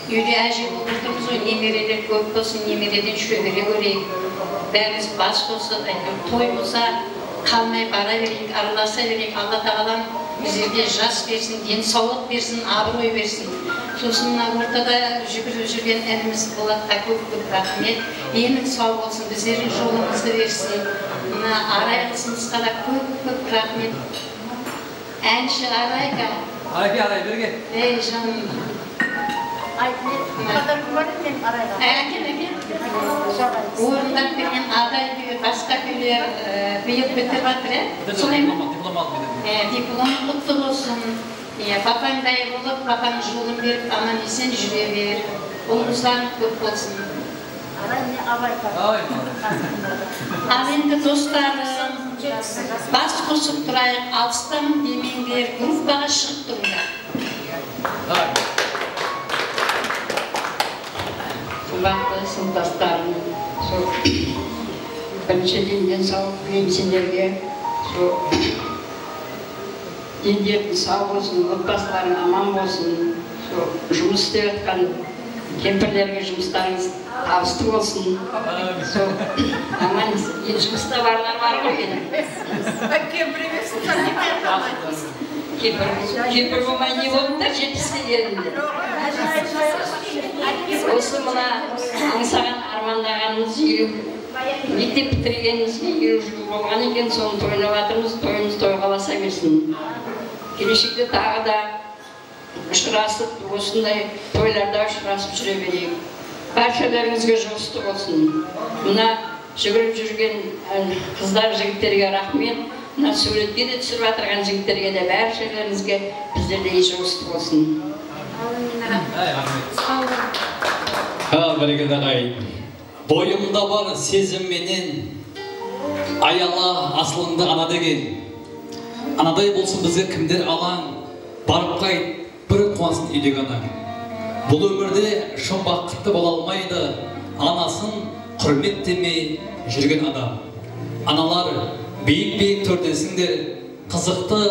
Úyde áje bolıp otırmız ǵoy, nemereler kóp bolsın, nemereden shóbere kóreyik. Bárimiz bas qosıp, áytewir, toy bolsa, qalmay bara bereyik, aralasa bereyik. Alla taǵalam bizlerge jas bersin, densawlıq bersin, abıroy bersin. Sosın mına ortada júgirip júrgen inimiz Bolatqa kóp-kóp raxmet. Deniń saw bolsın, bizlerdiń jolımızdı bersin. Mına Aray qızımızǵa da kóp-kóp raxmet. Ánshi Arayka. Arayka, Aray, birge. Ey, janım. Ay, ne, qadar kún bar eken Arayǵa. Ákel, ákel. Orındap bergen Aray kúyi, basqa kúyler, e, bıyıl bitirip atır, e? Bitirdi, solay ma? Diplom, diplom alıp bitirdi. E, diplom qutlı bolsın. Iya, papańday bolıp, papań jolın berip, aman-esen júre ber. Ulıwmızlarıń kóp bolsın. Aray, mine, Abay. Ay, al endi, doslarım, bas qosıp turayıq, alıstamın demeńler, gruppaǵa shıǵıp turıńlar. Ay. Qımbatlı sınıptaslarım, sol birinshiden densawlıq tileymen senlerge, sol Denleriń saw bolsın, otbasılarıń aman bolsın. Sol jumıs islep atqan kempirlerge jumıslarıńız tabıslı bolsın. Sol aman, endi jumısta barlar bar ǵoy endi. Kempir emes. Kempir, kempir bolmay ne boldı da, jetpiske keldim de. Usı mına ańsaǵan, armanlaǵanımız eliw Mektep pitirgenimizge eliw jıl bolǵan eken, sonı toylap atırmız, toyımız toyǵa ulasa bersin. Keleshekte taǵı da ushırasıp, osınday toylarda ushırasıp júre bereyik. Bárshelerińizge juǵıstı bolsın. Mına júgirip júrgen, e, qızlar, jigitlerge raxmet. Mına súwretke de túsirip atırǵan jigitlerge de, bárshelerińizge bizlerdey juǵıstı bolsın. Ha, bárekella, aǵayin. Boyımda bar sezim menen, ayala asılıńdı ana degen. Anaday bolsın bizge kimler alań, barıp qayt, bir quwansın úydegi anań. Bul ómirde shın baxıttı bola almaydı, anasın húrmetlemey júrgen adam. Analar, biyik-biyik tórdensińder, qızıqtı,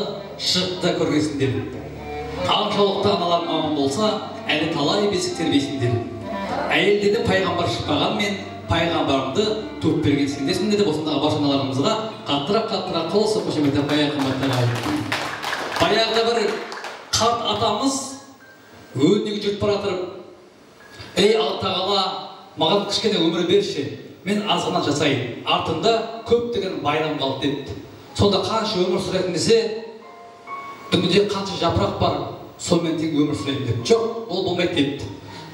shıǵıqtı kórgensińder. Aq jawlıqta analarım aman bolsa, áne talay besik terbeysindem. Áyelde de payǵambar shıqpaǵan men, payǵambarımdı tuwıp bergen sendesiń, dep, osındaǵı barsha analarımızǵa qattıraq-qattıraq qol usıp, xoshamet aytayıq, qımbatlı aǵayın. Bayaǵıda bir qart atamız ónege júrip baratırıp, "Ey, Alla taǵala, maǵan kishkene ómir bershi, men azǵana jasayın, artımda kóp degen bayram qaldı", depti. Sonda qansha ómir súreysiń dese, "Dúnyede qansha japıraq bar, sonıń menen teń ómir súreyim", dep. "Joq, ol bolmaydı", depti.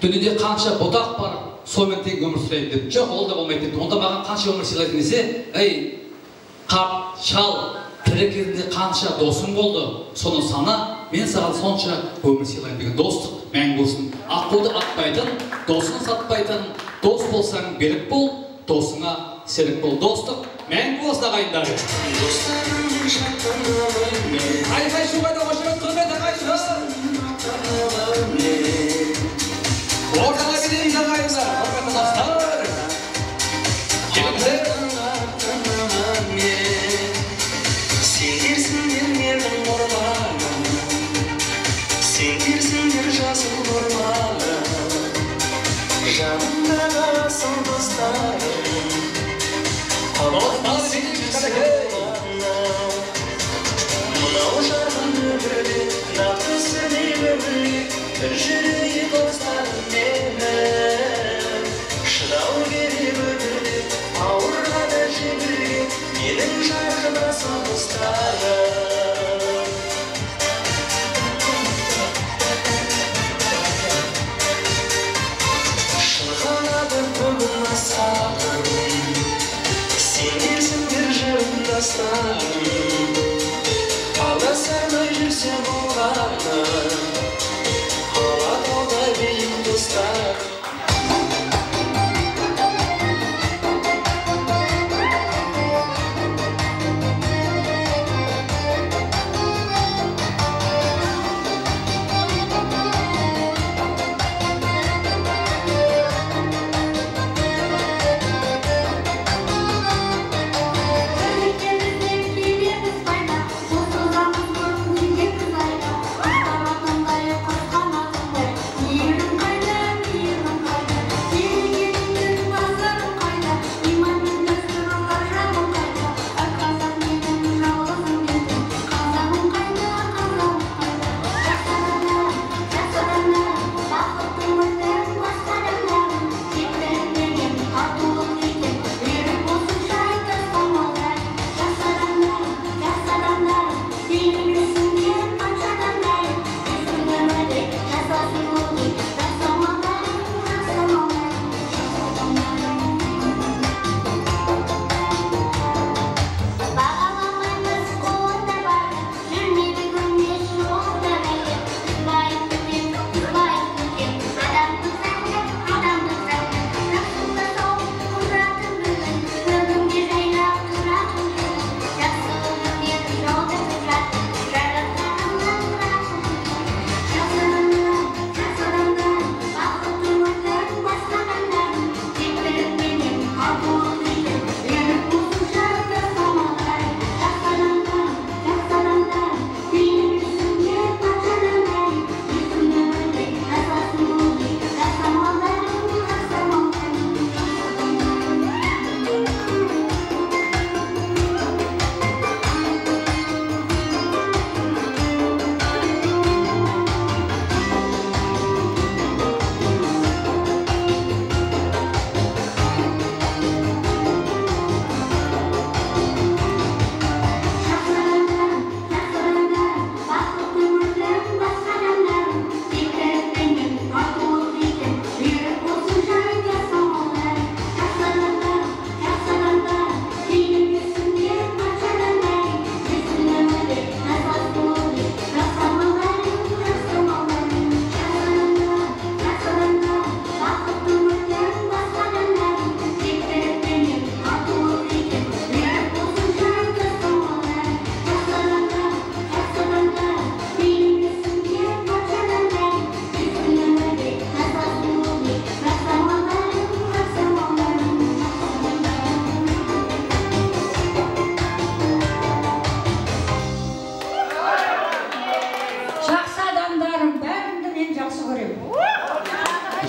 "Dúnyede qansha botaq bar, sonıń menen teń ómir súreyim", dep. "Joq, ol da bolmaydı", depti. "Onda maǵan qansha ómir sıylaysıń?" dese, "Ey, qart shal, tiri gezinde qansha dosıń boldı, sonı sana, men saǵan sonsha ómir sıylayman", degen. Dostıq máńgi bolsın. Aqquwdı atpaytın, dosın satpaytın, dos bolsań, berik bol, dosıńa serik bol. Dostıq máńgi bolsın, aǵayinler. Ayqay-shuwǵa da xoshamet, húrmet, aǵayinler. Ortaǵa ketemiz, aǵayinler, húrmetli doslar. Kelińler. Seńdersińder merdim urlarım, seńdersińder jasıl urlarım, janımdaǵı asıl dostlarım. Mınaw jarqın ómirde, naq túsirmey ómirge, bir júreyik dostlarım meniń. Shıdaw kerek ómirde, awırǵa da jeńilge, meniń jarqın asıl dostlarım. Shırǵaladı búgin asqarım, seńdersińder jırım dastım. Alasarmay júrse bolǵanı, Alatawda biyik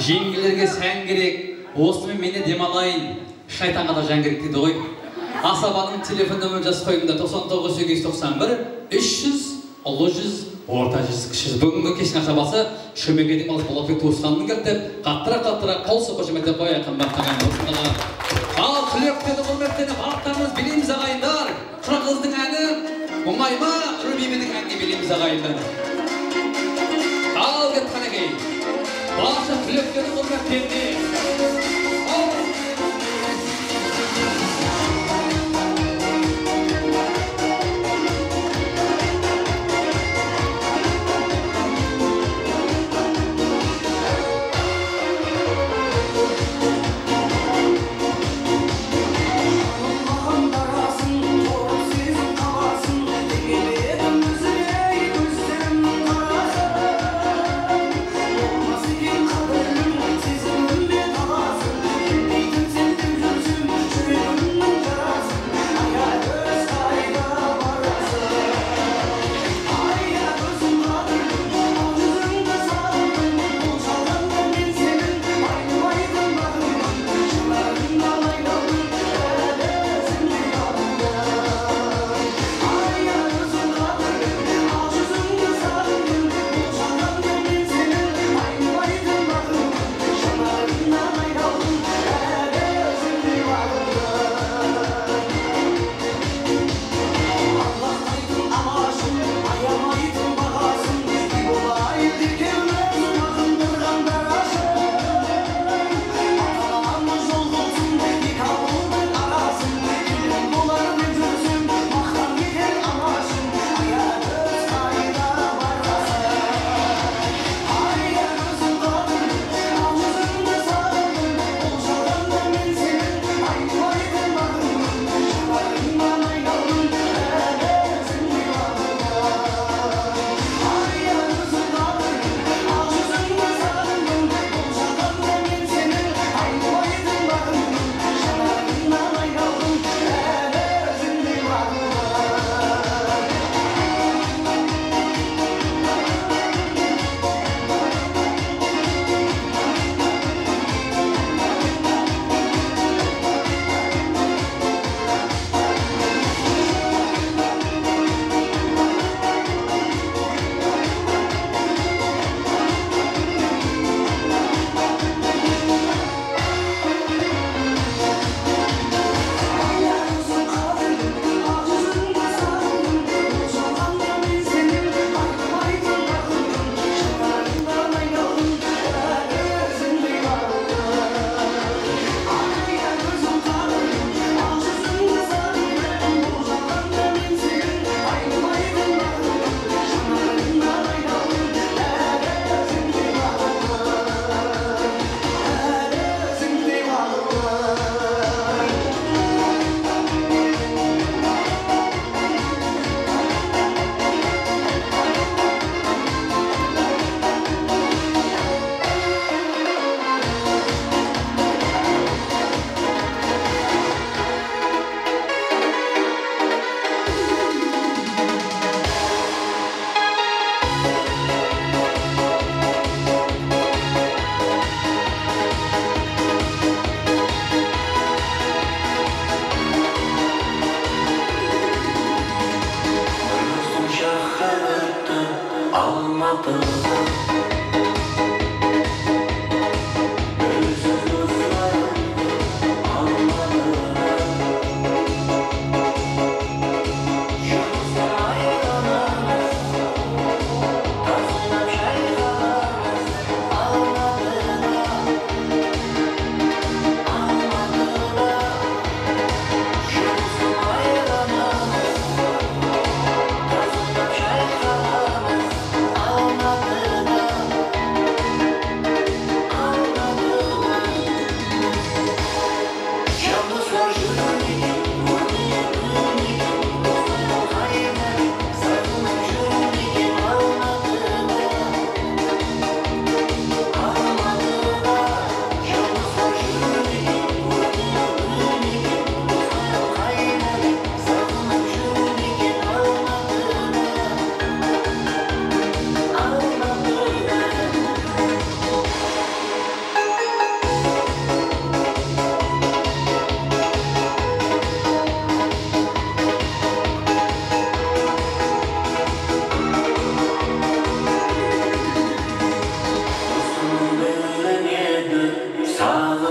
Jeńillerge sán kerek, osınıń menen men de dem alayın. Shaytanǵa da jan kerek deydi ǵoy. Asabanıń telefon nomerin jazıp qoyıńlar, toqsan toǵız, segiz júz toqsan bir, úsh júz, ullı júz, orta júz, kishi júz. Búgingi keshtiń asabası Shómekeydiń balısı Bolatbek tuwısqanınıń keldi dep, qattıraq-qattıraq qol soqıp, húrmet etip qoyayıq, qımbattı aǵayın, tuwısqanlarǵa. Al, túleklerdi húrmetlenip, atlarımız beleymiz, aǵayinler. Qırǵızdıń áni ońay ma, Rúbiybiydiń ánine beleymiz, aǵayinler. Al, ket, qánekey. Barsha túleklerdi húrmetlenip. Al.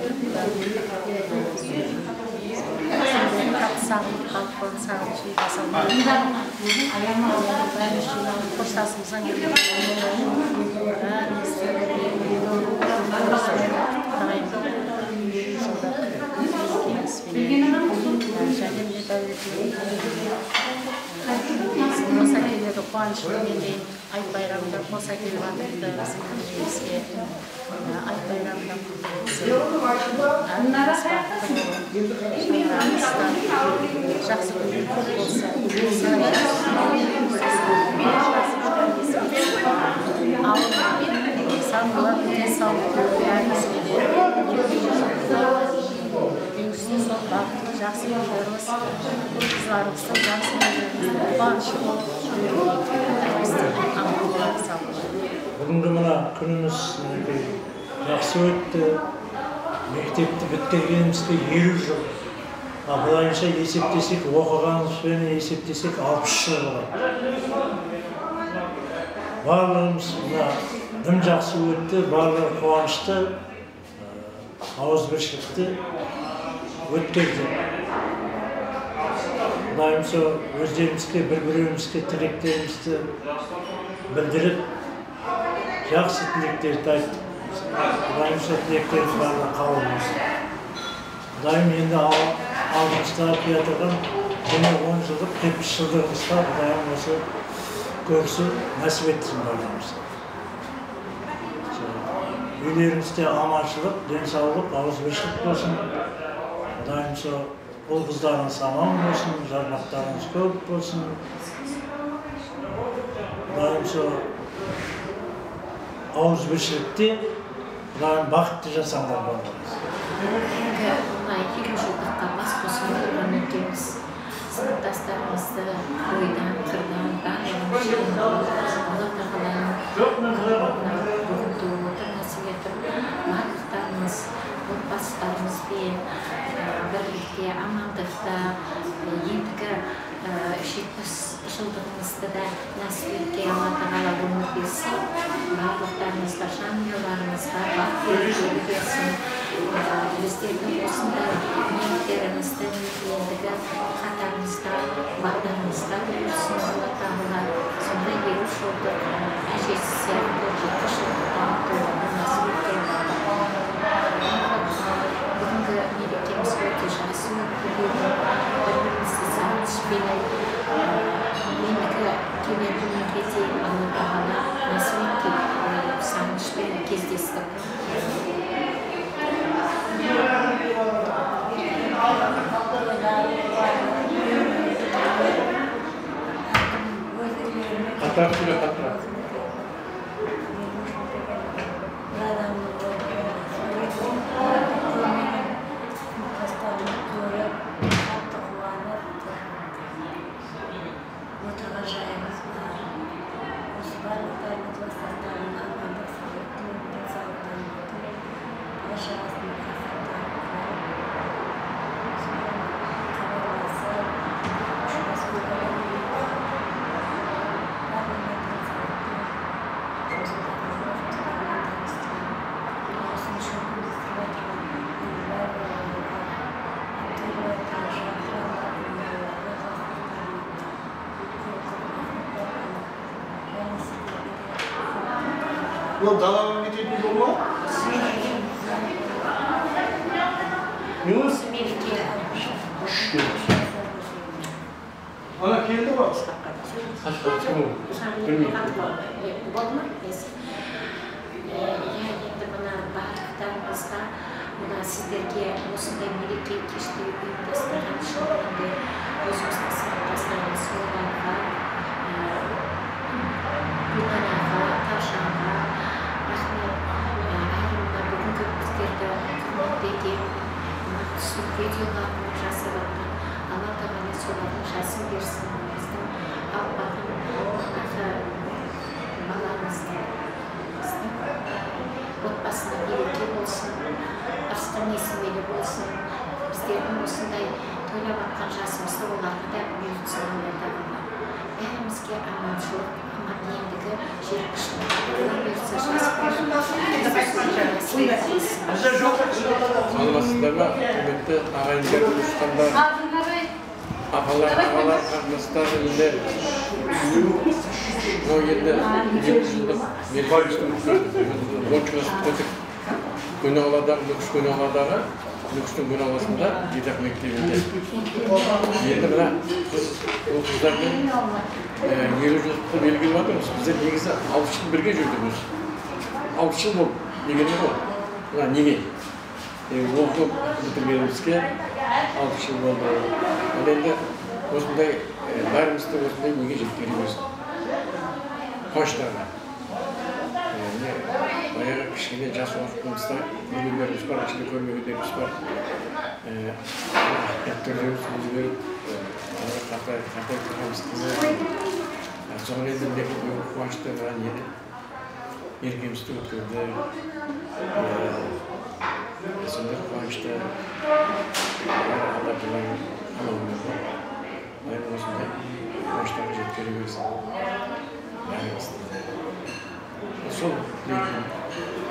atırıp, e, qatı saǵınıp qalıppan, saǵınıshım basıldı. Bári jıynalıp, xoshlasıwımızǵa kelgen bárimizdi, ǵarrayın, jolda keńes penen, e, járdemine dáwletine, e, qosa keledi, quwanıshlı menen de. Ayt bayramında qosa kelip atırıptı, biziń ellerimizge. Ayt bayramı Jaqsı kúnler kóp bolsın. Sawlıqlar, densawlıqlar, bárimiz de. Sol baxıtlı, jaqsı kúnlerimiz, qızlarımızdıń jaqsı kúnlerimiz, quwanıshlı bolıp, bárimiz de aman bolıp, sawlıqlar. Búgingi mına kúnimiz, minekey, jaqsı ótti. Mektepti pitkergenimizge eliw jıl. A, bılayınsha eseptesek, oqıǵanımız benen eseptesek, alpıs jıl boladı. Barlıǵımız mına dım jaqsı ótti, barlıǵı quwanıshlı, e, awızbirshilikti ótkerdi. Qudayım sol ózlerimizge, bir-birewimizge tileklerimizdi bildirip, jaqsı tileklerdi ayttıq. Qudayım sol tileklerimiz barlıǵı qabıl bolsın. Qudayım endi al-, aldımızda kiyatırǵan jigirma on jıllıq, jetpis jıllıǵımızǵa Qudayım osı kórisiw násip etsin barlıǵımızǵa. Úylerińizde amanshılıq, densawlıq, awızbirshilik bolsın. Qudayım sol ul-qızlarıńız aman bolsın, jarpaqlarıńız kóp bolsın. Qudayım sol awızbirshilikte, Qudayım baxıtlı jasańlar barlıǵıńız. Endi mına eliw jıldıqqa bas qosıp otırǵan ekenbiz. Sınıptaslarımızdı boydan, qırdan, barlıǵın jıynaw, Alla taǵalanıń qurbanına búgin tuwıp otır, násip etip, barlıqlarımız, otbasılarımız benen, e, birlikte, amanlıqta, e, endigi, e, jetpis jıldıǵımızdı da násip etken Alla taǵala ómir bersin. Barlıqlarımızǵa, janıyalarımızǵa, baxıtlı bersin. E, bizlerdiń usınday niyetlerimizdi endigi qatarımızda, baǵdarımızda úyirsin Alla taǵala. Sonday eliw jıldıq ájesi sıyaqlı jetpis jıldıqqa toyǵanın násip etken. Búgingi merekemiz óte jaqsı ótip, bir-birimizdi saǵınısh penen, endigi keletuǵın kúnge de Alla taǵala násip etken, saǵınısh penen gezlestik. Qatar súre, qatar. Otırǵan jayımız bar. Usı barlıqlarıńız bastaslarına amanlıq, sawlıqtan, densawlıqtan ótip, bala-shaǵasına qarasaqtan, usı barlıqlarına xabarlasıp, ushırasıp, barlıǵına densawlıqtan, jumıslarına, jumıslarına tanıstırıp, usınıń shókin ısıtıp atırǵan bala-balalarǵa, Abdulla, Tawshan, Qurallar, Qurallarǵa bastaslarına Mına dalaǵa ketetuǵın jol ma? Yunus? Kúshli. Ana keldi ǵoy. Boldı ma? Nesi? Iya, endi mına barlıqlarıńızǵa, mına sizlerge osınday mereke keshti uyımdastırǵan ushın endi ózimizdiń sınıptaslarımız Olanǵa, Gúlnaraǵa, Tawshanǵa raxmet. Áyrim mına búgingi bizlerdi húrmetlegen, mına usı videolardı jasap atqan Alla taǵala solardıń jasın bersin. Bizdiń alpaǵın, aqı balamızdıń Otbasına bereke bolsın, ırısqı nesimeli bolsın. Bizlerdiń usınday toylap atqan jasımızdı olarǵa da buyırsın Alla taǵala. Bárimizge amanshılıq, ama endigi jetpis jıldıqqa buyırsa, jas Salamatsızlar ma, húrmetli aǵayin, tuwısqanlar? Aǵalar, aǵalar, qarındaslar, endi mınaw endi elliw jıllıq merkemiz on jıl asıp kettik. Góne qaladaǵı, Nókis Góne qaladaǵı, Nókistiń Góne qalasında Diydaq mektebinde. Endi mına qız, ul qızlar menen, e, elliw jıllıqtı belgilep atırmız. Bizler negizi alpıs jıl birge júrdik, ózi alpıs jıl boldı degeni ǵoy. Mına nege? E, oqıp bitirgenimizge altı jıl boldı. Al endi osınday, e, bárimizdi osınday nege jetkeriwimiz? Quwanıshlarına. E, mine, bayaǵı kishkene jas waqtımızda úylerimiz bar, ishinde kórmegenlerimiz bar. E, Tórlerimiz ózgerip, e, qartay-, qartayıp turǵanımız qızıq. E, soǵan endi minekey quwanıshta mına neni Merkemizdi ótkerdik. Ee, sonday quwanıshta, Alla Taalada qalawı menen, Quday osınday quwanıshlarǵa jetkere bersin. Bárimizdi. Sol tileymen.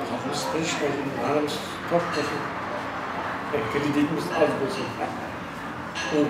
Xalqımız tınısh bolsın, nanımız toq bolsın, e, kreditimiz az bolsın. Ol